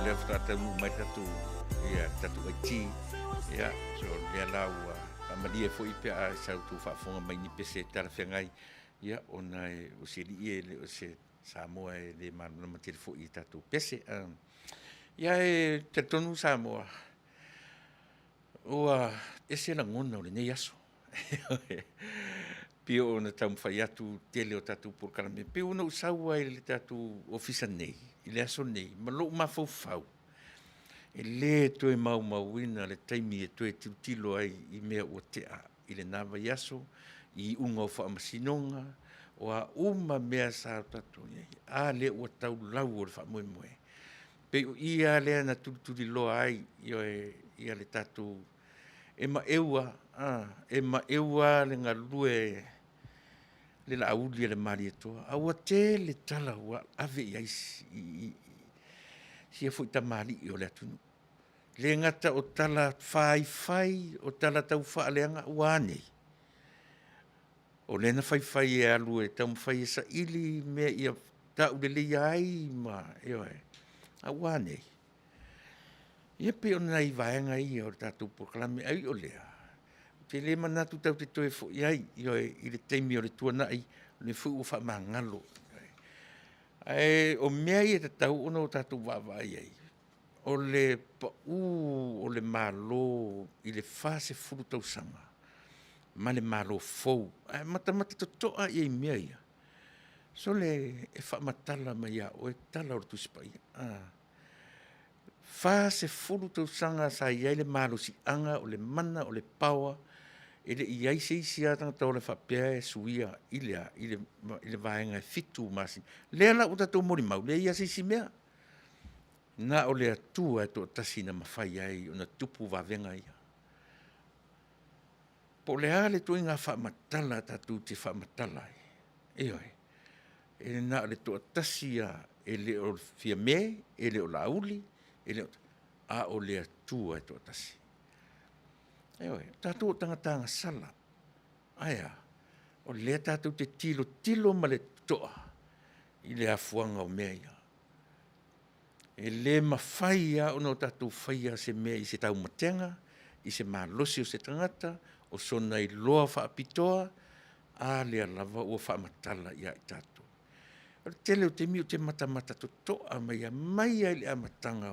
lea faatoa taunuu mai le tatou, ia, le tatou IT. Ia, so lea la ua faamalie foi pe a sa outou faafofoga mai ni pese talafeagai, ia, ona e, o si alii e le o se Samoa e le malamalama tele foi i tatou pese. Ia e talitonu Samoa, ua ese lagona o lenei aso. Pei ona taumafai atu i le tele o tatou polokalame, pei ona ou sau ai i le tatou ofisa nei i le aso lenei ma lou mafaufau, e le toe maumauina le taimi e toe tilotilo ai i mea ua tea i lena vaiaso, i iuga o faamasinoga, o a uma mea sa tatou i ai, a lea ua tau lau o le faamoemoe. Pei o i lava lea na tulituliloa ai, ioe, ia le tatou, e maeu lava, a, e maeu lava le galue le Laauli a le Malietoa, a ua tele tala ua ave i ai i sia foi tamalii o le atunuu. E le gata o tala faifai, o tala taufaaleaga, ua a nei? O lea na faifai e alu e taumafai e saili mea ia tauleleia ai ma, ioe. A ua a nei? Ia pei o nai vaega ia o le tatou polokalame, ae ui o lea, ou te le manatu tatou te toe foi i ai, ioe, i le taimi o le tuanai, o lea foi ua faamagalo. Ae o mea ia e tatau ona tatou vaavaai i ai, o le pau o le Malo i le 40 tausaga ma le Malo fou, ae matamata totoa i ai i mea ia, sole, e faamatala mai ia oe tala o le Tusi Paia. 40 tausaga sa i ai le malosiaga o le mana o le power, e le i i ai se isi lava tagata ola faapea e suia i le a? I le vaega e 7 masina. Lea la ua tatou molimau, e leai lava se isi mea, na o le Atua e toatasi na mafai ai ona tupu vavega ia. Po o le a le ituaiga faamatala tatou te faamatala ai, ioe, e na o le toatasi lava, e le o Fiame, e le o Laauli, e le o, a o le Atua e toatasi. Ioe, o tatou o tagata agasala, ae a? O lea tatou te tilotilo ma le totoa i le afuaga o mea ia. E le mafai lava ona tatou faia se mea i se taumatega, i se malosi o se tagata, o sona iloa faapitoa, a lea lava ua faamatala ia i tatou. O le tele o taimi ou te matamata totoa mai lava, mai lava i le amataga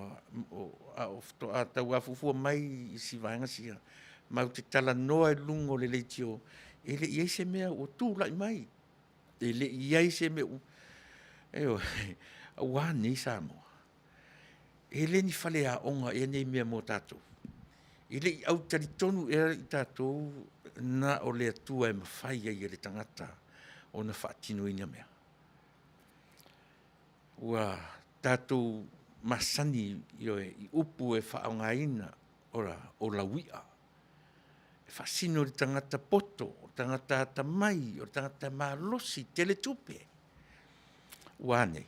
a o faatoa tau afuafua mai i si vaega sia, matou te talanoa i luga o le leitio, e le i i ai se mea ua tulai mai, e le i i ai se mea ua… Ioe. A ua a nei Samoa? E le ni faleaoga ea nei mea mo tatou? E le i autalitonu ea i tatou na o le Atua e mafai ai e le tagata ona faatinoina mea? Ua tatou masani, ioe, i upu e faaaogaina, ola, o lauia, e faasino i le tagata poto, o le tagata atamai, o le tagata malosi, tele tupe. Ua a nei?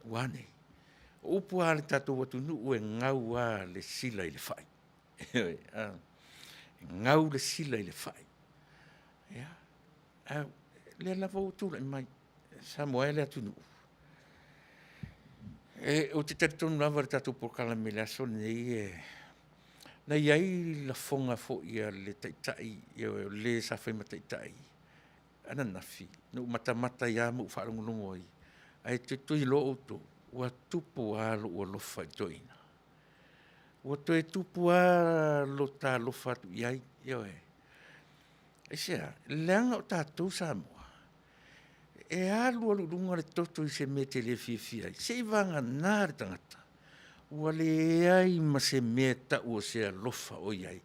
Ua a nei? O upu lava a le tatou atunuu e gau lava le sila i le fai. Ioe, e gau le sila i le fai. Ia, a o lea lava ua tulai mai, Samoa e le atunuu, ou te talitonu lava i le tatou polokalame i le aso lenei, na i ai lafoga foi a le Taitai, o le sa fai ma Taitai ananafi, na ou matamata ai lava ma ou faalogologo ai, ae toe iloa outou, ua tupu lava lou alofa i le toeaina, ua toe tupu lava lota alofa atu i ai, ioe. Aisea? Leaga o tatou Samoa, e alu alu i luga le toto i se mea e te le fiafia ai, seiavagana le tagata ua leai ma se mea e tau o se alofa o i ai,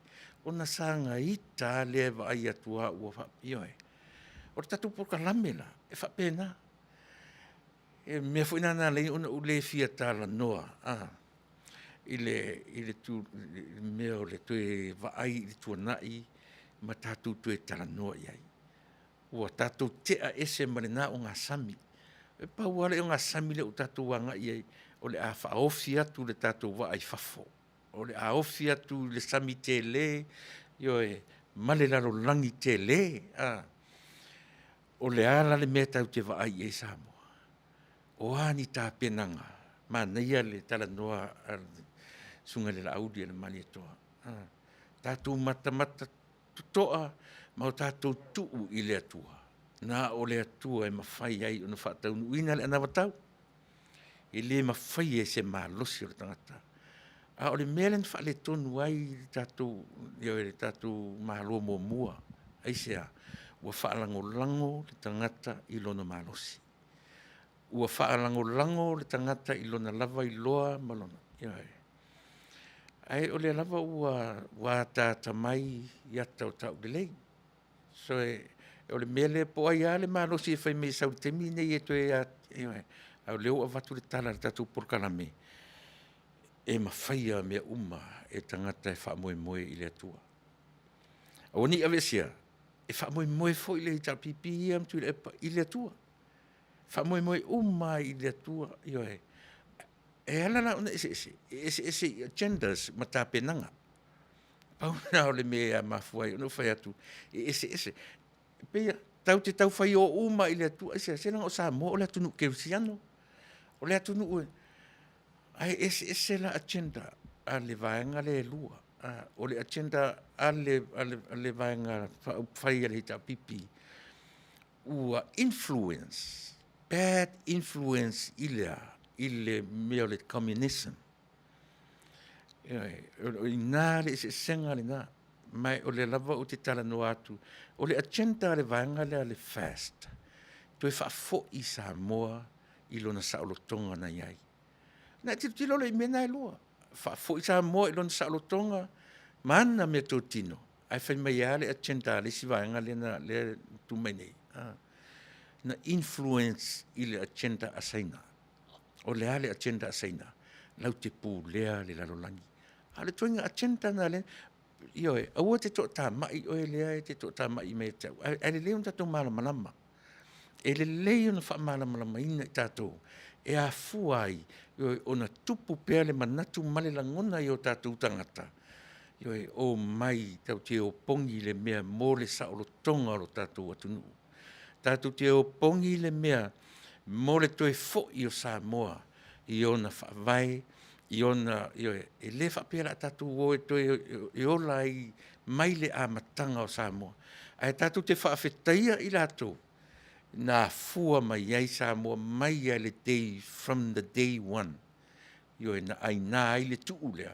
ona saga ita lava lea e vaai atu lava ua… ioe. O le tatou polokalame la, e faapena. O le mea foi lena na ala ai ona ou le fia talanoa i le mea o le toe vaai i le tuanai ma tatou toe talanoa i ai. Ua tatou tea ese ma lena ogasami. E pau lava le ogasami lea ua tatou agai i ai, o le a faaofi atu le tatou vaa i fafo, o le a ofi atu i le sami tele, ioe, ma le lalolagi tele. O le a la le mea tatou te vaai i ai Samoa? O a ni tapenaga? Manaia le talanoa a le Susuga i le Laauli a le Malietoa. Tatou matamata totoa ma o tatou tuu i le Atua. Na o le Atua e mafai ai ona faataunuuina le anavatau. E le mafaia e se malosi o le tagata. A o le mea lea na faaletonu ai le tatou, ioe, le tatou Malo muamua. Aisea? Ua faalagolago le tagata i lona malosi. Ua faalagolago le tagata i lona lava iloa ma lona, ioe. Ae o lea lava ua ataata mai i ata o taulelei. So, o le mea lea po o ai lava le malosi e fai mai e sau i le taimi lenei e toe, ioe, a o lea ua avatu le tala i le tatou polokalame, e mafaia mea uma e tagata e faamoemoe i le Atua. Aua ne i aveesea, e faamoemoe foi le HRPP ia ma Tuilaepa i le Atua. Faamoemoe uma lava i le Atua, ioe. E ala la ona eseese, e eseese i agendas ma tapenaga. Pau lena o le mea e mafua ai ona ou fai atu, e eseese. E pei lava tatou te tau fai o uma i le Atua, aisea? Se leaga o Samoa o le atunuu kerisiano, o le atunuu e… ae eseese la agenda a le vaega lea e lua. O le agenda a le Vaega Faaupufai a le HRPP, ua influence, bad influence i le a? I le mea o le communism. Ioe, o i ina le eseesega lena, ma o lea lava ou te talanoa atu, o le agenda a le vaega lea a le FAST, toe faafoi Samoa i lona saolotoga na i ai. Ona e tilotilo lea i mea na e lua, faafoi Samoa i lona saolotoga ma ana meatotino, ae fai mai lava le agenda a le isi vaega lea e tu mai nei, na influence i le agenda a Saina. O le a le agenda a Saina? Latou te pulea le lalolagi. A o le ituaiga agenda lena lea, ioe, aua e te toatamai oe lea e te toatamai mai ia te au, ae lelei ona tatou malamalama. E lelei ona faamalamalamaina i tatou e afua ai ona tupu pea le manatu ma le lagona i o tatou tagata, ioe, omai tatou te o opogi i le mea mo le saolotoga o lo tatou atunuu. Tatou te o opogi le mea mo le toe foi o Samoa i ona faavae, i ona, ioe, e le faapea o le a tatou o e toe ola ai mai le amataga o Samoa, ae tatou te faafetaia i latou na afua mai ai Samoa mai lava i le day, from the day one. Ioe, na aina ai le tuu lea,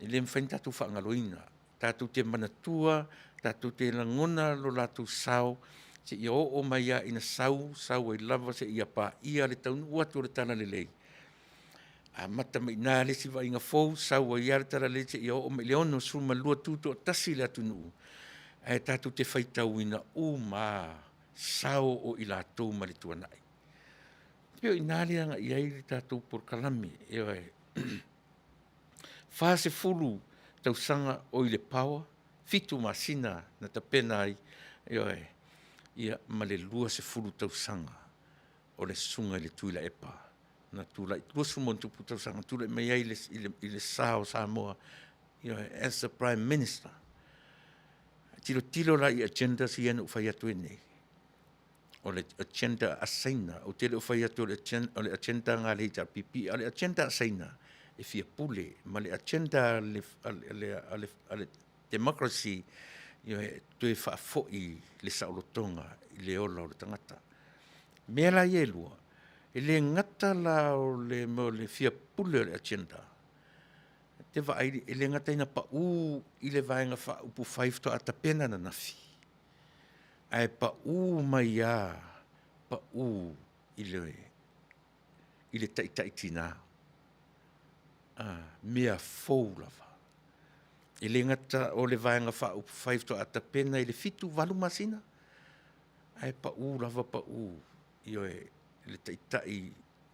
e le mafai ona tatou faagaloina. Tatou te manatua, tatou te lagona lo latou sao seia oo mai lava ina sau, sau ai lava seia paia le taunuu atu o le talalelei, amata mai i ina le isi vaaiga fou, sau ai lava le talalelei seia oo mai i le 62 tutoatasi le atunuu, ae tatou te faitauina uma lava sao o i latou mai le tuanai. E pei o i ina lea e agai i ai le tatou polokalame, ioe. 40 tausaga o i le power, 7 masina na tapena ai, ioe, ia ma le 20 tausaga o le Susuga i le Tuilaepa na tulai, 20+ tausaga na tulai mai ai i le sa o Samoa, ioe, as a Prime Minister. Tilotilo la i agendas ia na ou fai atu ai nei, o le agenda a Saina, ou te le o fai atu o le agenda lena a le HRPP, a o le agenda a Saina, e fia pule, ma le agenda a le democracy, ioe, e toe faafoi le saolotoga i le ola o le tagata. O mea la ia e lua, e le gata la o le mea o le fia pule o le agenda, ou te vaai e le gata ina pau i le Vaega Faaupufai faatoa tapena ananafi, ae pau mai lava, pau i le taitai tina, mea fou lava. E le gata o le Vaega Faaupufai faatoa tapena i le 7, 8 masina, ae pau lava pau, ioe, i le taitai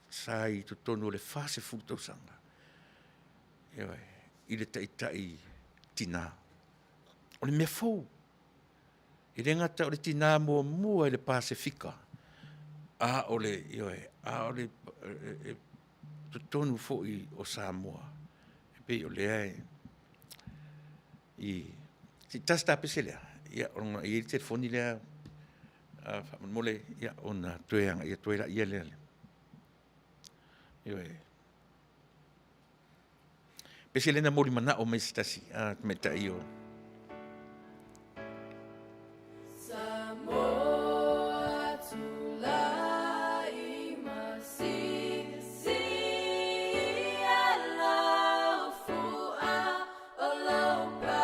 sa i totonu o le 40 tausaga, ioe, i le taitai tina. O le mea fou. E le gata o le tina muamua i le Pasefika, a o le, ioe, a o le totonu foi o Samoa, e pei o lea e i… Se i tasi ta pese lea, ona e i ai le telefoni lea faamolemole, ona toe agai atu ai lea. Ioe. Pese lena moli manao mai se tasi a tamaitai o Samoa tulai ma si lau fua o lou palelea.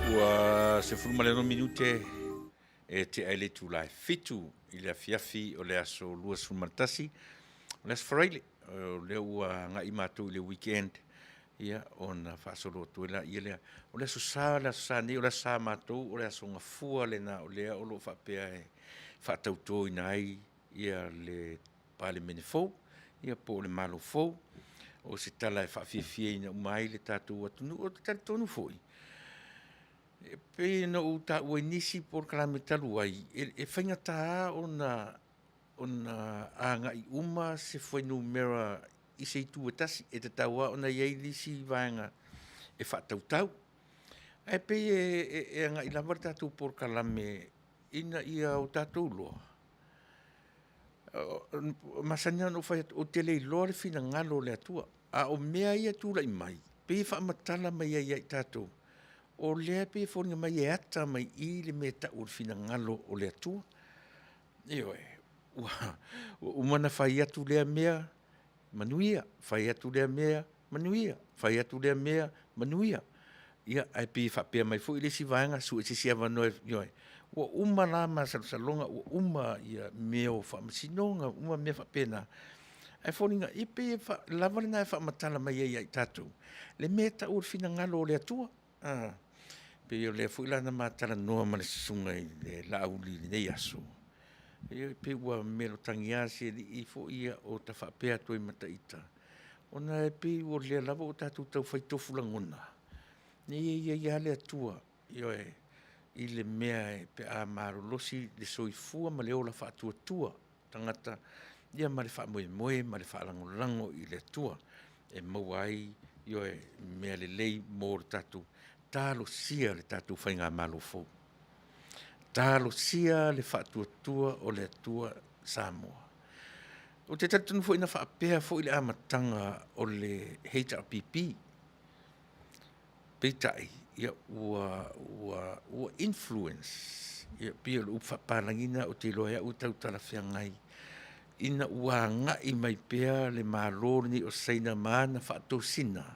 Ua 16 minute e tea ai le itula e 7 i le afiafi o le aso 21, o le aso Faraile, o lea ua agai matou i le weekend, ia, ona faasolo atu ai laia lea. O le aso Sa, le aso Sa nei, o le aso Sa matou, o le aso Gafua lena o lea o lo o faapea e faatautoina ai ia le Palemene fou, ia po o le Malo fou. O se tala e faafiafiaina uma ai le tatou atunuu. Ou te talitonu foi, e pei ona ou taua i nisi polokalame talu ai, e faigata ona ona agai uma se fuainumera i se itu e tasi, e tatau lava ona i ai nisi vaega e faatautau. Ae pei e, e, e agai lava le tatou polokalame ina ia o tatou loa, masani ona ou fai atu, ou te le iloa le finagalo o le Atua, a o mea ia e tulai mai, pei e faamatala mai ai ia i tatou, o lea e pei e foliga mai e ata mai i i le mea e tau o le finagalo o le Atua. Ioe, ua uma ona fai atu lea mea, manuia, fai atu lea mea, manuia, fai atu lea mea, manuia. Ia, ae pei e faapea mai foi le isi vaega, sue se isi avanoa, ioe, ua uma la masalosaloga, ua uma ia mea o faamasinoga, uma mea faapena. Ae foliga, e pei e lava lena e faamatala mai ai ia i tatou, le mea e tau o le finagalo o le Atua. A, pei o lea foi la na ma talanoa ma le susuga i le Laauli i lenei aso, e pei ua melotagia si alii foi ia o ta faapea atu ai ma ita, ona e pei o lea lava ua tatou tau fai tofu lagona, nei e i ai lava le Atua, ioe, i le mea pe a malolosi le soifua ma le ola faatuatua tagata, ia ma le faamoemoe ma le faalagolago i le Atua e maua ai, ioe, mea lelei mo le tatou talosia le tatou faigamalo fou. Talosia le faatuatua o le Atua Samoa. Ou te talitonu foi na faapea foi le amataga o le HRPP, peitai, ia, ua, ua, ua influence, ia, pei o le upu faapalagi lena ou te iloa e au e tau talafeagai, ina ua agai mai pea le Malo lenei o Saina ma ana faatosina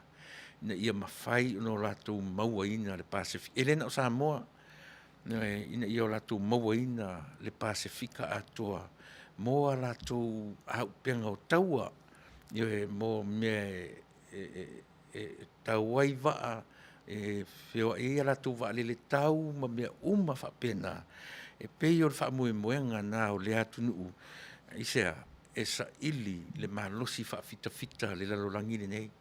ina ia mafai ona latou mauaina le Pasefika. E le na o Samoa, ina ia latou mauaina le Pasefika atoa mo a latou auupega o taua, ioe, mo mea e tau ai vaa, e feoai ai a latou vaalele tau ma mea uma faapena. E pei o le faamoemoega lena o lea atunuu, aisea? E saili le malosi faafitafita a le lalolagi lenei.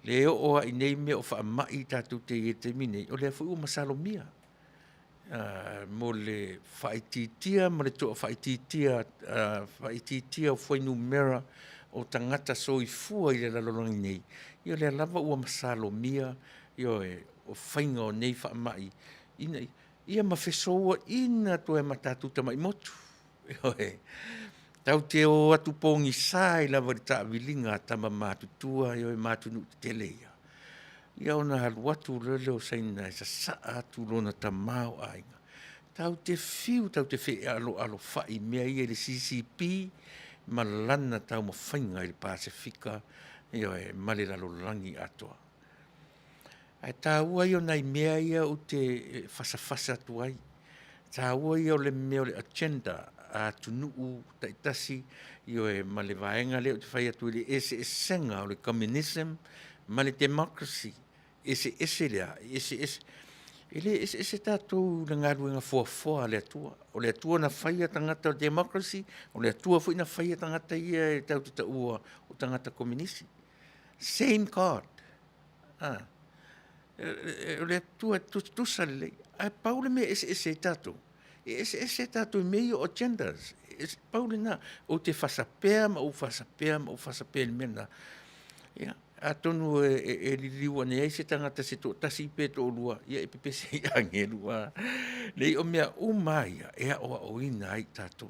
Lea e oo lava i nei mea o faamai tatou te i ai i le taimi lenei, o lea foi ua masalomia mo le faaitiitia ma le toafaitiitia faaitiitia o fuainumera o tagata soifua i le lalolagi nei, ia o lea lava ua masalomia, ioe, o faiga o nei faamai ina ia ma fesouaina atu ai ma tatou tamai motu. Ioe. Tatou te o atu pogisa ai lava i le taaviliga a tama matutua ioe ma atunuu tetele ia. Ia ona alu atu loa lea o Saina e sasaa atu lona tamaoaiga. Tatou te fiu tatou te fealoalofai i mea ia i le CCP ma lana taumafaiga i le Pasefika, ioe, ma le lalolagi atoa. Ae taua ia o nai mea ia ou te fasafasa atu ai. Taua ia o le mea o le agenda a atunuu taitasi, ioe, ma le vaega lea ou te fai atu i le eseesega o le communism ma le democracy. Eseese lea, eseese. E le eseese tatou i le galuega foafoa a le Atua. O le Atua na faia tagata o le democracy, o le Atua foi na faia tagata ia e tatou te taua o tagata kominisi. Same God. Ah. O le Atua e tusatusa lelei. Ae pau le mea e eseese ai tatou, e eseese tatou i mea ia o agendas. Pau lena, ou te fasa pea ma ou fasa pea ma ou fasa pea i le mea lena. Ia, atonu e, e, e liliu ane ai se tagata se toatasi pe toalua, ia e pepese i agelu. Leai, o mea uma lava ia e aoaoina ai tatou.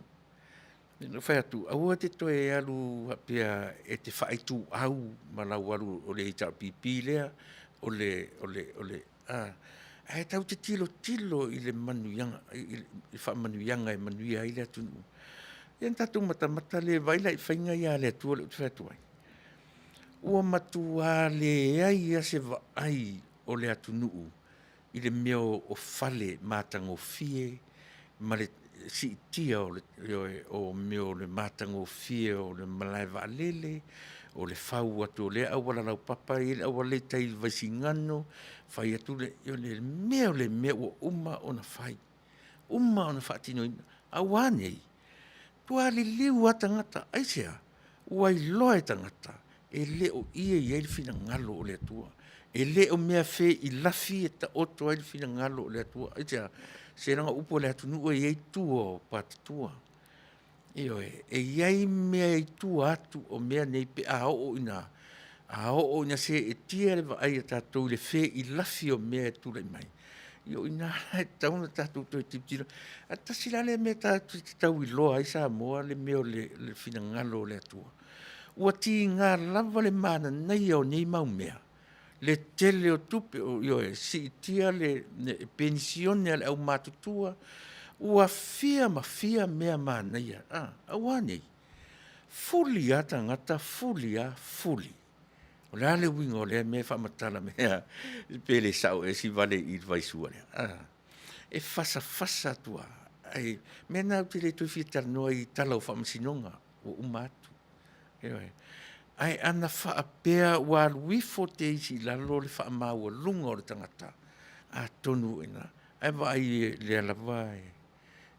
Na fai atu, aua te toe alu faapea e te faaituau ma lau alu o le HRPP lea, o le, o le, o le, a, ae tatou te tilotilo i le manuiaga, i le faamanuiaga e manuia ai le atunuu. Ia ona tatou matamata lea, vaai la i faiga ia a le Atua lea ou te fai atu ai. Ua matua leai lava se vaai o le atunuu i le mea o fale matagofie ma le siitia o le, ioe, o mea o le matagofie o le malae vaalele, o le fau atu o lea auala laupapa e i ai le auala lea i tai i Vaisigano, fai atu le, ioe, le mea o le mea ua uma ona fai, uma ona faatinoina. A ua a nei? Matua liliu lava tagata. Aisea? Ua iloa e tagata e le o ie i ai le finagalo o le Atua. E le o mea feilafi e taoto ai le finagalo o le Atua. Aisea? Seiloga o upu a le atunuu e i ai tua o patatua. Ioe, e i ai mea i tua atu o mea nei pe a oo ina A oo ina seetia le vaai a tatou i le feilafi o mea e tulai mai, ia o i ina la e tatau ona tatou toe tilotilo. Ae tasi la lea mea tatou te tau iloa ai Samoa le mea o le finagalo o le Atua, ua tiga lava le mananaia o nei mau mea, le tele o tupe, ioe, siitia le penisione a le aumatutua, ua fia ma fia mea manaia, aua nei? Fuli lava tagata, fuli lava, fuli. O le a le uiga o lea mea e faamatala mea pe le sao ea si vale i le vaisua lea? A, e fasafasa atu lava. Ae mea na ou te le toe fia talanoa ai i tala o faamasinoga ua uma atu. Ioe. Ae ana faapea ua alu ifo te isi i lalo le faamaualuga o le tagata, atonu ina, ae vaai lea lava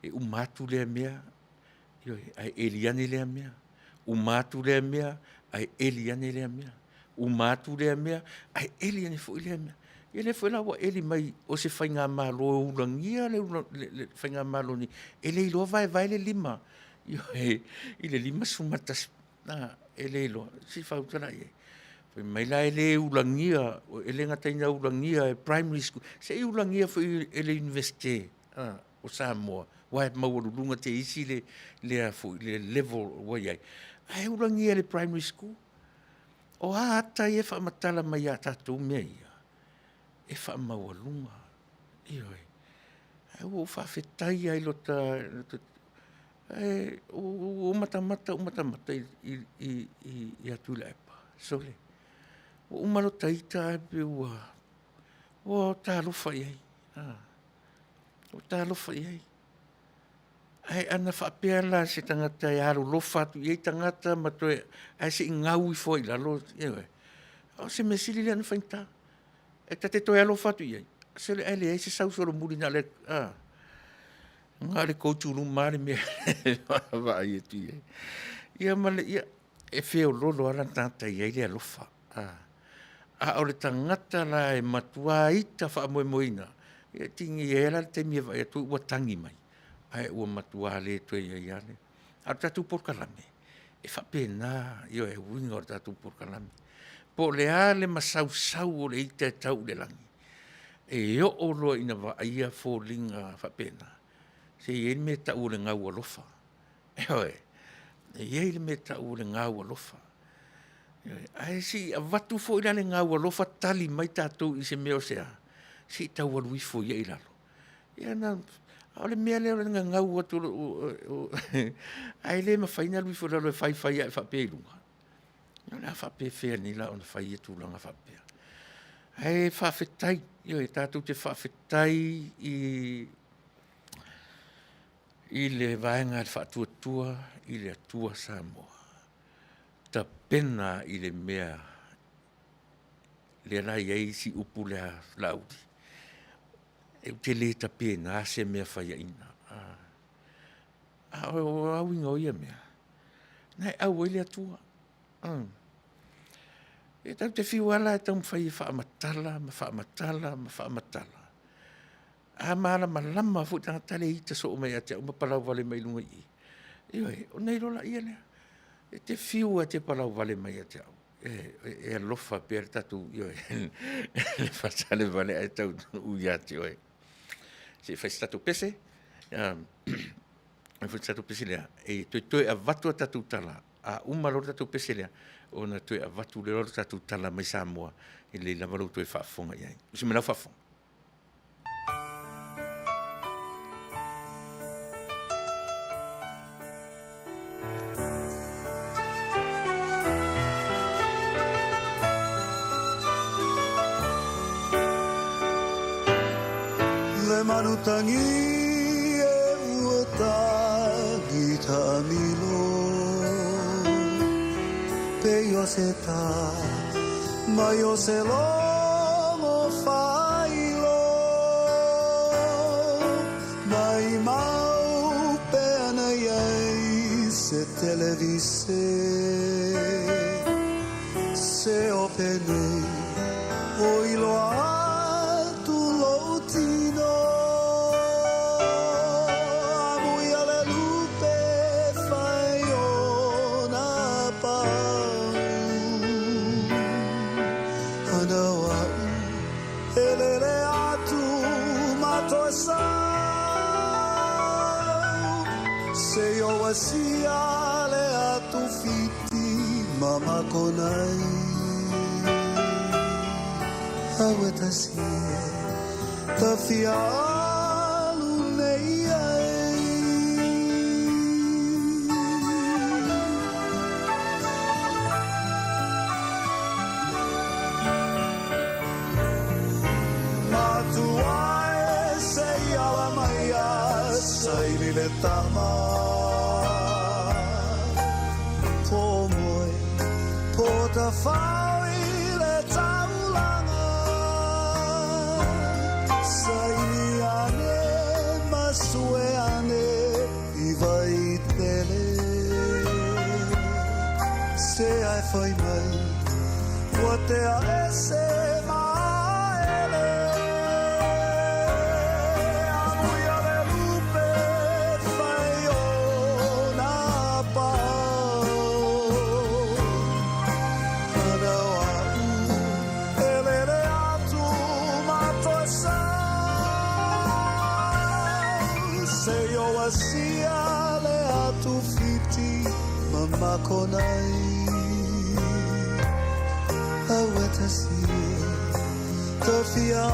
e uma atu lea mea, Ioe, ae eli ane lea mea, uma atu lea mea, ae eli ane lea mea, uma atu lea mea, ae eli ane foi lea mea. Ia lea foi la ua eli mai o se faigamalo e ulagia le, le faigamalo nei, e le iloa vaevae le lima, ioe, i le 51, a, e le iloa. Se i faautala i ai. Fai mai la e le ulagia, e le gata ina ulagia e primary school, se i ulagia foi e le Iunivesite. O Samoa, aua e maualuluga te isi le, le, foi, le level ua i ai, ae ulagia e le primary school. O a ata ia e faamatala mai ia tatou mea ia? E faamaualuga. Ioe. Ae ua ou faafetai lava i lota, lota ae ua ou matamata ou matamata i, i, i, i, ia Tuilaepa, sole, ua uma lota ita ae pei ua, ua talofa i ai. Ua talofa i ai. Ae ana faapea la se tagata e alolofa atu i ai tagata ma toe, ae se i gau ifo ai i lalo, ioe. O se mea sili lea ona faigata. E ta te toe alofa atu i ai, sole ae leai se sausolomuli na o le, a, na o le koutu luma lava le mea e vaavaai atu i ai. Ia ma le, ia, e feoloolo lava lana tagata e i ai le alofa. A o le tagata la e matua ita faamoemoeina, ia e tigia ai la le taimi e vaai atu ua tagi mai, ae ua matua le toe i ai lava le… A o le tatou polokalame, e faapena, ioe, uiga o le tatou polokalame. Po o le a le masausau o le ita e tau i le lagi, e oo loa ina vaaia foliga faapena, se i ai le mea e tau o le gaualofa. Ioe, e i ai le mea e tau o le gaualofa. Ae se i avatu foi la le gaualofa tali mai tatou i se mea o se a, se i tau alu ifo ia i lalo. Ia na, a o le mea lea o le gagau atu o ae le mafai ona alu ifo i lalo e faifai ae faapea i luga. O le a faapefea nei la ona fai ia tulaga faapea. Ae faafetai, ioe, tatou te faafetai i i le vaega a le Faatuatua i le Atua Samoa, tapena i le mea lea la e i ai isi upu lea Laauli, ou te le tapena se mea faiaina. A o a uiga o ia mea? Na e auai le Atua. E tatou te fiu lava la e taumafai e faamatala ma faamatala ma faamatala, A malamalama foi le tagata lea e ita soo mai ia te au ma palau vale mai luga i i, ioe, ona iloa laia lea. E te fiu lava e te palau vale mai ia te au, e alofa pea le tatou, ioe, le fasalevale ae taunuu ia te oe. Se i fai se tatou pese, fai se tatou pese lea, e toe avatu a tatou tala, a uma loa le tatou pese lea, ona toe avatu lea o le tatou tala mai Samoa, e lelei lava lou toe faafofoga i ai. Usi mai lau faafofoga. Le malutagi e ua tagi taamilo Pe o se ta mai o se logo failo Mai mau pe ana iai se televise Se o penei o iloa atu lou tino Amuia le lupe fai ona pau. toe sau Se o asia le atu fiti mamakonai Aue tasi e tafia alu nei ai. Matua e se i ala mai a saili le tama Po moe, po tawhao i le taulanga Saili ane ma sue ane i vai tele Se ai whai mai Ua te a ese maele Amui a le lupe whai o nā pao Ana o au e lele atu ma toe sau Se o asia le atu fiti mamakonai Aue tasi e tafia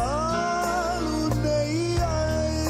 alu nei ai.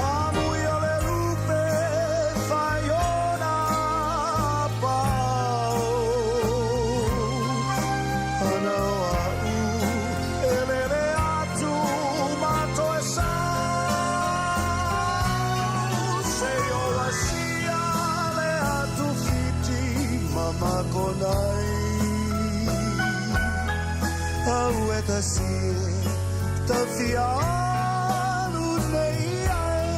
Amui o le lupe whai ona pao Ana o au e lele atu ma toe sau Se o asia le atu fiti mamakonai Au e tasi e tafia alu nei ai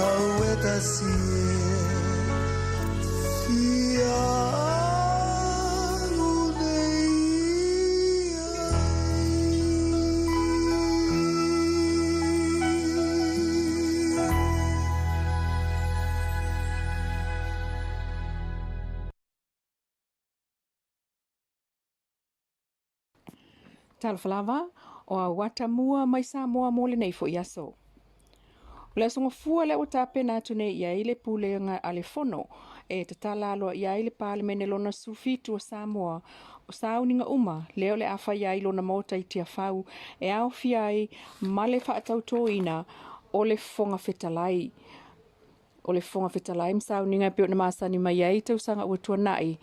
Au e tasi e fia alu nei ai. Talofa lava, o au atamua mai Samoa mo lenei foi aso. O le aso gafua lea ua tapena atu nei i ai le pulega a le Fono e tatala aloaia ai le Palemene lona 17 o Samoa, o sauniga uma lea o le a fai ai lona maota i Tiafau e aofia ai ma le faatautoina o le Fofoga Fetalai. O le Fofoga Fetalai ma sauniga e pei ona masani mai ai i tausaga ua tuanai.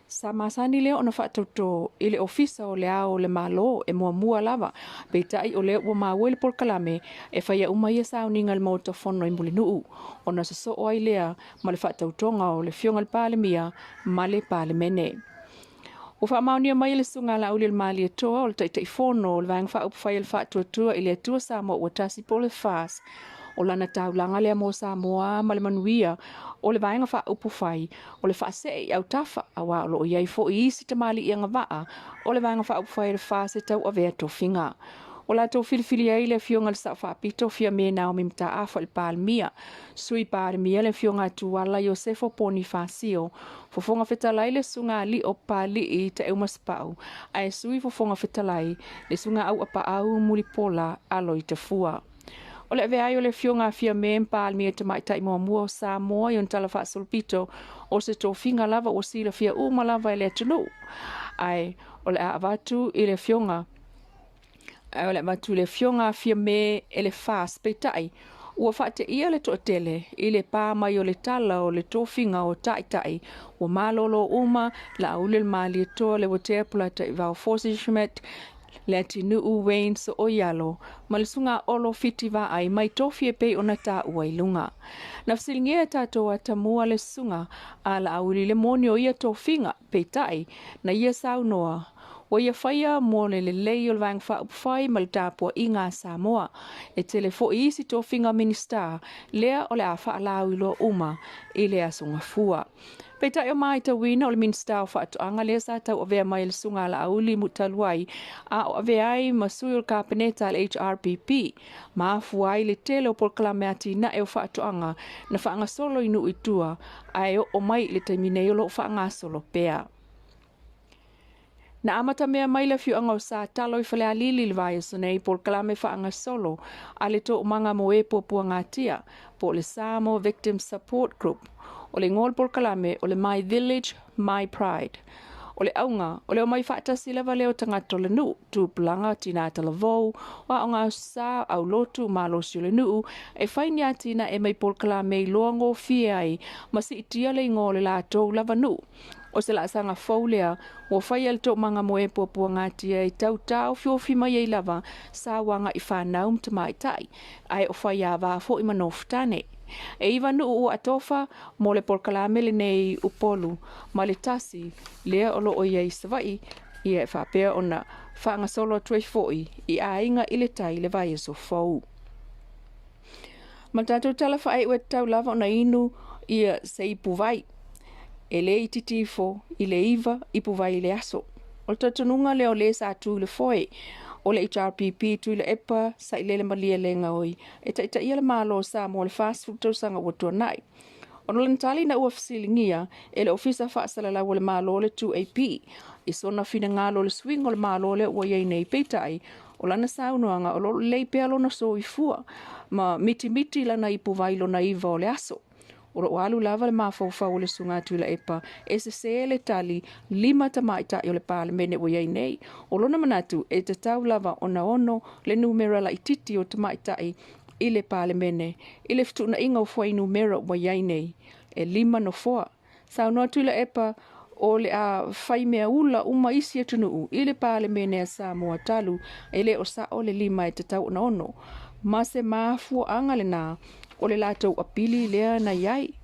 Sa masani lea ona faatautō i le Ofisa o Le Ao o le Malo e muamua lava, peitai o lea ua maua i le polokalame e faia uma ia sauniga i le Maota Fono i Mulinuu, ona sosoo ai lea ma le faatautoga o le Afioga i le Palemia ma le Palemene. Ua faamaonia mai e le Susuga a Laauli o le Malietoa o le Taitaifono o le Vaega Faaupufai a le Faatuatua i le Atua Samoa Ua Tasi po o le FAST, o lana taulaga lea mo Samoa ma le manuia o le Vaega Faaupufai o le faasee i autafa, auā o lo o i ai foi isi tamalii agavaa o le Vaega Faaupufai a le FAST e tauavea tofiga. Ua latou filifili ai le Afioga i le Sao Faapito Fiame Naomi Mataafa i le Palemia, Sui Palemia le Afioga a Tuala Iosefo Ponifasio, Fofoga Fetalai le Susuga a Lio Papalii Taeumasepau, ae Sui Fofoga Fetalai le Susuga Auapaau Mulipola Aloitafua. O le avea ai o le Afioga a Fiame ma Palemia Tamaitai muamua o Samoa i ona tala faasolopito o se tofiga lava ua silafia uma lava e le atunuu, ae o le a avatu i le Afioga ae o le avatu i le Afioga a Fiame e le FAST. Peitai, ua faateia le toatele i le pa mai o le tala o le tofiga o Taitai ua malolo uma Laauli o le Malietoa Leuatea Polataivao Fosi Schmidt. Leatinuu Wayne Sooialo ma le Susuga Olo Fiti Vaai mai tofi e pei ona taua i luga. Na fesiligia e tatou atamua le Susuga a Laauli le moni o ia tofiga, peitai, na ia saunoa, ua ia faia mo le lelei o le Vaega Faaupufai ma le tapuaiga a Samoa. E tele foi isi tofiga Minisita lea o le a faalauiloa uma i le Aso Gafua. Peitai o maitauina o le Minisita o Faatoaga lea sa tauavea mai e le Susuga a Laauli talu ai a o avea ai ma sui o le Kapeneta a le HRPP, ma afua ai le tele o polokalame atinae o faatoaga na faagasolo i nuu i tua ae oo mai i le taimi nei o lo o faagasolo pea. Na amatamea mai le afioaga o Satalo i Falealili i le vaiaso nei polokalame faagasolo a le Toomaga mo e Puapuagatia po o le Samoa Victim Support Group. O le igoa o le polokalame o le My Village, My Pride. O le auga, o le omai faatasi lava lea o tagata o le nuu, tupulaga, tinā talavou, o aoga aso sa, aulotu, malosi o le nuu, e fai ni atinae mai polokalame i iloa gofie ai ma siitia le igoa o le latou lava nuu. O se laasaga fou lea ua faia e le Toomaga mo e Puapuagatia e tau taofiofi mai ai lava sauaga i fanau ma tamaitai, ae o faiava foi ma nofotane. E iva nuu ua atofa mo le polokalame lenei i Upolu ma le tasi lea o lo o i ai i Savaii, ia e faapea ona faagasolo atu ai foi i aiga i le tai i le vaiaso fou. Ma le tatou tala faaiu e tatau lava ona inu ia se ipuvai. E le itiiti ifo i le iva ipuvai i le aso. O le talitonuga lea o le sa tu i le foe o le HRPP Tuilaepa Sailele Malielegaoi e taitaia le Malo o Samoa i le 40 tausaga ua tuanai. Ona o lana tali ina ua fesiligia e le Ofisa Faasalalau o le Malo le 2AP i sona finagalo i le suiga o le Malo lea ua i ai nei, peitai, o lana saunoaga o lo o lelei pea lona soifua ma mitimiti lana ipuvai lona iva o le aso. O lo o alu lava le mafaufau o le Susuga Tuilaepa e sese le tali lima tamaitai o le Palemene ua i ai nei. O lona manatu e tatau lava ona ono le numera laitiiti o tamaitai i le Palemene i le fetuunaiga o fuainumera ua i ai nei, e lima nofoa. Saunoa Tuilaepa o le a fai mea ula uma isi atunuu i le Palemene a Samoa talu e le o sao le lima e tatau ona ono, ma se mafuaaga lena o le latou apili lea na i ai.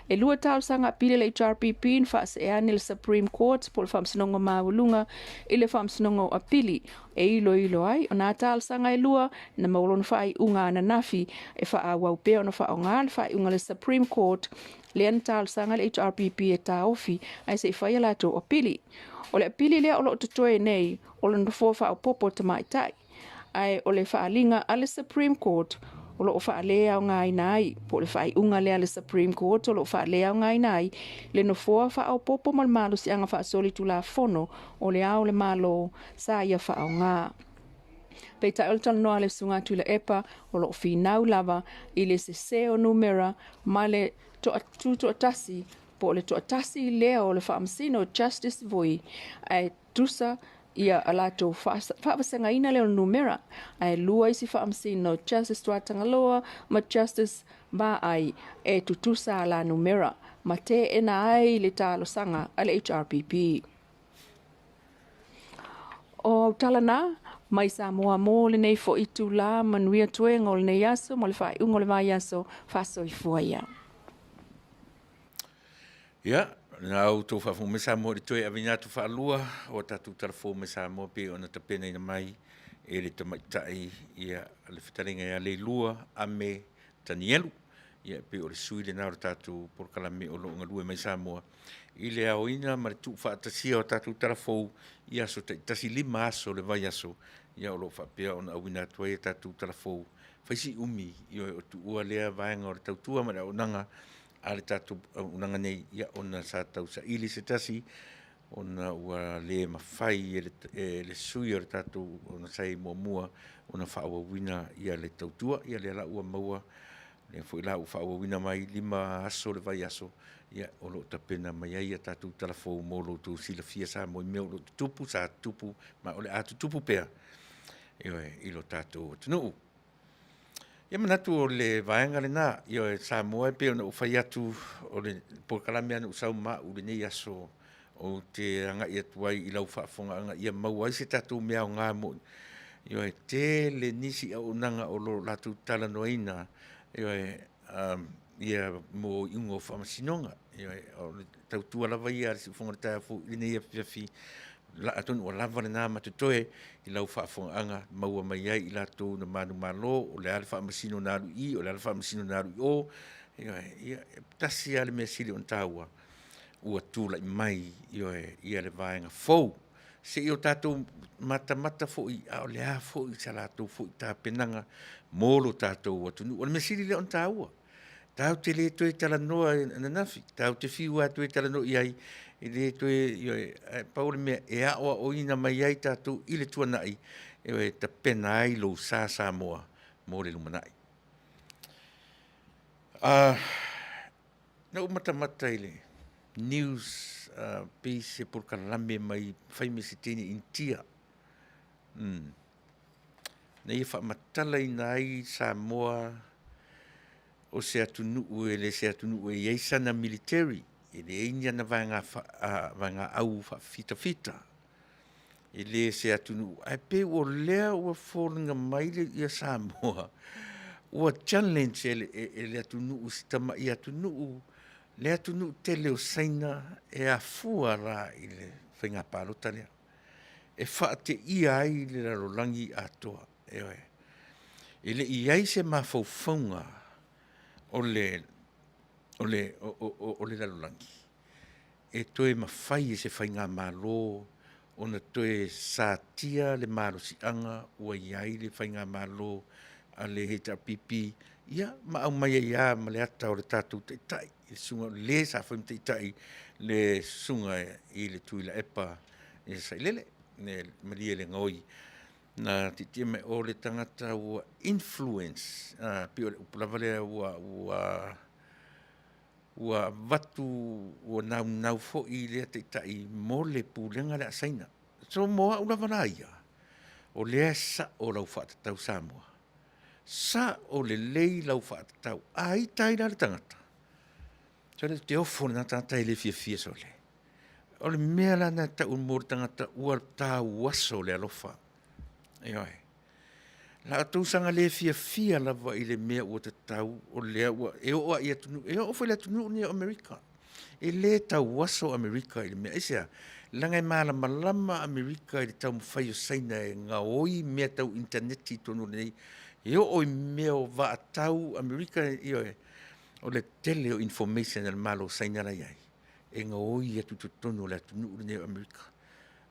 E lua talosaga apili a le HRPP na faasee ane le Supreme Court po o le Faamasinoga Maualuga i le Faamasinoga o Apili e iloilo ai o nā talosaga e lua na maua lona faaiuga ananafi e faaauau pea ona faaaoga le faaiuga a le Supreme Court lea na talosaga le HRPP e taofi ae se i fai a latou apili. O le apili lea o lo o totoe nei o le nofoa faaopoopo tamaitai, ae o le faaaliga a le Supreme Court o lo o faaleaogaina ai, po o le faaiuga lea a le Supreme Court o lo o faaleaogaina ai le nofoa faaopoopo ma le malosiaga faasolitulafono o le Ao o le Malo sa ia faaaoga. Peitai o le talanoa a le Susuga Tuilaepa o lo o finau lava i le sese o numera ma le tutoatasi po o le toatasi lea o le Faamasino Justice Vui ae tusa ia a latou faavasegaina lea o le numera ae lua isi Faamasino Justice Tuatagaloa ma Justice Vaai e tutusa a la numera ma teena ai le talosaga a le HRPP. O au tala na, mai Samoa mō lenei foi itulā, manuia toega o lenei aso ma le faaiuga o le vaiaso, faasoifua ia. Ia, na au tou faafofoga mai Samoa i le toe aveina atu faalua o a tatou talafou mai Samoa pei ona tapenaina mai e le tamaitai ia le fetalaiga ia Leilua Ame Tanielu. Ia e pei o le sui lena o le tatou polokalame o lo o galue mai Samoa i le aoina ma le tuufaatasia o tatou talafou i aso taitasi, lima aso o le vaiaso, ia o lo o faapea ona auina atu ai a tatou talafou fai si umi, ioe, o tuua lea vaega o le tautua ma le auaunaga a le tatou auaunaga nei, ia ona sa tausaili se tasi ona ua le mafai e le, e le sui o le tatou ona sa i muamua ona faaauauina ia le tautua, ia lea la ua maua lea foi la ua faaauauina mai lima aso le vaiaso, ia o lo o tapena mai ai a tatou talafou mo lo outou silafia Samoa i mea o lo o tutupu, sa tutupu ma o le a tutupu pea, ioe, i lo tatou atunuu. Ia manatu o le vaega lena, ioe, Samoa e pei ona ou fai atu, o le polokalame lava na ou sau ma au i lenei aso. Ou te agai atu ai i lau faafofogaaga ia maua ai se tatou mea aoga mo ioe, tele nisi auaunaga o lo o latou talanoaina, ioe, ia mo iuga o faamasinoga. Ioe, o le tautua lava ia a le siufofoga o le taeao fou i lenei afiafi, atonu ua lava lena ma totoe i lau faafofogaaga, maua mai ai i latou na manumalo, o le a le faamasino na alu i i, o le a le faamasino na alu i o. Ioe, ia, e tasi lava le mea sili ona taua, ua tulai mai, ioe, ia le vaega fou. Se i o tatou matamata foi a o le a foi sa latou foi tapenaga mo lo tatou atunuu. O le mea sili lea ona taua, tatou te le toe talanoa ananafi, tatou te fiu lava e toe talanoa i ai, e le toe, ioe, ae pau o le mea e aoaoina mai ai tatou i le tuanai, ioe, e tapena ai lou sa Samoa mo le lumanai. Na ou matamata i le news pei se polokalame mai Faimesetene Initia, na ia faamatalaina ai Samoa o se atunuu e le se atunuu e i ai sana military, e leai ni ana vaega vaegaau faafitafita, e le se atunuu, ae pei o lea ua foliga mai ia Samoa ua challenge e le atunuu, si tamai atunuu, le atunuu tele o Saina e afua la i le faiga palota lea, e faateia ai le lalolagi atoa. Ioe. E le i i ai se mafaufauga o le lalolagi e toe mafai e se faigamalo ona toe satia le malosiaga ua i ai le faigamalo a le HRPP, ia ma aumai ai lava ma le ata o le tatou Taitai, le susuga o le sa fai ma Taitai, le susuga i le Tuilaepa Sailele, le Malielegaoi, na tietie mai o le tagata ua influence, pei o le upu lava lea ua avatu, ua naunau foi lea taitai mo le pulega lea a Saina. So mo au lava la ia, o lea e sao lau faatatau Samoa, sao lelei lau faatatau. A ita ai la le tagata, sole ou te ofo i lena tagata e le fiafia sole. O le mea la lena e tau mo le tagata ua tauaso le alofa. Ioe. La outou saga le fiafia lava i le mea ua tatau, o lea ua, e oo lava i atunuu, e oo foi i le atunuu lenei o Amerika. E le tauaso Amerika i le mea, aisea? Leaga e malamalama Amerika i le taumafai o Saina e gaoi mea tau initaneti i totonu nei, e oo i mea o vaa tau Amerika, ioe, o le tele o information a le Malo o Saina la e i ai, e gaoi atu i totonu o le atunuu lenei o Amerika.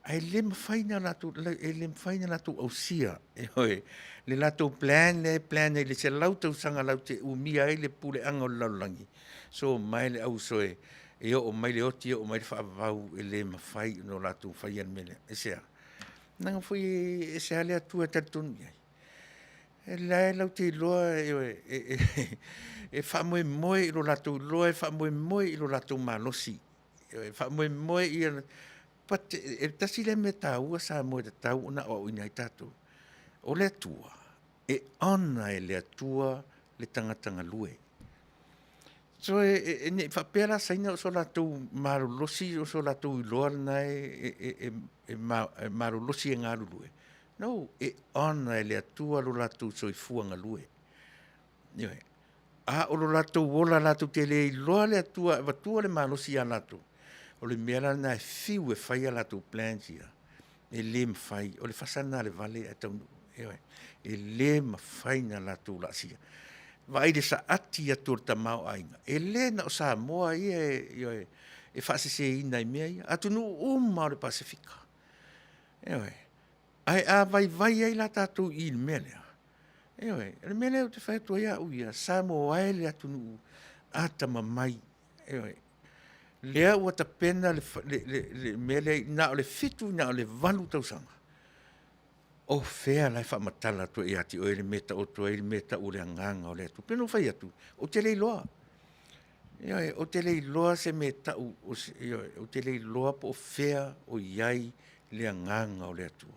Ae le mafai ona latou, e le mafai ona latou ausia, ioe, le latou plan lea e plan ai i le 100 tausaga latou te umia ai le puleaga o le lalolagi, so mae le auso e e oo mai le oti, e oo mai le faavavau, e le mafai ona latou faia le mea lea. Aisea? Leaga foi e ese lava le Atua e talitonu i ai. E la e latou te iloa, ioe, e faamoemoe i lo latou iloa, e faamoemoe i lo latou malosi, e faamoemoe ia, but e tasi lea mea taua Samoa e tatau ona aoaoina ai tatou, o le Atua, e honor e le Atua le tagata galue. So e ne i faapea la Saina o so latou malolosi, o so latou iloa lena e malolosi e galulue. No, e honor e le Atua lo latou soifua galue. Ioe. A o lo latou ola latou te le iloa le Atua e avatua le malosi ia latou, o le mea la lena e fiu e fai a latou plans ia, e le mafai, o le fasa lena a le vale ae taunuu. Ioe. E le mafai ona latou laasia. Vaai i le saati atu o le tamaoaiga, e le na o Samoa ia ioe, e faaseseina i mea ia, atunuu uma o le Pasefika. Ioe. Ae a vaivai ai la tatou i i le mea lea, ioe, o le mea lea ou te fai atu ai au ia, Samoa e le atunuu atamamai, ioe, lea ua tapena le, le, le, le mea lea, na o le 7 na o le 8 tausaga, o fea la e faamatala atu ai ia te oe le mea e taoto ai le mea e tau o le agaga o le Atua. Pei ona ou fai atu, ou te le iloa. Ioe, ou te le iloa se mea e tau, ioe, ou te le iloa po o fea o i ai le agaga o le Atua.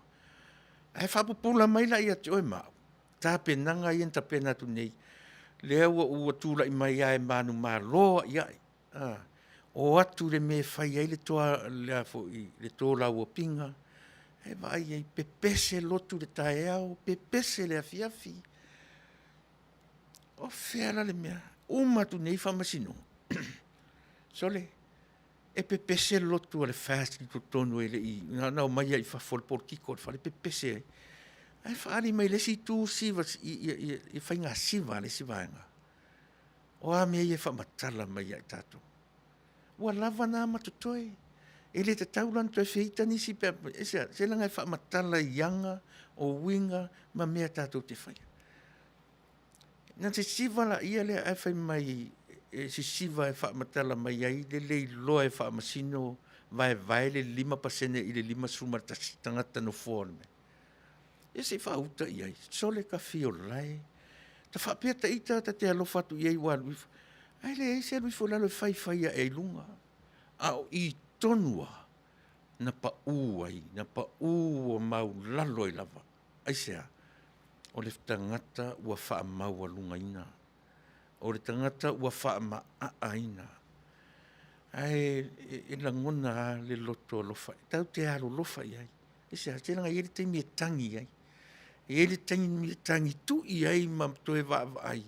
Ae faapupula mai la ia te oe ma au, tapenaga ia na tapena atu nei, lea ua tulai mai lava e manumalo ai ai. O atu i le mea e fai ai le toa, le a foi, le tolauapiga, e vaai ai, pepese lotu i le taeao, pepese le afiafi. O fea la le mea? Uma atu nei faamasinoga, sole, e pepese le lotu a le FAST i totonu e le i, na ona omai lava i fafo o le polokiko o le fale pepese ai. Ae faaali mai le isi itu siva, i faiga siva a le isi vaega. O a mea ia e faamatala mai ia i tatou? Ua lava na ma totoe. E le tatau la ona toe feita nisi pe a, aisea? Se leaga e faamatala i aga o uiga ma mea tatou te faia. Na sisiva laia lea ae fai mai e sisiva e faamatala mai ai le le iloa e Faamasino vaevae le 5% i le 51 tagata nofoa o le mea. Ia se i faauta i ai, sole ta fia lae. Ta faapea ta ita ta te alofa atu i ai ua alu ifo, ae leai se alu ifo i lalo e fai fai ae i luga. A o i tonu lava na pau ai, na pau ua maulalo ai lava. Aisea? O le tagata ua faamaualugaina, o le tagata ua faamaaaina. Ae e lagona lava le loto alofa, tatou te alolofa i ai. Aisea? Se leaga e i ai le taimi e tagi ai, e i ai le taimi e tagitui ai ma toe vaavaai,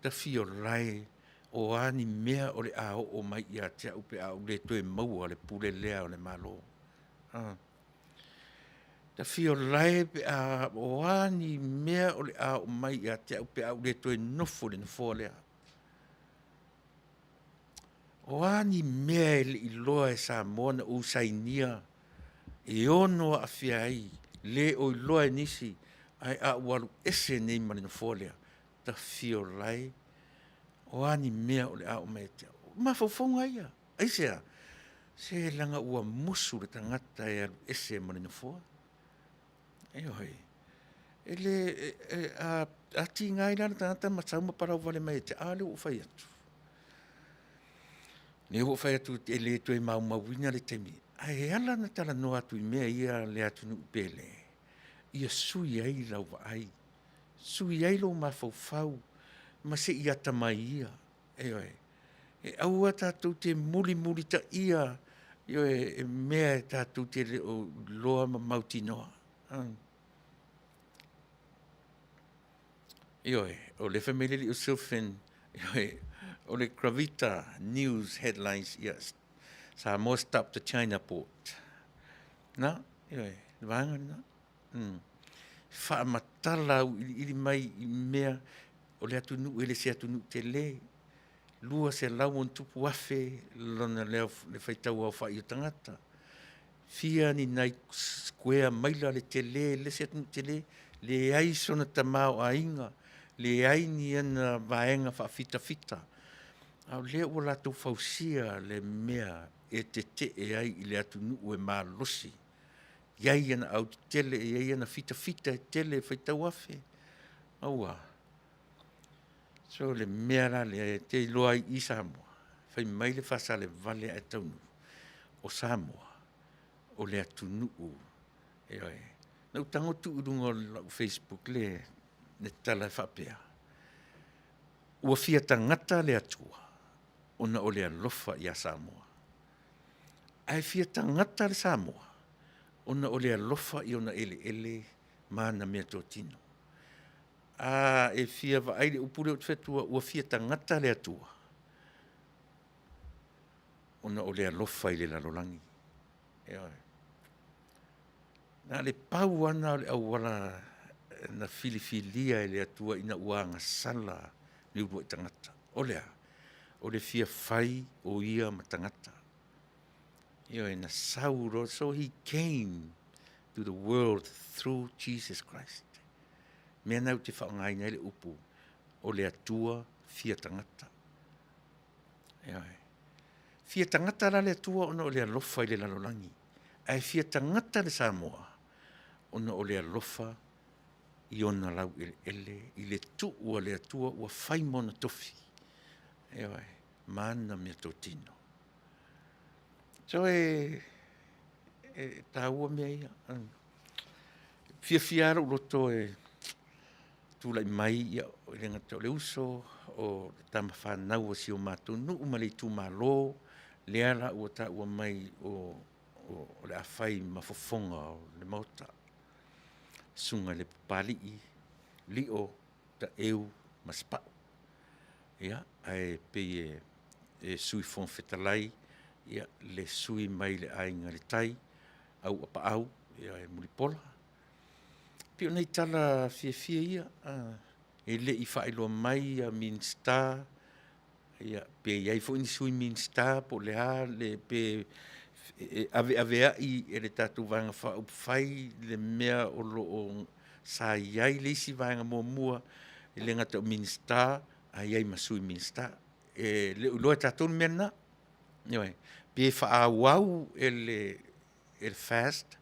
ta fia lae o a ni mea o le a oo mai ia te au pe a ou le toe maua le pule lea o le Malo. Ta fia lae pe a o a ni mea o le a oo mai ia te au pe a ou le toe nofo i le nofoa lea. O a ni mea e le i iloa e Samoa na ou sainia e ono aafia ai, le o iloa e nisi, ae a ou alu ese nei ma le nofoa lea, ta fia lae o a ni mea o le a oo mai ia te au. O mafaufauga ia. Aisea? Se leaga ua musu le tagata e alu ese ma le nofoa. Ioe. E le, e, a, a tiga ai la le tagata ma sau ma palau vale mai ia te au, a lea ua ou fai atu. Lea ua ou fai atu e le toe maumauina le taimi, ae ala ona talanoa atu i mea ia le atunuu pele, ia sui ai lau vaai, sui ai lou mafaufau ma se i atamai ia. Ioe. E aua tatou te mulimulitaia, ioe, e mea e tatou te le o iloa ma mautinoa. Ioe, o lea fai mai le alii o Silfin, ioe, o le Gravita News Headlines, yes, Samoa stop the China port. Na, ioe, le vaega lena. Faamatala auiliili mai i mea o le atunuu e le se atunuu tele, 200+ lona leo le faitau aofai o tagata. Fia ni nai square maila le tele, le isi atunuu tele, leai sona tamaoaiga, leai ni ana vaega faafitafita, a o lea ua latou fausia le mea e tetee ai i le atunuu e malosi. I ai ana autetele, e i ai ana fitafita e tele e faitau afe. Aua. So le mea la lea e te iloa ai i Samoa, fai mai le faasalevale ae taunuu, o Samoa, o le atunuu, ioe. Na ou tago tuu i luga o lau Facebook le, le tala e faapea, ua fia tagata le Atua ona o le alofa ia Samoa. Ae fia tagata le Samoa ona o le alofa i ona eleele ma ana meatotino. A e fia vaai i le upu lea ou te fai atu ua fia tagata le Atua ona o le alofa i le lalolagi. Ioe. Na o le pau lava lena o le auala na filifilia e le Atua ina ua agasala le uluai tagata. O le a? O le fia fai o ia ma tagata. Ioe, na sau loa, so he came to the world through Jesus Christ. Mea na ou te faaaogaina ai le upu, o le Atua fia tagata. Ioe. Fia tagata la le Atua ona o le alofa i le lalolagi, ae fia tagata le Samoa ona o le alofa i ona laueleele, i le tuu a le Atua ua fai ma ona tofi, ioe, ma ana meatotino. So e, e taua mea ia. Fiafia lava lou loto e tulai mai, ia, e le gata o le uso, o le tama fanau a si o matou nuu ma le itumalo. Lea la ua taua mai o, o, o le a fai ma fofoga o le Maota, susuga i le Papalii, Lio, Taeu ma Sapau. Ia, ae pei e, e Sui Fofoga Fetalai, ia, le sui mai le Aiga i le Tai, Auapaau, ia, e Mulipola. Pei o nai tala fiafia ia, e le i faailoa mai ia Minisita, ia, pe i ai foi ni Sui Minisita po o le a le, pe e aveaveai e le tatou Vaega Faaupufai le mea o lo o sa i ai le isi vaega muamua, e le gata o Minisita, ae i ai ma Sui Minisita. E le o iloa e tatou le mea lena. Ioe. Pe faaauau e le FAST,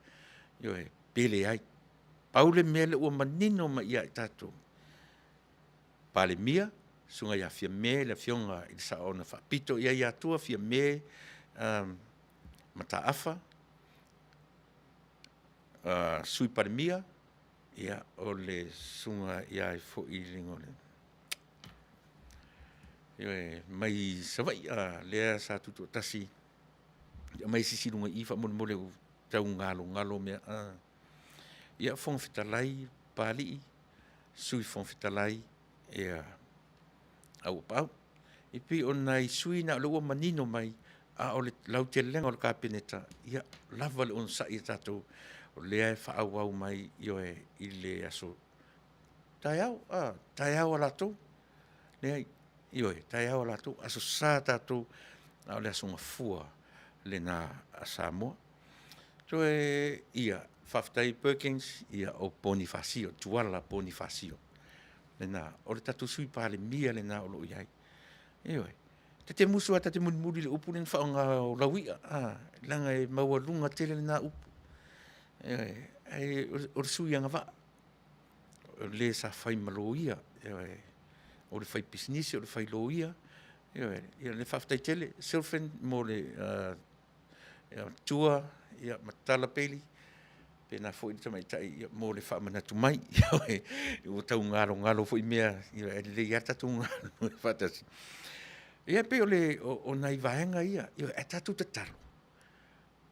ioe, pe leai. Pau le mea lea ua manino mai ia i tatou, Palemia, Susuga ia Fiame, le Afioga i le Saoaona Faapito i ai ia Atua, Fiame Mataafa, Sui Palemia, ia, o le susuga ia ai foi le igoa o le Ioe, mai Savaii, lea sa tutoatasi, aumai se isi i luga i i faamolemole ua tau galogalo mea. Ia, Fofoga Fetalai, Papalii, Sui Fofoga Fetalai, ia, Auapaau. E pei o nai sui usufono na o lea ua manino mai, a o le lautelega o le Kapeneta, ia lava le onosai a tatou, o lea e faaauau mai, ioe, i le aso taeao, a, taeao a latou. Leai, ioe, taeao a latou, Aso Sa tatou, a o le Aso Gafua lena a Samoa. Toe, ia, faafetai Perkins, ia o Ponifasio, Tuala Ponifasio lena, o le tatou Sui Palemia lena o lo o i ai. Ioe. Ta te musu lava ta te mulimuli i le upu lea na faaaoga o lauia, a, leaga e maualuga tele lena upu. Ioe. Ae o le sui agavaa, o le sa fai ma loia, ioe, o le faipisinisi, o le failoia, ioe. Ia le faafetai tele Silfin mo le Tua ia ma Tala Bailey, faapena foi le tamaitai mo le faamanatu mai. Ua tau galogalo foi mea, ae lelei lava le tatou galulue faatasi. Ia pei o le, o nai vaega ia, ae tatou tatalo,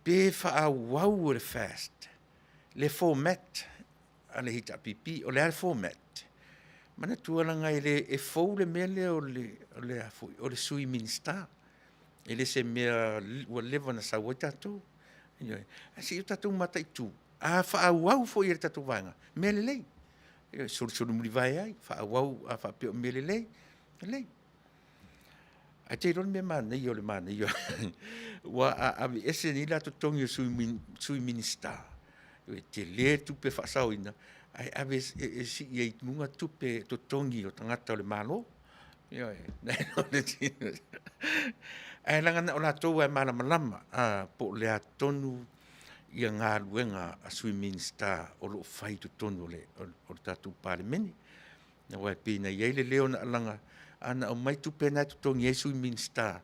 pe faaauau e le FAST le format a le HRPP. O le a le format? Manatua leaga e le, e fou le mea lea o le, o le a foi, o le Sui Minisita. E le se mea ua leva ona sau ai tatou. Ioe. Ae se i o tatou mataitu, a faaauau foi e le tatou vaega, mea lelei. Ioe, solisoli mulivae ai, faaauau a faapea o mea lelei, lelei. Ae te iloa le mea manaia o le manaia, aua a aveese nei la totogi o Sui Minisita, e tele tupe faasaoina, ae ave e sii ai i luga tupe totogi o tagata o le Malo. Ioe. Ae leaga na o latou lava e malamalama po o le a tonu ia galuega a Sui Minisita o lo o fai i totonu o le tatou Palemene. Aua e pei na i ai le leo na alaga, a na aumai tupe na e totogi ai Sui Minisita,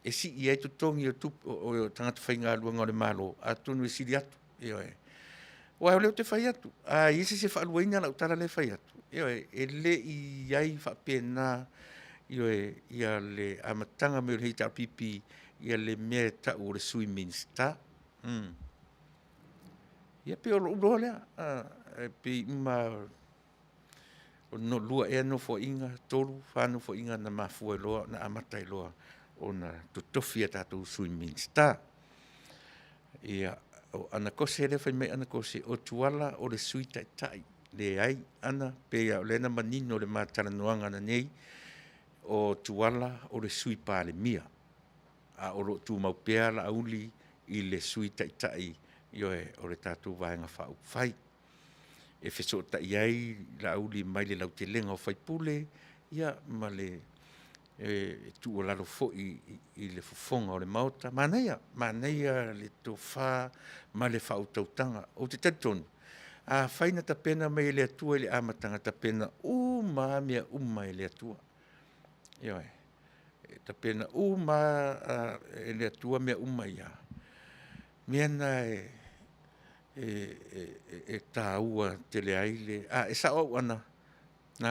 e sii ai totogi o tagata faigaluega o le Malo, atonu e sili atu. Ioe. Aua o lea ou te fai atu, a i ai se isi e faaluaina lau tala lea e fai atu, ioe, e le i i ai faapena, ioe, ia le amataga mai o le HRPP, ia le mea e tau o le Sui Minisita. Ia pei o lou iloa lea, e pei uma lua ea nofoaiga, 3, 4 nofoaiga na mafua ai loa, na amata ai loa ona totofi a tatou Sui Minisita. Ia, o Ana Kose lea fai mai Ana Kose, o Tuala o le Sui Taitai. Leai Ana, pei lava o lea na manino le ma talanoaga ananei, o Tuala o le Sui Palemia, a o lo o tumau pea Laauli i le Sui Taitai, ioe, o le tatou Vaega Faaupufai. E fesootai ai Laauli mai le lautelega o faipule, ia ma le tuualalo foi i le fofoga o le Maota. Manaia, manaia le tofa ma le faautautaga. Ou te talitonu, afai na tapena mai e le Atua i le amataga, tapena uma lava mea uma e le Atua. Ioe, e tapena uma lava e le Atua mea uma ia. O mea na e taua tele ai le… e sao au Ana, e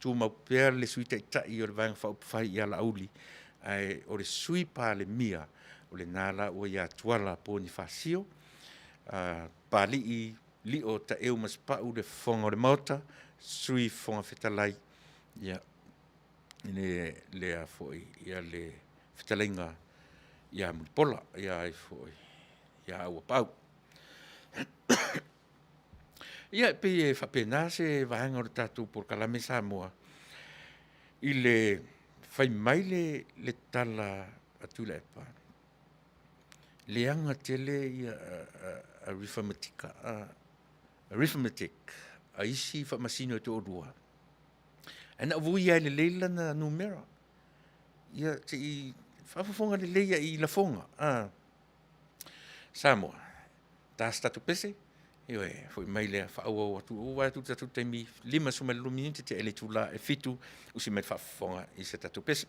tumau pea le Sui Taitai o le Vaega Faaupufai ia Laauli. Ae o le Sui Palemia, o lena la ua ia Tuala Ponifasio, Papalii Lio Taeu Masepau le Fofoga o le Maota, Sui Fofoga Fetalai, ia, le, lea foi, ia le fetalaiga ia Mulipola, ia ai foi, ia Auapaau. Ia, e pei e faapena se vaega o le tatou polokalame Samoa i le fai mai le tala a Tuilaepa, leaga tele ia arithmetic a isi faamasino e toalua, ae na vui lava e lelei lana numera. Ia se i faafofoga lelei i lafoga a Samoa. Ta se tatou pese, ioe, foi mai lea faaauau atu, ua vaai atu i le tatou taimi, 52 minute tea i le itula e 7, usi mai le faafofoga i se tatou pese.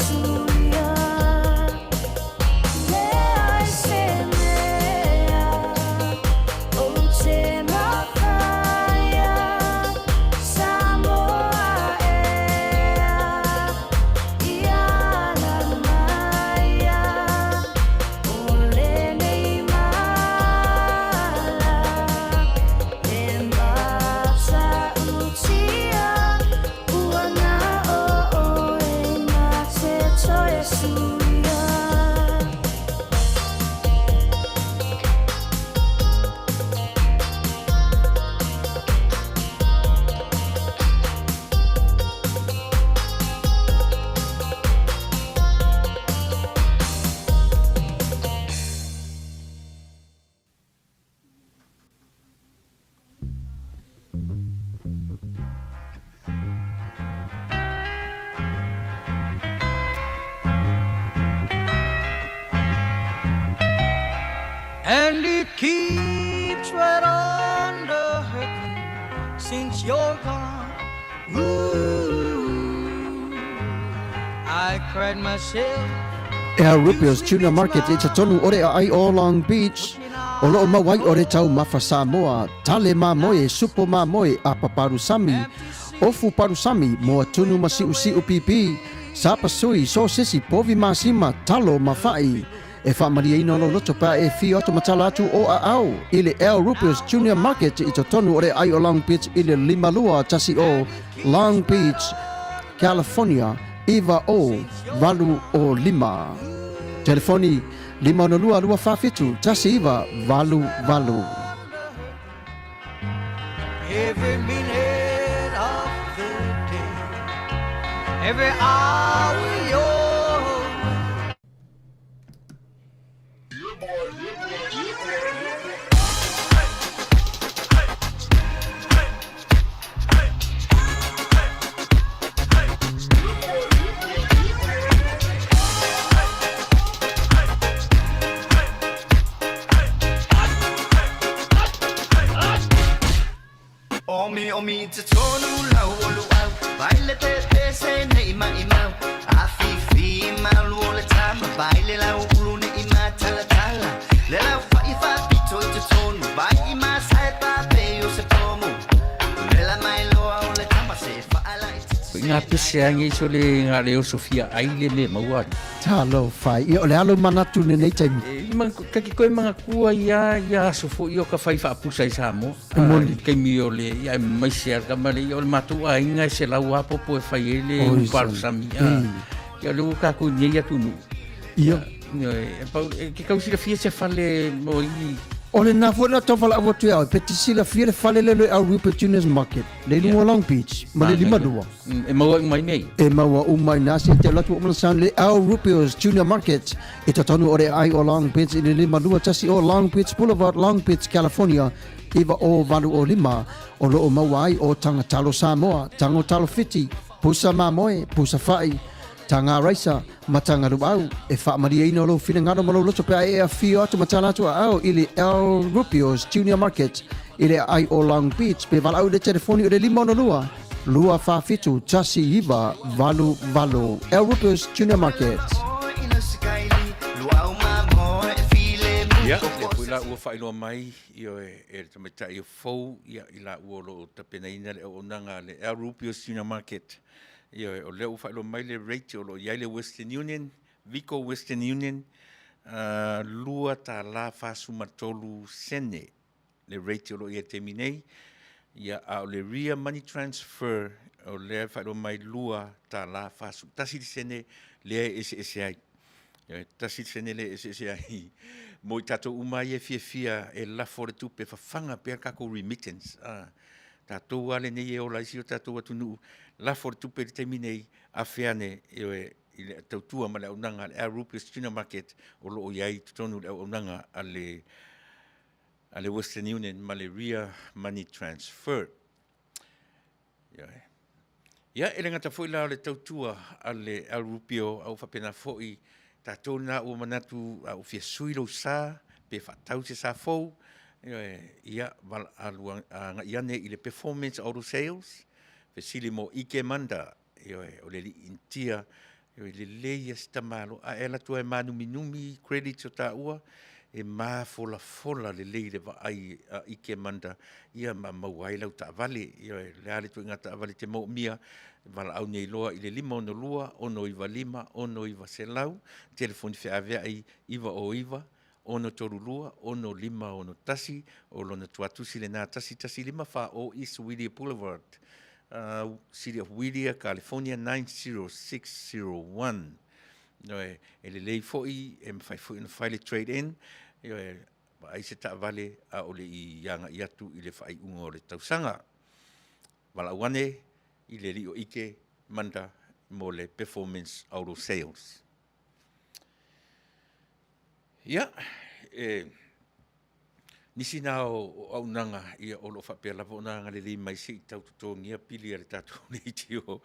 suia. Leai se mea ou te mafaia, Samoa ea, ia ala maia, o lenei mala e matautia, ua na o oe ma te toe suia. And it keeps right on the hurting since you're gone. Ooh, I cried myself. El Rubio's Tuna Market i totonu o le aai o Long Beach, o loo maua ai o le taumafa Samoa, tale mamoe, supo mamoe, apa palusami, ofu palusami, moa tunu ma siusiu pipi, sapasui, sosesi, povi masima, talo ma fa'i. E faamalieina lou loto pe a e afio atu ma tala atu o aao i le El Rubio's Junior Market i totonu o le aai o Long Beach i le 5210 Long Beach, California 90805. Telefoni 562 247 1988. Every minute of the day, every hour you're Omi omi te tonu lau o luau Vai le te te se nei mai mau A fi fi malu o le tama Vai le lau ulu ne i ma tala tala Le lau fa i fa pito i te tonu Vai i ma sai pa pe o se pomu Le la mai loa o le tama se fa ala i te Ngā pese angi so le ngā leo Sofia ai le le maua. Talofa, ia o le alo manatu lenei taimi. E, ma, kaki koe manatua ia, ia aso fo'i o ka fai faapusa i Samoa. E moni. I taimi o le, ia e maise a kama le, ia o le matou aiga e selau a popo e fai ai le Oi, upalosami. son. A, ia o le ua kākou i nei atunuu. Ia. Ia, e, pau, e, ke kau silafia se fale mo i O le na foi na tau valaau atu ia oe, pe te silafia le fale lea o le Rupert Junior's Market, le i luga o Long Beach, ma le 52. E maua uma i nei. E maua uma i nā se te alu atu o Mana le Al Rupio's Junior Market i totonu o le aai o Long Beach i le 521 o Long Beach Boulevard, Long Beach, California, 90805, o lo o maua ai o Taga Talo Samoa, Tago Talo Fiti, Pusa Mamoe, Pusa Fa'i, Taga Raisa, ma Taga Luau. E faamalieina lou finagalo ma lou loto pe a e afio atu ma tala atu aao i le Al Rupio's Junior Market i le aai o Long Beach pe valaau i le telefoni o le 562 247 1988. Al Rupio's Junior Market. Ia, lea foi la ua faailoa mai ioe e le tamaitai o fou ia i laua o lo o tapenaina le auaunaga a le Al Rupio's Junior Market. Ioe, o lea ua faailoa mai le rate o lo o i ai le Western Union, Vico Western Union, $2 43 sene le rate o lo o i ai i le taimi nei. Ia, a o le Ria Money Transfer, o lea e faailoa mai $2 41 le sene lea e eseese ai. Ia, 1 le sene lea e eseese ai mo i tatou uma ia e fiafia e lafo le tupe fafaga pea le tatou remittance. Tatou lava lenei e ola ai si o tatou atunuu, lafo le tupe i le taimi nei, afe ane, ioe, i le tautua ma le auaunaga a le Al Rupias Tuna Market o lo o i ai i totonu o le auaunaga a le a le Western Union ma le Ria Money Transfer. Ioe. Ia, e le gata foi la o le tautua a le Al Rupio, a ua faapena foi tatou na ua manatu a ua fia sui lou sa, pe faatau se sa fou, ioe, ia, alu agai ane i le Performance Auto Sales, fesili mo Ike Manda, ioe, o le alii Initia, E lelei ia se tamaloa, a e alu atu lava e mānuminumi credits o taua, e mafolafola lelei le vaai a ike manda ia ma maua ai lau taavale. Ioe, o le a le ituaiga taavale e te moomia, valaau nei loa i le 562 695 6900, telefoni feaveai 909 632 6561, o lona tuatusi lena 1154 East Whittier Boulevard, City of Whittier, California 90601. Ioe, e lelei foi, e mafai foi ona fai le trade in, ioe, vaai se taavale a o le i agai atu i le faaiuga o le tausaga. Valaau ane i le alii o ike Manda mo le Performance Auto Sales. Ia, e nisi na o auaunaga ia o lo o faapea lava ona agalelei mai se i tau totogia pili a le tatou leitio.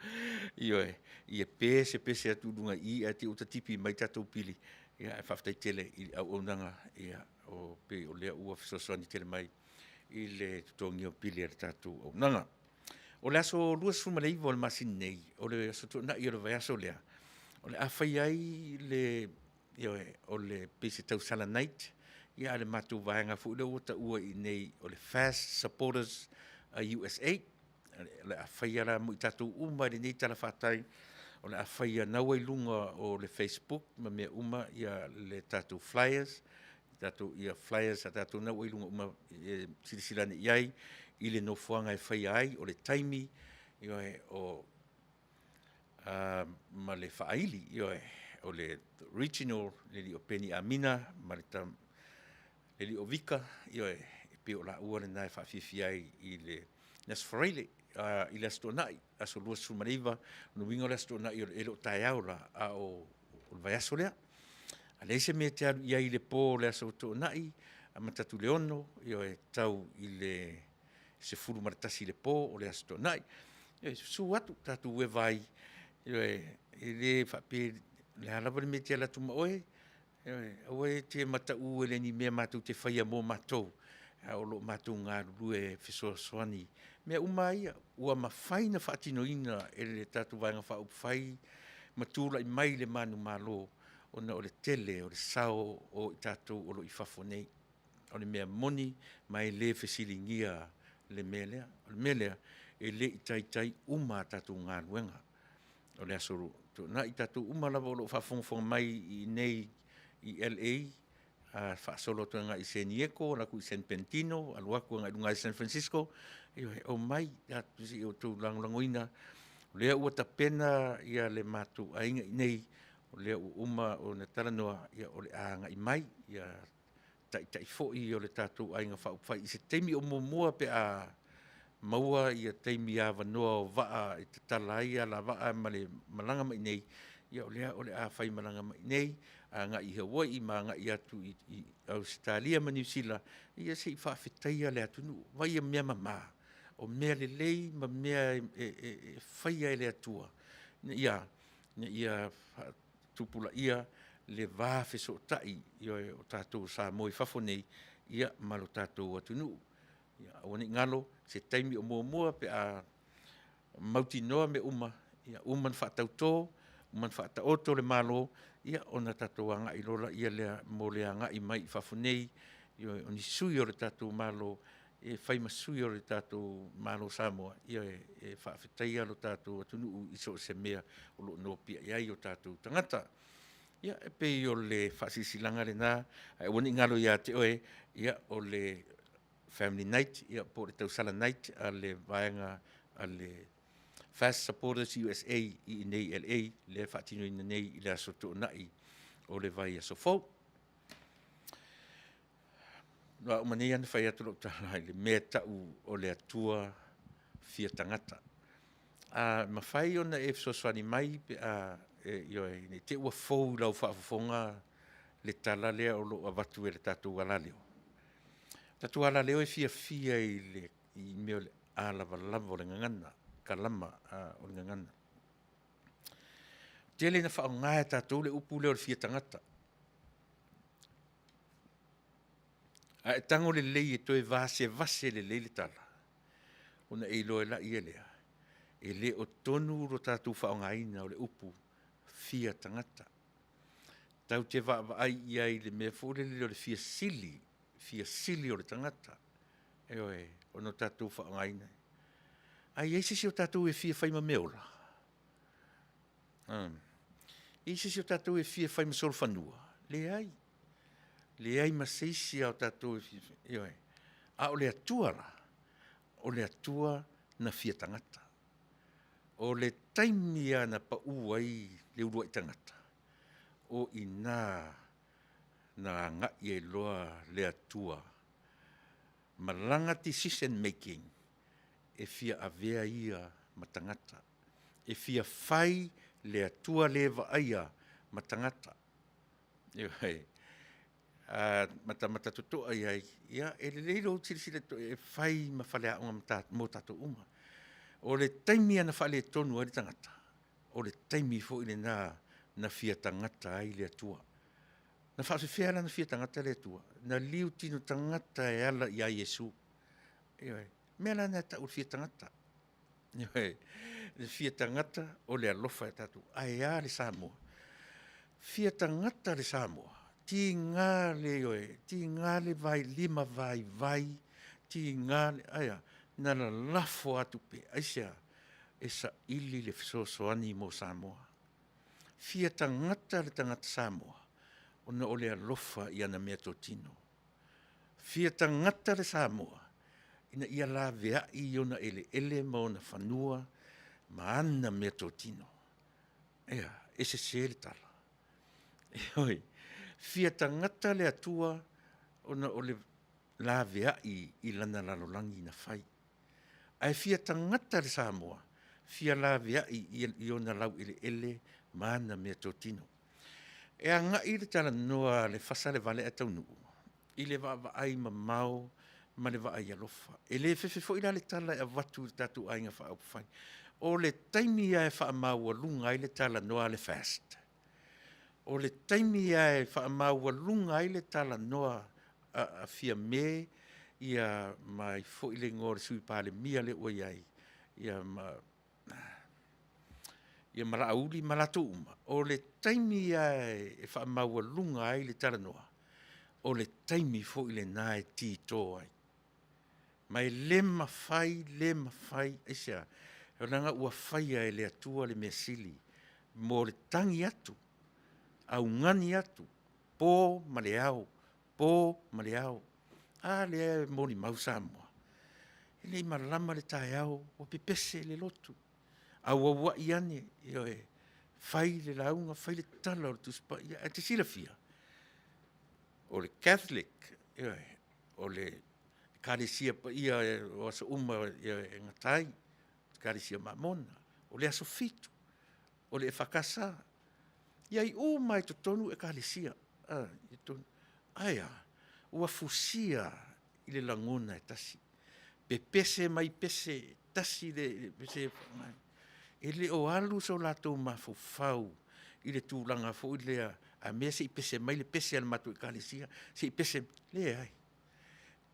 Ioe, ia pe se pese atu i luga i i ae te i ua tatipi mai tatou pili. Ia ae faafetai tele i le auaunaga ia o pei o lea ua fesoasoani tele mai i le totogia o pili a le tatou auaunaga. O le aso 29 o le masina nei, o le aso Toonai o le vaiaso lea, o le a fai ai le, ioe, o le pei se tausala night ia a le matou vaega foi lea ua taua i inei o le Fast Supporters USA. O le a faia la mo i tatou uma i lenei talafatai, o le a faia naua i luga o le Facebook ma mea uma ia le tatou flyers, tatou ia flyers a tatou naua i luga uma e silasila ane i ai i le nofoaga e faia ai, o le taimi, ioe, o ma le faaili, ioe, o le regional le alii o Peni Amina ma le alii o Vika, ioe, e pei o laua lena e faafiafia ai i le Aso Faraile, i le Aso Toonai, aso 29, o le uiga o le Aso Toonai e le o taeao la, a o le vaiaso lea. A leai se mea e te alu i ai i le po o le Aso Toonai, amata atu i le 6, ioe, tau i le 11 i le po o le Aso Toonai. Ioe, susu atu tatou eva ai, ioe, e le faapea o le a lava le mea e te alu atu ma oe, ioe, aua e te mataū e le ni mea matou te faia mo matou, a o lo o matou galulue e fesoasoani. Mea uma lava ia ua mafai ona faatinoina e le tatou Vaega Faaupufai ma tulai mai le manumalo ona o le tele o le sao o i tatou o lo o i fafo nei. O le mea moni ma e le fesiligia le mea lea. O le mea lea, e le i taitai uma a tatou galuega. O le Aso Toonai, tatou uma lava o lo o faafogafoga mai i inei i LA, a faasolo atu agai i San Diego, alu atu i San Bernardino, alu atu agai i luga i San Francisco, ioe, omai se i outou lagolagoina, o lea ua tapena ia le matou aiga i inei, o lea ua uma ona talanoa, ia o le a agai mai ia taitai foi o le tatou Aiga Faaupufai i se taimi o muamua pe a maua ia taimi avanoa o vaa e tatala ai alavaa ma le malaga mai nei, ia o lea o le a faimalaga mai nei agai i Hawaii ma agai atu i Ausetalia ma Niu Sila, ia se i faafetaia le atunuu. Vaai o mea mama, o mea lelei ma mea e faia e le Atua ina ia faatupulaia le va fesootai o tatou o Samoa i fafo nei ia ma lo tatou atunuu. Ia aua ne i galo se taimi o muamua pe a mautinoa mea uma, ia uma ona faatauto, uma ona faataoto le Malo, ia ona tatou agai loa lea mo le agai mai i fafo nei, ioe, o ni sui o le tatou Malo e fai ma sui o le tatou Malo o Samoa, ioe, e faafetaia lo tatou atunuu i so o se mea o lo o nopiai ai o tatou tagata. Ia, e pei o le faasilasilaga lena, ae aua ne i galo ia te oe, ia, o le Family Night, ia, po o le tausala night a le vaega a le Fast Supporters USA i inei i LA, lea e faatinoina nei i le Aso Toonai o le vaiaso fou. Na uma nei ona fai atu lau tala i le mea e tau o le Atua fia tagata. A mafai ona e fesoasoani mai pe a, e, ioe, ne i te i ua fou i lau faafofoga le tala lea o lo o avatu e le tatou alaleo. O tatou alaleo e fiafia i le i mea o le alavalava o le gagana, kalama o le gagana. Tele ina faaaoga e tatou le upu lea o le fia tagata. A e tago lelei e toe vasevase lelei le tala, ona e iloa ai laia lea, e le o tonu lo tatou faaaogaina o le upu. Fia tagata. Tatou te vaavaai i ai i le mea foi lele o le fia sili, fia sili o le tagata, ioe, ona o tatou faaaogaina. A i ai se isi o tatou e fia fai ma meaola? E i ai se isi o tatou e fia fai ma solofanua? Leai. Leai ma se isi lava o tatou e fia fai, ioe. A o le Atua la, o le Atua na fia tagata. O le taimi lava na pau ai le uluai tagata, o i ina na agai ai loa le Atua ma lana decision making e fia avea ia ma tagata, e fia fai le Atua le vaaia ma tagata. Ioe. A matamata totoa i ai, ia e lelei lou silasila totoa e fai ma faleaoga mo tatou uma. O le taimi lava na faaletonu ai le tagata, o le taimi foi lena na fia tagata ai le Atua. Na faafefea la ona fia tagata le Atua? Na liu tino tagata e ala ia Iesu. Ioe. O le mea la lena e tau o le fia tagata. Ioe. Le fia tagata o le alofa ia tatou. Ae a le Samoa? Fia tagata le Samoa, tiga le, ioe, tiga le vai lima vaivai, tiga le, ae a? Na lalafo atu pea, aisea? E saili le fesoasoani mo Samoa. Fia tagata le tagata Samoa ona o le alofa i ana meatotino. Fia tagata le Samoa ina ia laveai i ona eleele ma ona fanua ma ana meatotino. Ea, e sese le tala. Ioe, fia tagata le Atua ona o le laveai i lana lalolagi na fai. Ae fia tagata le Samoa, fia laveai i ona laueleele ma ana meatotino. E agai le talanoa a le fasa le vale ae taunuu i le vaavaai mamao ma le vaai alofa. E le fefe foi la le tala e avatu i le tatou aiga faaupufai. O le taimi lava e faamaualuga ai le talanoa a le FAST, o le taimi lava e faamaualuga ai le talanoa a Fiame ia ma ai foi le igoa o le Sui Palemia lea ua i ai, ia ma ia ma Laauli ma latou uma, o le taimi lava e faamaualuga ai le talanoa, o le taimi foi lena e tito ai. Ma e le mafai, le mafai, aisea? Leaga ua faia e le Atua le mea sili mo le tagi atu, augani atu, po ma le ao, po ma le ao. A lea e molimau Samoa, e le i malama le taeao ua pepese le lotu, auauai ane, ioe, fai le lauga, fai le tala o le Tusi Paia. Ae te silafia, o le Catholic, ioe, o le Ekalesia Paia o aso uma e gata ai, Ekalesia Mamona, o le aso Fitu, o le EFKS, i ai uma i totonu Ekalesia, i totonu. Ae a? Ua fusia i le lagona e tasi. Pepese mai pese, tasi le pese e faaaoga. E le o alu so latou mafaufau i le tulaga foi lea, a mea se i pese mai le pese a le matou Ekalesia, se i pese, leai.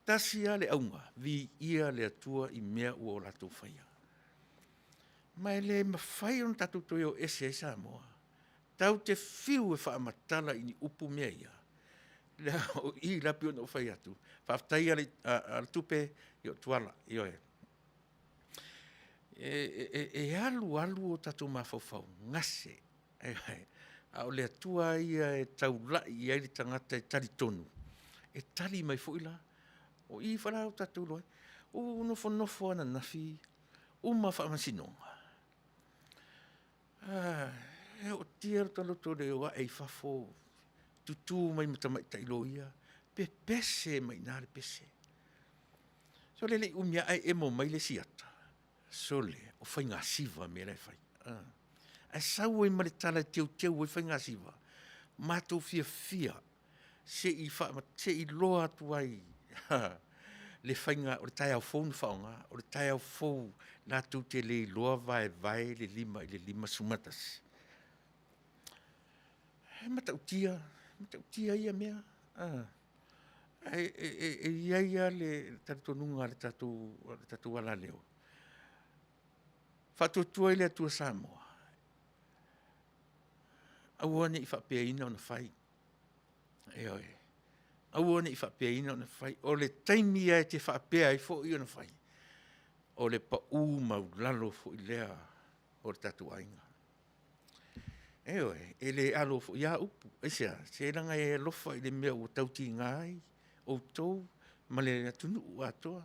Tasi lava le auga, viia le Atua i mea ua o latou faia. Ma e le mafai ona tatou toe o ese ai Samoa. Tatou te fiu e faamatala i ni upu mea ia, leaga o i la pei ona ou fai atu, faafetai Alatupe, ia o Tuala, ioe. E alu alu o tatou mafaufau, gase, a o le Atua lava ia e taulai i ai le tagata e talitonu, e tali mai foi la. O i foi la ua tatou iloa ai. Ua ou nofonofo ananafi, uma faamasinoga, e ootia lo ta loto i le o ae i fafo, tutu mai ma tamaitai loia, pepese mai i ina le pese. Sole e le i umi lava ae emo mai le isi ata, sole, o faigasiva mea la e fai. Ae sau ai ma le tala e teuteu ai faigasiva, matou fiafia se i iloa atu ai le faiga o le taeao fou na faaaoga, o le taeao fou latou te le iloa vaevae le 5 i le 51. E matautia, matautia ia mea. Ae e i ai lava le talitonuga a le tatou alaleo, Faatuatua i le Atua Samoa. Aua ne i faapeaina ona fai. Ioe. Aua ne i faapeaina ona fai. O le taimi lava e te faapea ai foi ona fai, o le pau maulalo foi lea o le tatou aiga. Ioe, e le alo foi ia upu. Aisea? Se leaga e alofa i le mea ua tautiga ai outou ma le atunuu atoa. O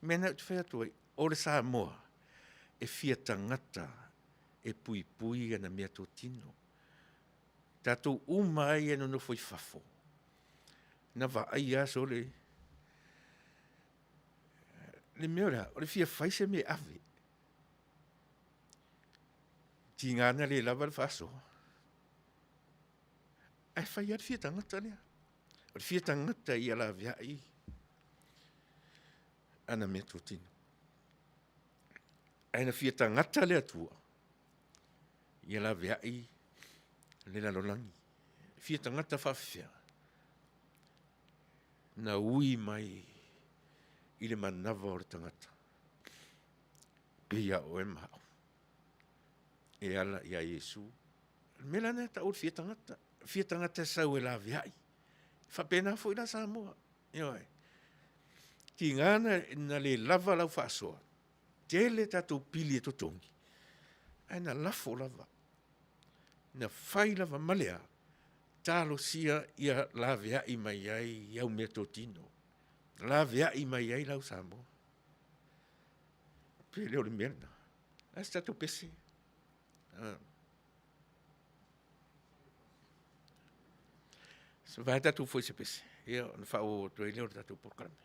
le mea lena ou te fai atu ai, o le Samoa, e fia tagata e puipui ana meatotino. Tatou uma ai e nonofo i fafo, na vaai lava sole, le mea o le a? O le fia fai se mea e ave. Tiga na le lava le faasoa, ae fai lava le fia tagata lea. O le fia tagata ia laveai ana meatotino. Ae na fia tagata le Atua ia laveai le lalolagi. Fia tagata faafefea? Na ui mai i le manava o le tagata pei a oe ma au e ala ia Iesu. O le mea la lena e tau o le fia tagata. Fia tagata e sau e laveai. E faapena foi la Samoa. Ioe. Tiga na, na le lava lau faasoa, tele tatou pili e totogi, ae na lafo lava, na fai lava ma le a, talosia ia laveai mai ai au meatotino, laveai mai ai lau Samoa. Pe le o le mea lena. A se tatou pese. Vae tatou foi se pese, ia ona faaauau atu ai lea o le tatou polokalame.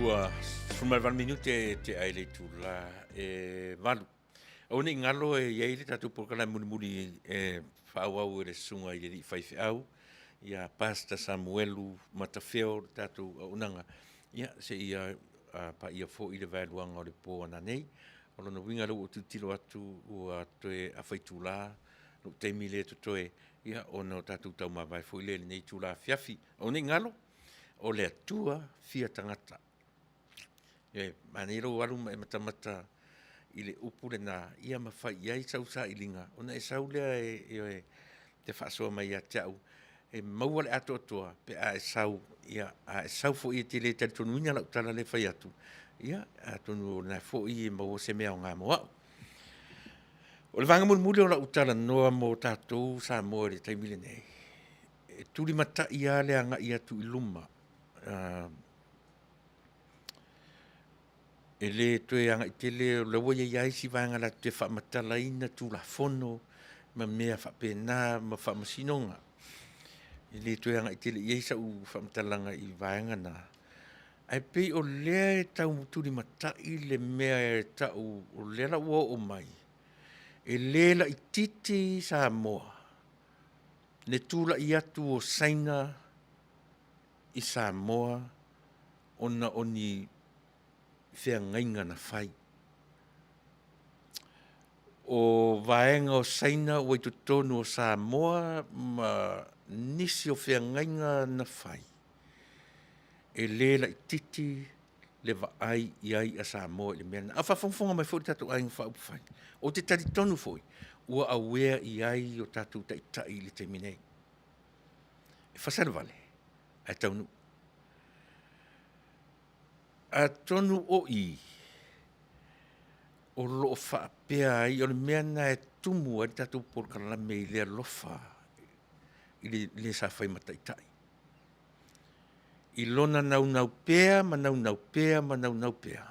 Ua 18 minute e tea ai le itula e 8. Aua ne i galo e i ai le tatou polokalame mulimuli e faaauau e le susuga i le alii faifeau ia Pastor Samuelu Matafeo le tatou auaunaga ia seia paia foi le vaeluaga o le po ananei. O lona uiga lea ua ou tilotilo atu ua toe afa itula lou taimi lea e totoe ia ona o tatou taumavae foi lea i lenei itula afiafi. Aua ne i galo, o le Atua fia tagata. E manaia lou alu ma e matamata i le upu lena, ia ma fai i ai sau sailiga, ona e sau lea e te faasoa mai ia te au, e maua le atoatoa pe a e sau, ia, a e sau foi e te le talitonuina lau tala lea e fai atu, ia, atonu o lena foi e maua se mea aoga mo au. O le vaega mulimuli o lau talanoa mo tatou Samoa i le taimi lenei, e tulimatai lava le agai atu i luma. E le toe agai tele, o lea ua i ai lava isi vaega latou te faamatalaina Tulafono ma mea faapena ma faamasinoga. E le toe agai tele i ai sau faamatalaga i vaega na, ae pei o lea e tau tulimatai le mea e tau o lea la ua oo mai, e le laitiiti Samoa le tulai atu o Saina i Samoa ona o ni feagaiga na fai. O vaega o Saina ua i totonu o Samoa ma nisi o feagaiga na fai, e le laitiiti le vaai i ai a Samoa i le mea lena. A o faafogafoga mai foi le tatou Aiga Faaupufai, ou te talitonu foi, ua aware i ai o tatou taitai i le taimi nei. E fasa le vale, ae taunuu. Atonu o i, o lo o faapea ai, o le mea lena e tumu ai le tatou polokalame i le alofa i le sa fai ma taitai. I lona naunau pea ma naunau pea ma naunau pea,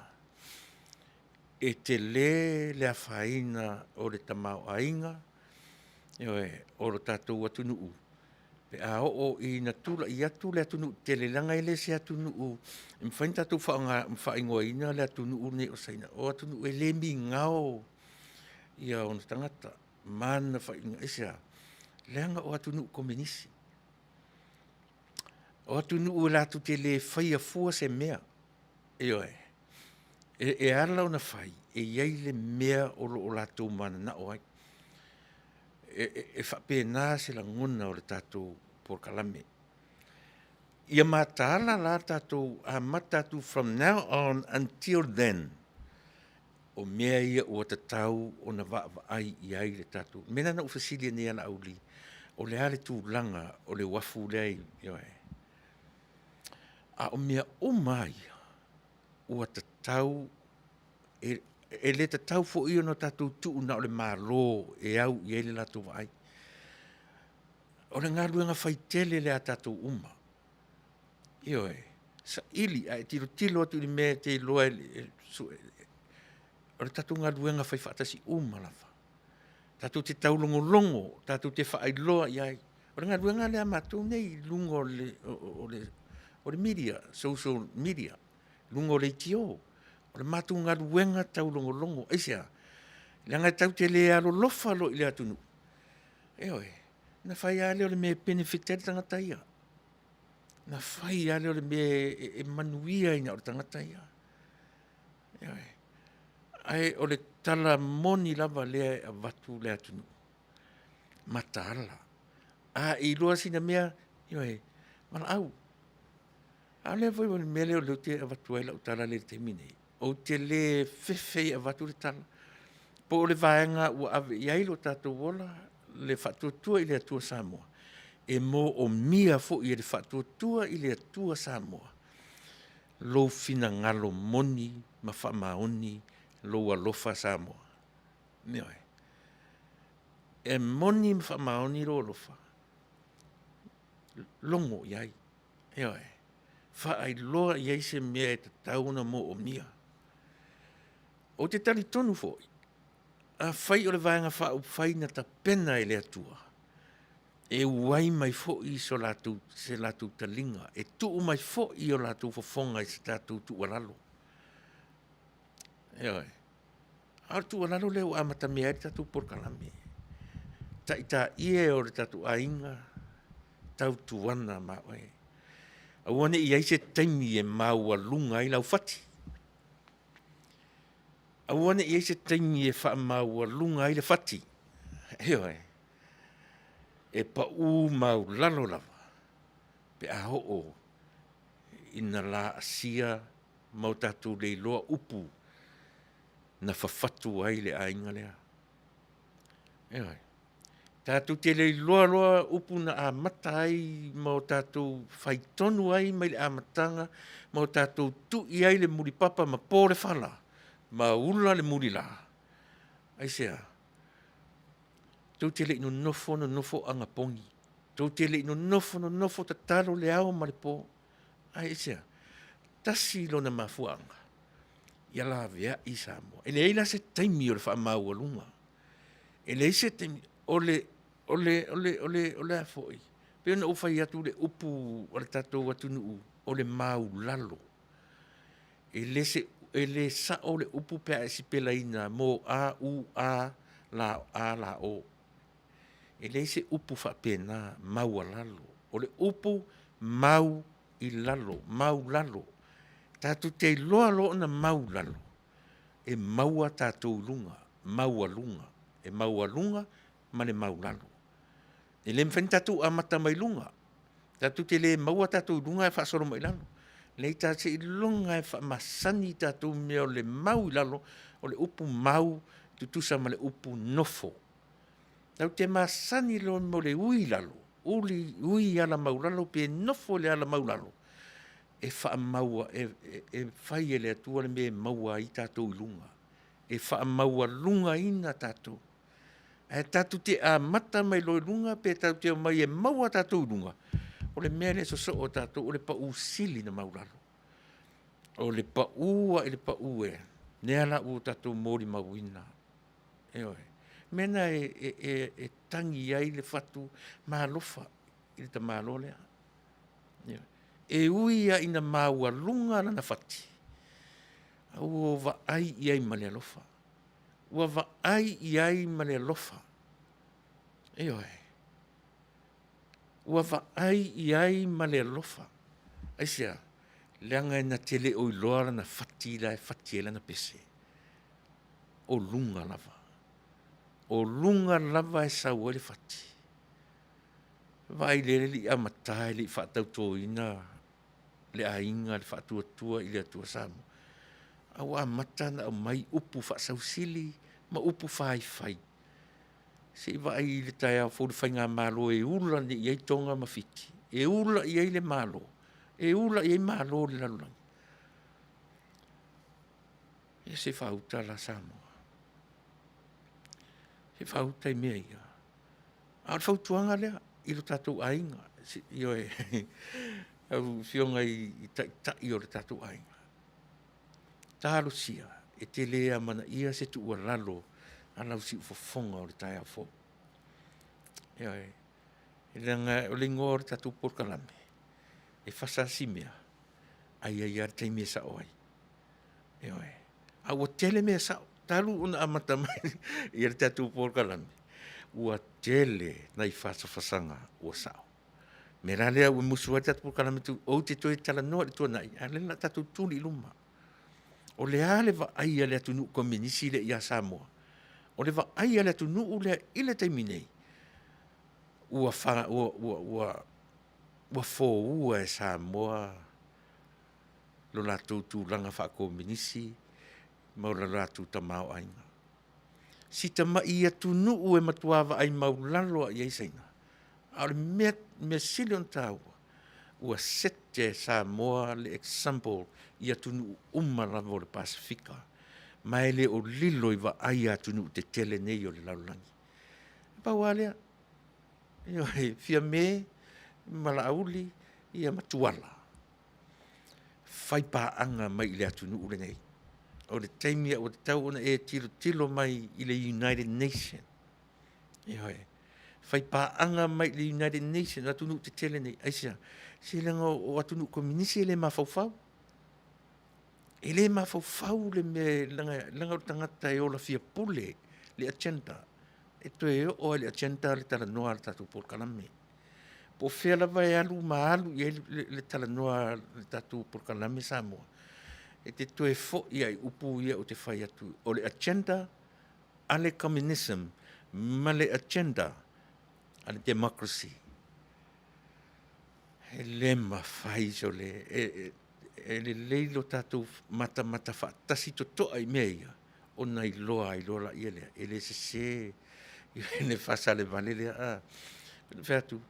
e tele le afaina o le tamaoaiga, ioe, o lo tatou atunuu pe a oo ina tulai atu le atunuu tele, leaga e le o se atunuu e mafai ona tatou faaigoaina le atunuu lenei o Saina, o atunuu e le migao ona tagata ma ana faiga. Aisea? Leaga o atunuu komenisi. O atunuu latou te le faia fua se mea, ioe. E ala ona fai, e i ai le mea o lo o latou mananao ai. E faapena se lagona o le tatou polokalame. Ia mataala la tatou amata atu from now on until then, o mea ia ua tatau ona vaavaai i ai le tatou. O le mea lena na ou fesili ai nei ia Laauli, o le a le tulaga o le uafu lea i, ioe. A o mea uma lava ia, ua tatau, e le tatau foi ona tatou tuu na o le Malo e au i ai le latou vaai. O le galuega fai tele lea a tatou uma. Ioe, saili, a e tilotilo atu i le mea e te iloa e sue, o le tatou galuega faifaatasi uma lava. Tatou te taulogologo, tatou te faailoa i ai. O le galuega lea a matou nei i luga o le media, social media, luga o leitio. O le matou galuega taulogologo. Aisea? Leaga e tatou te le alolofa loa i le atunuu, ioe, ona fai lava lea o le mea e benefit ai le tagata ia. Ona fai lava lea o le mea e manuia ai na o le tagata ia. Ioe. Ae o le tala moni lava lea e avatu le atunuu, mataala. A e iloa sina mea, ioe, valaau. A o lea foi o le mea lea ou te avatu ai lau tala lea i le taimi lenei, ou te le fefe e avatu le tala, po o le vaega ua ave i ai lo tatou ola, le Faatuatua i le Atua Samoa, e moomia foi e le Faatuatua i le Atua Samoa lou finagalo moni ma faamaoni lou alofa Samoa. Ioe. E moni ma faamaoni lou alofa, logo i ai. Ioe. Faailoa i ai se mea e tatau ona moomia. Ou te talitonu foi, afai o le Vaega Faaupufai na tapena e le Atua, E uai mai foi so latou, se latou taliga, e tuu mai foi o latou fofoga i se tatou tuualalo. Ioe. A o le tuualalo lea ua amatamea ai le tatou polokalame. Taitaie o le tatou aiga, tautuana ma oe. Aua ne i i ai se taimi e maualuga ai lau fati. Aua ne i i ai se taimi e faamaualuga ai le fati. Ioe. E pau maulalo lava pe a oo ina laasia ma o tatou le iloa upu na fafatu ai le aiga lea. Ioe. Tatou te le iloa loa upu na amata ai ma o tatou faitonu ai mai le amataga ma o tatou tui ai le mulipapa ma po le fala ma ula le mulila. Aisea? Tou te le i nonofo nonofo agapogi. Tou te le i nonofo nonofo tatalo le ao ma le po. Ae aisea? Tasi lona mafuaaga, ia laveai Samoa. E leai la se taimi o le faamaualuga. E leai se taimi, o le, o le, o le, o le, o le a foi? Pei ona ou fai atu le upu a le tatou atunuu, o le maulalo. E le, se, e le sao le upu pe a e sipelaina mo a u a la a la o. E leai se upu faapena, maualalo. O le upu mau i lalo, mau lalo. Tatou te iloa loa ona mau lalo, e maua tatou i luga, maualuga. E maualuga ma le maulalo. E le mafai ona tatou amata mai luga. Tatou te le maua tatou i luga ae faasolo mai i lalo. Leai, seiloga e faamasani tatou mea o le mau i lalo, o le upu mau tutusa ma le upu nofo. Tatou te masani loa mo le ui i lalo, uli, ui i ala maulalo pe nofo i le ala maulalo, e faamaua, e, e, e fai e le Atua le mea e maua ai tatou i luga. E faamaualugaina tatou. Ae tatou te amata mai loa i luga pe tatou te omai e maua tatou i luga, o le mea lea e sosoo tatou, o le pau sili na maulalo. O le pau a i le pau e, lea la ua tatou molimauina. Ioe. Mea na e, e, e, e tagi ai le fatu malofa i le tamaloa lea. Ioe. E ui lava ina maualuga lana fati, a ua vaai i ai ma le alofa. Ua vaai i ai ma le alofa. Ioe. Ua vaai i ai ma le alofa. Aisea? Leaga e na te le o iloa lana fati la e fati ai lana pese. O luga lava. O luga lava e sau ai le fati. Vaai le le i amata e le i faatautoina le aiga, le faatuatua i le Atua Samoa. A ua amata ona aumai upu faasausili ma upu faifai. Se i vaai i le taeao fou le faigamalo e ula nei i ai Toga ma Fiti, e ula i ai le Malo, e ula i ai Malo o le lalolagi. Ia se faauta la Samoa. Se faauta i mea ia. A o le fautuaga lea i lo tatou aiga, ioe, lau Afioga i taitai o le tatou aiga, talosia e te le amanaia se tuualalo a lau siufofoga o le taeao fou. Ioe, leaga o le igoa o le tatou polokalame, e fasa si mea, ae i ai lava le taimi e sao ai. Ioe. A ua tele mea sao, talu ona amata mai ia le tatou polokalame, ua tele nai fasafasaga ua sao. Mea la lea ua musu ai le tatou polokalame, ou te toe talanoa i le tuanai, a o lea o le a tatou tuli i luma. O le a le vaai a le atunuu komenisi lea ia Samoa? O le vaai a le atunuu lea i le taimi nei, ua, fa, ua, ua, ua, ua foua e Samoa lo latou tulaga faakomenisi ma lo latou tamaoaiga. Si tamai atunuu e matua vaai maulalo lava i ai Saina, a o le mea, mea sili ona taua, ua sete e Samoa le example i atunuu uma lava o le Pasefika, ma e le o lilo i vaai a atunuu tetele nei o le lalolagi. E pau lava lea, ioe, Fiame ma Laauli ia ma Tuala, faipaaga mai i le atunuu lenei. O le taimi ua tatau ona e tilotilo mai i le United Nation. Ioe. Faipaaga mai i le United Nations, atunuu tetele nei. Aisea? Se leaga o atunuu kominisi e le mafaufau. E le mafaufau le mea, leaga, leaga o le tagata e ola fia pule le agenda. E toe oo lava i le agenda le talanoa a le tatou polokalame. Po o fea lava e alu ma alu i ai le talanoa a le tatou polokalame Samoa, e te toe foi lava i upu ia ou te fai atu, o le agenda a le communism ma le agenda a le democracy. E le mafai sole, e, e lelei lo tatou matamata faatasi totoa i mea ia, ona iloa ai loa laia lea, e le sese le fasa a le vale lea. A. Fai atu,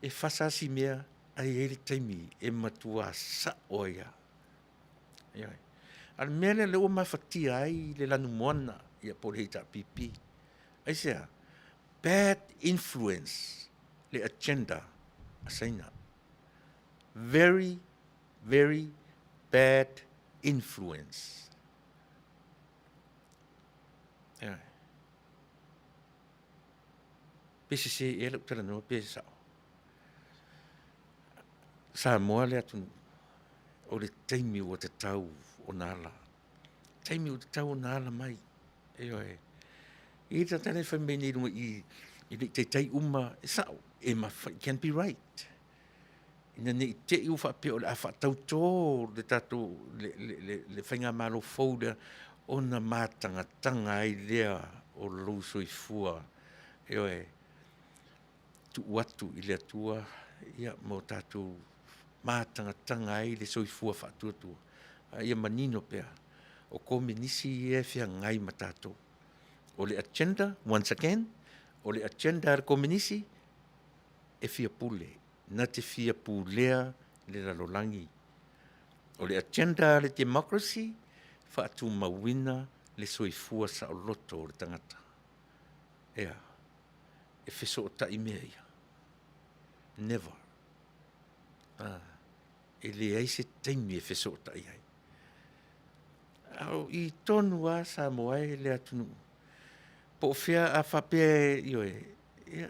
e fasa lava si mea, ae i ai le taimi e matua sao ai lava. Ioe. A o le mea lea lea ua mafatia ai le lanumoana ia po o le HRPP. Aisea? Bad influence le agenda a Saina. Very, very bad influence. Ioe. Pe sese ea lau talanoa pe sao. Samoa le atunuu, o le taimi ua tatau ona ala. Taimi ua tatau ona ala mai. Ioe. E i ai le tagata la e fai mai nei i luga i i, e le i taitai uma, e sao, e mafai, it can be right. Ina ne i te i ua faapea o le a faatauto le tatou, le, le, le, le faigamalo fou lea, ona matagataga ai lea o lou soifua, ioe, tuu atu i le Atua ia mo tatou matagataga ai le soifua faatuatua. A ia manino pea, o Kominisi ia e feagai ma tatou. O le agenda, once again, o le agenda a le Kominisi, e fia pule, na te fia pulea le lalolagi. O le agenda a le democracy, faatumauina le soifua saoloto o le tagata. Ea, e fesootai mea ia? Never. Ah, e leai se taimi e fesootai ai. A o i tonu lava Samoa e le atunuu. Po o fea a faapea, ioe, ia,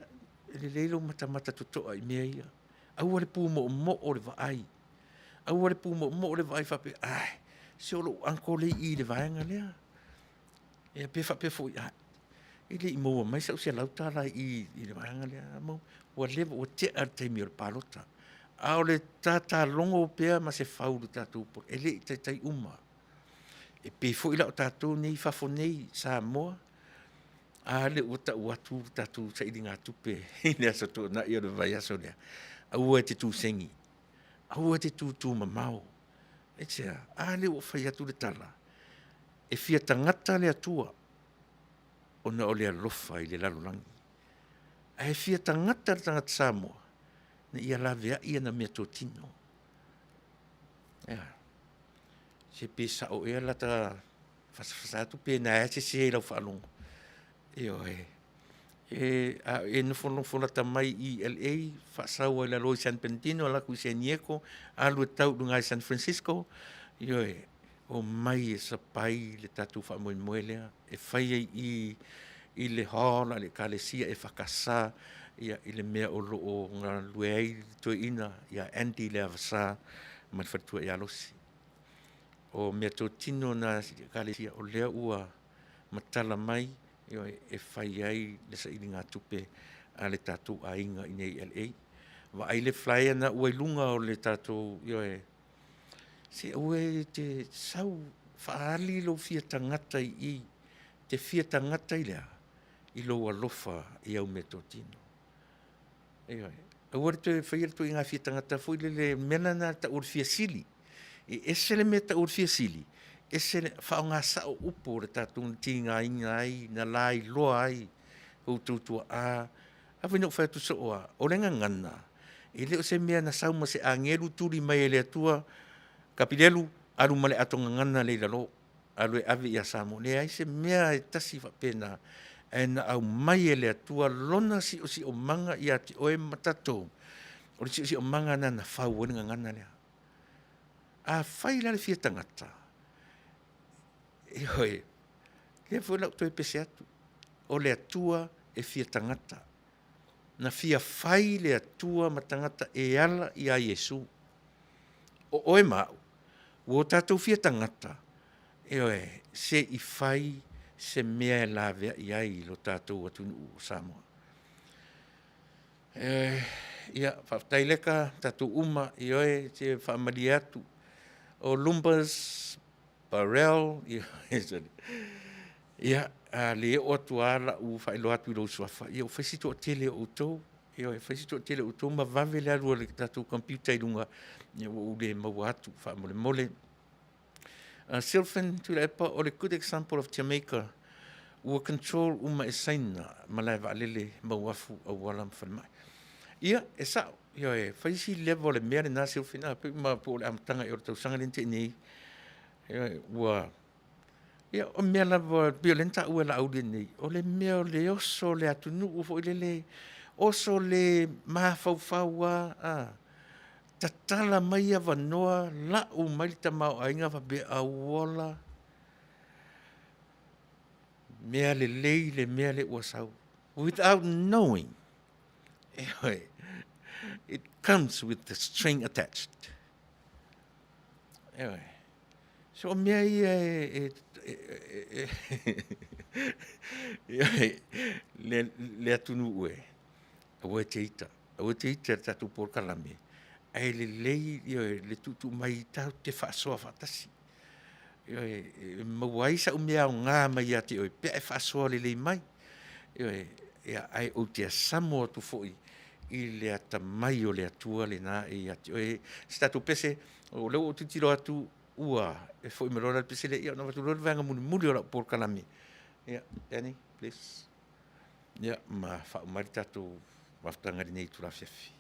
e lelei lou matamata totoa i mea ia. Aua le pumoomoo o le vaai. Aua le pumoomoo o le vaai faapea, ai, se o lou uncle le i i le vaega lea. Ia pe faapea foi, ai, e le i maua mai sau $100 i i le vaega lea. Ua leva, ua tea le taimi o le palota. A o le tatalogo pea ma se fau i le tatou, e le i taitai uma. E pei foi la o tatou nei i fafo nei, Samoa, a lea ua tau atu le tatou sailigatupe i le Aso Toonai o le vaiaso lea, aua e te tusegi, aua e te tutu mamao. Aisea? A lea ua fai atu le tala, e fia tagata le Atua ona o le alofa i le lalolagi. Ae fia tagata le tagata Samoa ina ia laveai ana meatotino. Ea. Se pe sao ea lata fasafasa atu pe na ea sese i lau faalogo. Ioe. E, a e nofonofo lata mai i LA, faasau ai lalo i San Bernardino, ala atu i San Diego, alu e tau i luga i San Francisco, ioe, omai e sapai le tatou faamoemoe lea, e fai ai i i le hall a le Ekalesia EFKS, ia, i le mea o lo o galulue ai le toeaina ia Andy Leavasa ma le faletua ia Losi. O meatotino na a si Ekalesia o lea ua matala mai e fai ai le sailigatupe a le tatou aiga i inei i LA. Vaai le flyer na ua i luga o le tatou, ioe, se aua e te sau faaali lou fia tagata i i, te fia tagata i le a? I lou alofa i au meatotino. Ioe. Aua le toe faia le ituaiga fia tagata foi lele, mea lena e tau o le fia sili. E ese le mea e tau o le fia sili, ese le faaaoga sao upu o le tatou na tigaina ai, na lailoa ai outou tuaa. A foi na ou fai atu soo lava, o le gagana, e le o se mea na sau ma se agelu tuli mai e le Atua, Kapilelu, alu ma le ato gagana lea i lalo. Alu e ave ia Samoa. Leai se mea e tasi faapena, ae na aumai e le Atua lona siosiomaga ia te oe ma tatou. O le siosiomaga lena na fau ai le gagana lea. Afai la le fia tagata, ioe, lea foi la ou toe pese atu, o le Atua e fia tagata. Na fia fai le Atua ma tagata e ala iā Iesu. O oe ma a'u, ua o tatou fia tagata, ioe, se i fai se mea e laveai ai i lo tatou atunuu o Samoa. Ioe, ia, faafetai leka, tatou uma, ioe, se faamalie atu, o Lumbers, Barrel, ia, a le oo atu lava lau faailoa atu i lou suafa, ia ua fai si toatele o outou, ioe, fai si toatele o outou ma vave le alu o le tatou computer i luga, ia ua ou le maua atu faamolemole. Silfen Tuilaepa, o le good example of Jamaica, ua control uma e Saina malae vaalele, ma uafu, auala ma falemai. Ia, e sao, ioe, fai si leva o le mea lena Silfen, a pei ma po o le amataga ea o le tausaga lea na tea nei, ioe, ua, ia, o mea lava, pei o lea na taua e Laauli nei, o le mea o le oso o le atunuu foi lele, oso le mafaufau lava, a, tatala mai avanoa, lau mai le tamaoaiga faapea, auola, mea lelei le mea lea ua sau, without knowing, ioe, it comes with the string attached. Ioe. So o mea ia e, e, e, le, le atunuu e, aua e te ita, aua e te ita i le tatou polokalame, ae lelei ioe, le tuutuu mai tatou te faasoa faatasi. Ioe, e maua ai sau mea aoga mai ia te oe pe a e faasoa lelei mai. Ioe, ia, ae ou te asamo atu foi i le atamai o le Atua lena e ia te oe. Se tatou pese, o lea ua ou tilotilo atu, ua e foi mai loa la le pese lea, ia ona avatu loa le vaega mulimuli o lau polokalame. Ia, Danny, please. Ia, ma faauma ai le tatou mafutaga i lenei itula afiafi.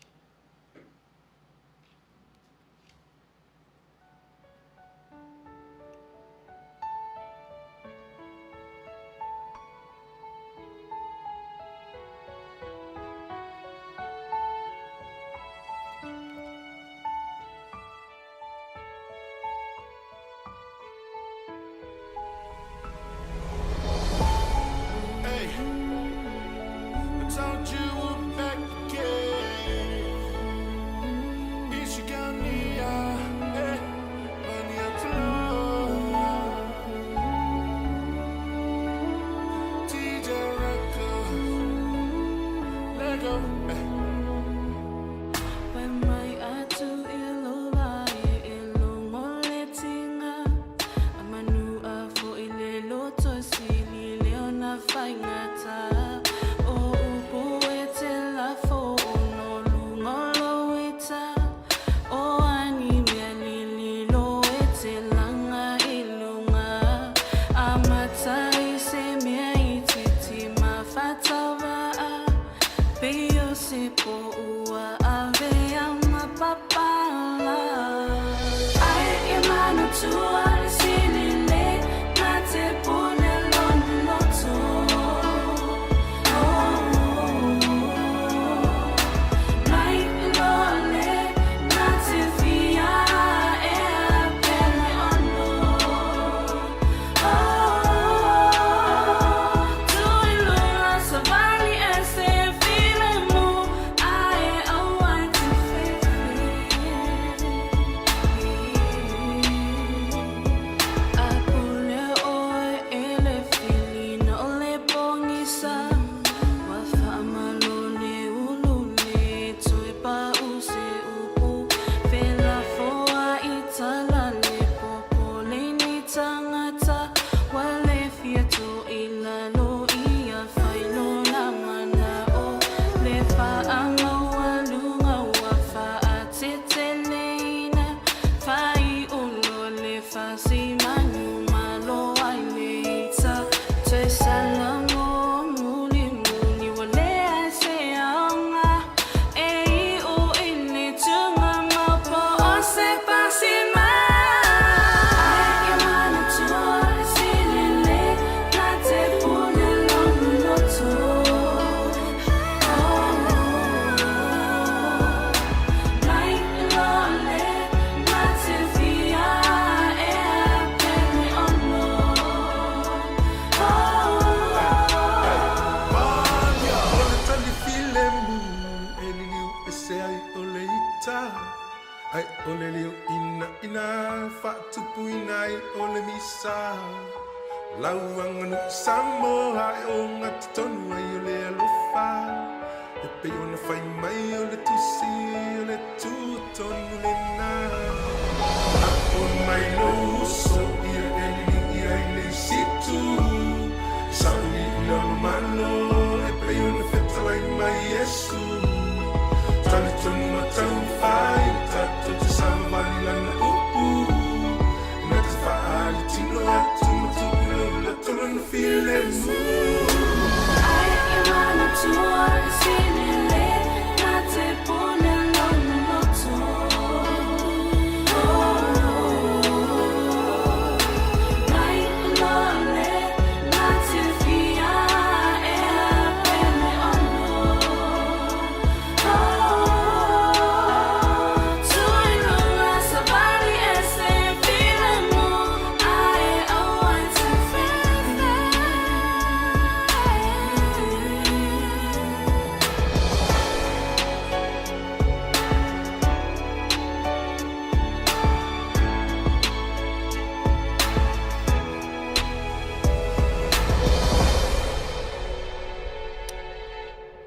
ita Ae o le leo inaina Faatupuina ai o le misa Lau aganuu Samoa e ogatotonu ai o le alofa E pei ona fai mai o le tusi o le tutonu lena Apo mai lou uso ia e liligi ai le isi itu Sauni i lona malo e pei ona fetalai mai Iesu Talitonu ma taumafai tatou te savavali lana upu Na te faaali tino atu ma tupu i lou loto lona filemu.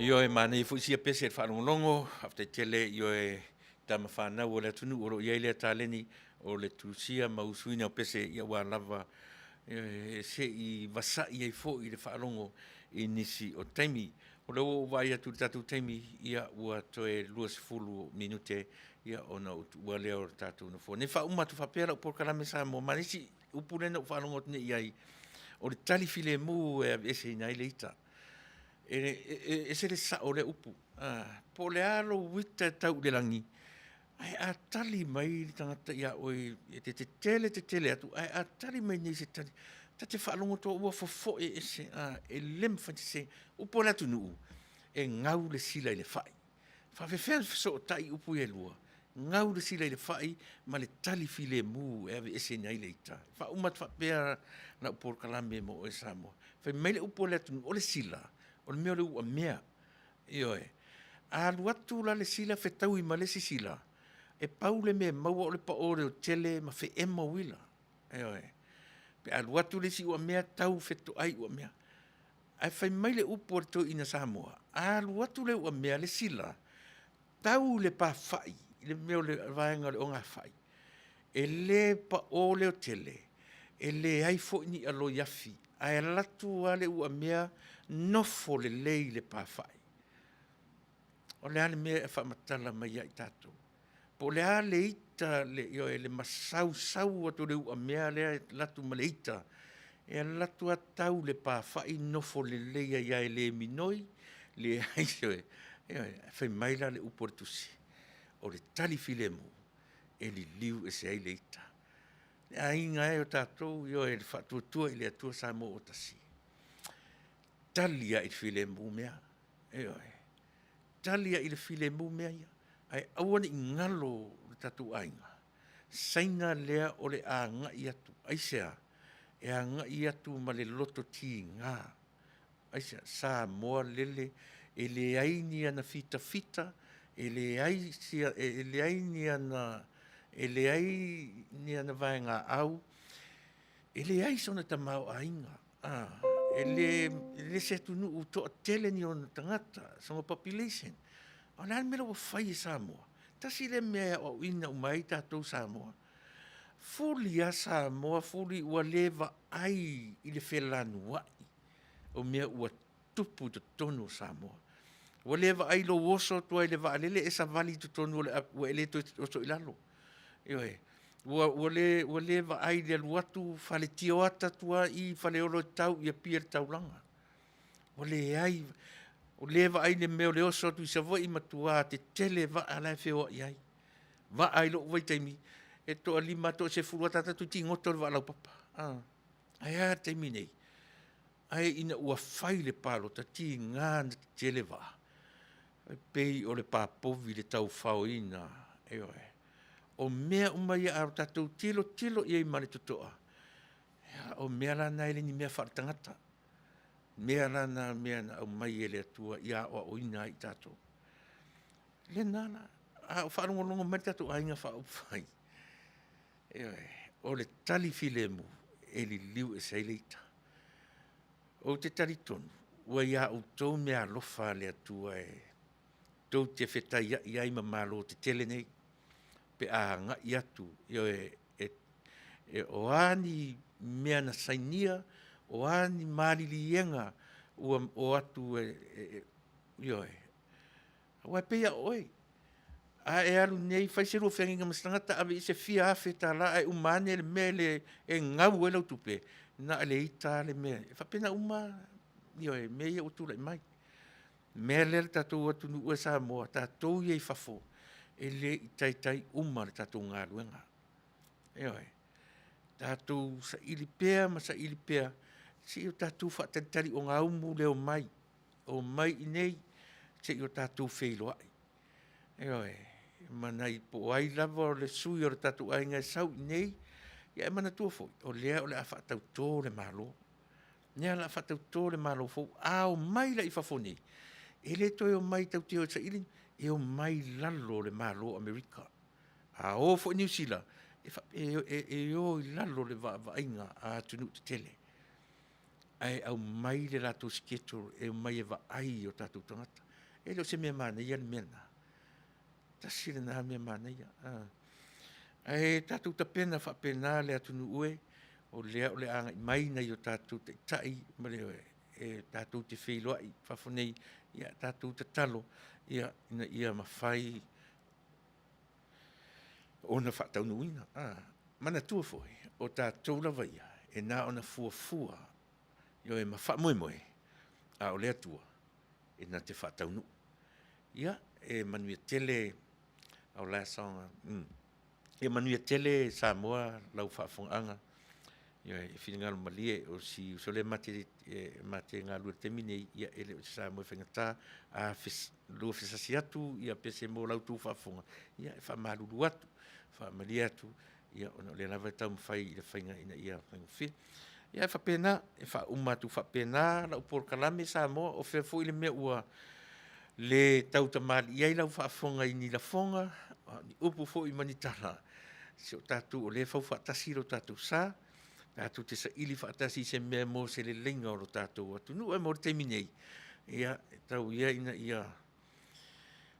Ioe, manaia foi sia pese i le faalogologo, faafetai tele ioe tama fanau o le atunuu o lo o i ai lea taleni o le tusia ma usuina o pese ia aua lava e se i vasa'i ai foi le faalogo i nisi o taimi. O lea ua ou vaai atu i le tatou taimi, ia ua toe 20 minute ia ona ou tuua lea o le tatou nofoa. Nei faauma atu faapea lau polokalame Samoa ma le isi upu lea na ou faalogo atu nei i ai, o le tali filemu e aveeseina ai le ita. E, e, e ese le sao o lea upu. Ah, po o le a lou ita e tau i le lagi, ae a tali mai le tagata iā oe e te tetele tetele atu, ae a tali mai nei se tali, ta te faalogo atu ua fofoe ese, a, e le mafai se upu a le atunuu, e gau le sila i le fai. Faafefea ona fesootai upu ia e lua? Gau le sila i le fai ma le tali filemu e aveeseina ai le ita. E faauma atu faapea lau polokalame mo oe Samoa. Fai mai le upu a le atunuu, o le sila, o le mea o le uamea. Ioe. A alu atu la le sila fetaui ma le isi sila, e pau le mea e maua o le pao leotele ma feemo uila. Ioe. Pe a alu atu le isi uamea tau fetoai uamea. Ae fai mai le upu a le toeaina Samoa, a alu atu le uamea le sila, tau i le pafa'i, i le mea o le vaega o le ogafai, e le pao leotele, e leai foi ni aloiafi, ae alu atu lava le uamea nofo lelei i le pafa'i. O le a le mea e faamatala mai ia i tatou? Po o le a le ita, le, ioe, le masausau atu o le uamea lea e alu atu ma le ita, e alu atu lava tau le pafa'i nofo lelei ai lava e le minoi, leai se, ioe, fai mai la le upu a le Tusi, o le tali filemu e liliu ese ai le ita. Le aiga e o tatou, ioe, le faatuatua i le Atua Samoa ua tasi, tali lava i le filemu mea, ioe, tali lava i le filemu mea ia, ae aua ne i galo le tatou aiga, saina lea o le agai atu, aisea? E agai atu ma le loto tiga, aisea? Samoa lele e leai ni ana fitafita, e leai sia, e leai ni ana, e leai ni ana vaegaau, e leai sona tamaoaiga, a, e le, e le se atunuu toatele ni ona tagata, sona population. A o le a le mea la ua fai e Samoa? Tasi lea mea e aoaoina uma ai tatou Samoa. Fuli lava Samoa, fuli ua le vaai i le felanuai o mea ua tupu i totonu o Samoa. Ua le vaai lou oso atu ai i le vaalele e savali i totonu o le ua e le toe oso i lalo. Ioe. Ua, ua, le, ua le vaai i le alu atu faletioata atu i Faleolo e tau i Apia i le taulaga. Ua leai, ua le vaai le mea o le oso atu i Savaii matua tetele vaa la e feoai ai. Vaa i lou vaitaimi, e toalima toasefulu ata ata toeitiiti goto le vaa laupapa. Ah. Ae a le taimi nei? Ae ina ua fai le palota, tiga na tetele vaa, e pei o le papovi le taufaoina, ioe. O mea uma ia a tatou tilotilo i ai ma le totoa, o mea la na e le ni mea faaletagata. Mea la na mea na aumai e le Atua ia aoaoina ai i tatou. Lena la. A o faalogologo mai le tatou aiga faaupufai, ioe, o le tali filemu e liliu ese ai le ita. Ou te talitonu ua ia outou meaalofa a le Atua e tou te fetaiai ai ma Malo tetele nei pe a agai atu, ioe, e, e, o a ni mea na sainia, o a ni maliliega ua o atu e, e, ioe, aua e pei lava o oe, a e alu nei fai se lua feagaiga ma se tagata ave i ai se fia afe tala ae uma ane le mea le e gau ai lau tupe, na o le ita lava le mea. E faapena uma ioe, mea ia ua tulai mai. Mea lea le tatou atunuu e Samoa, tatou ia i fafo, e le i taitai uma le tatou galuega. Ioe. Tatou saili pea ma saili pea, se i o tatou faatalitali ogaumu le omai, omai i inei se i o tatou feiloai. Ioe, ma nai po o ai lava o le sui o le tatou aiga e sau i inei, ia e manatua foi, o lea o le a faatauto le Malo. O lea o le a faatauto le Malo fou, a omai la i fafo nei, e le toe omai tatou te o e saili, e omai i lalo o le Malo o Amerika. A o foi Niu Sila, e, e, e o i lalo o le vaavaaiga a atunuu tetele. Ae aumai le latou schedule e omai e vaai i o tatou tagata. E le o se mea manaia le mea lena. Tasi lena mea manaia. Ae tatou tapena faapena le atunuu e, o lea o le a agai mai nai o tatou taitai ma le e tatou te feiloai i fafo nei, ia tatou tatalo ia ina ia mafai ona faataunuuina. Manatua foi, o tatou lava ia, e na ona fuafua, ioe, ma faamoemoe, a o le Atua e na te faataunuu. Ia, e manuia tele our last song. Ia manuia tele Samoa lau faafofogaaga. Ioe, e finagalo malie o si uso lea ma te ma te galulue i le taimi nei, ia e le o se Samoa e faigata. A fes, lua fesasi atu ia pese mo la outou faafofoga, ia e faamalulu atu, faamalie atu, ia ona o lea lava e taumafai i le faiga ina ia faigofie. Ia e faapena, e faauma atu faapena lau polokalame Samoa, o fea foi le mea ua le tautamalii ai lau faafofoga i ni lafoga, ni upu foi ma ni tala, si o tatou o lea e fau faatasi lo tatou sa, tatou te saili faatasi i se mea mo se leleiga o lo tatou atunuu. Ae mo le taimi nei, ia, e tau ia ina ia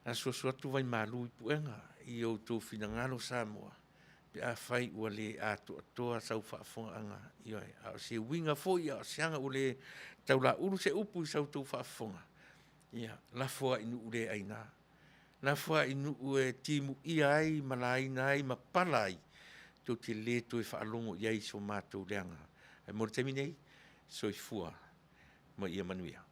asuasu atu vaimalu i puega i outou finagalo Samoa, pe afai ua le atoatoa sau faafofogaaga, ioe, a o se uiga foi, a o se aga ua le taulaulu se upu i sa outou faafofoga, ia, lafo lava i nuu le aina. Lafo lava i nuu e timuia ai ma laina ai ma pala ai, tou te le toe faalogo i ai i so matou leaga. Ae mo le taimi nei, soifua ma ia manuia.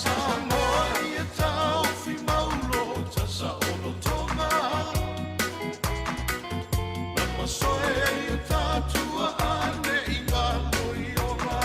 Samoa ia taofi maulo tasa o lotoga Na masoe ai o tatua ane i ngalo i ola.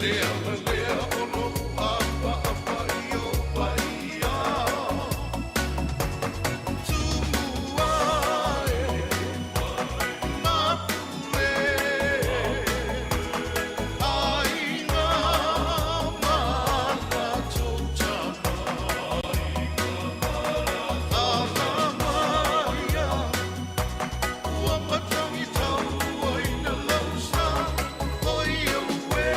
Le ala lea o lou apaapa i o paia. Tumua e mapule, aiga ma latou tama. Alamaia, ua matagitau ina lausa, o ia ue.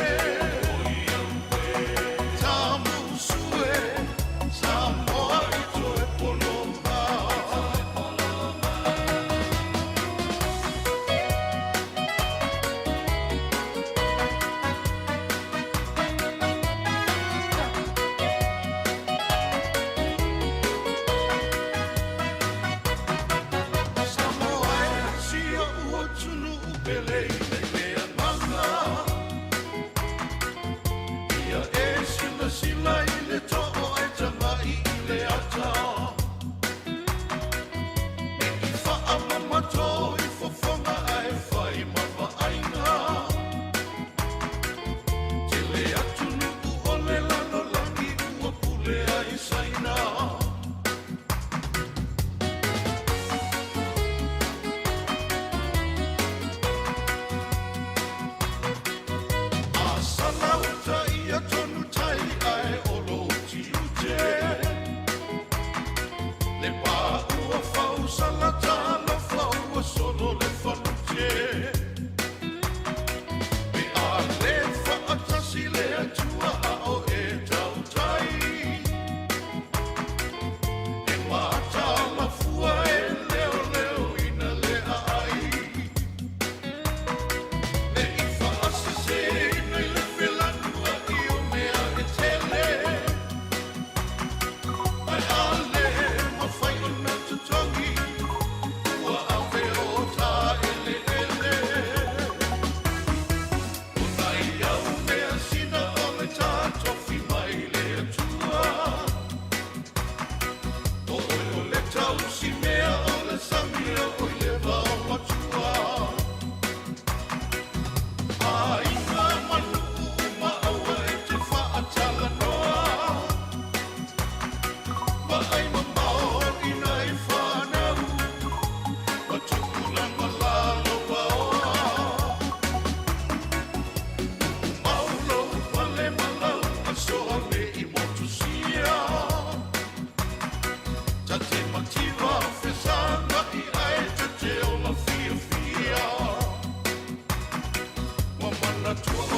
Tamusue, Samoa i toe poloma. Samoa e, si o'u atunuu pele i le agaga. Ia e silasila i le too e tagai i le ata. Ne i faamamato i fofoga ae fai ma vaaiga. Tele atunuu o le lalolagi ua pule ai Saina. A salauta ia tonu tai ae o lo tiute. Le pā ua fausalata la ua solo le falute. Pe a le faatasi le Atua a o e tautai. E matala fua e leo leo ina le aai. Ne i faasese ina i le felanua i o mea e tele. Ai a le mafai ona totogi, ua ave o ta ele ele. O nai au mea sina o le tatofi mai le Atua. O oe o le tausi mea o le sami o i le vao matua. Aiga manuu ma aua e te faatalanoa. Vaai mamao ina i whanau, ma tupulaga lalo paoa. Mau lou pale ma lau asoa me i motusia. Ta te mativa fesagai ae ta te ola fiafia. Ua manatua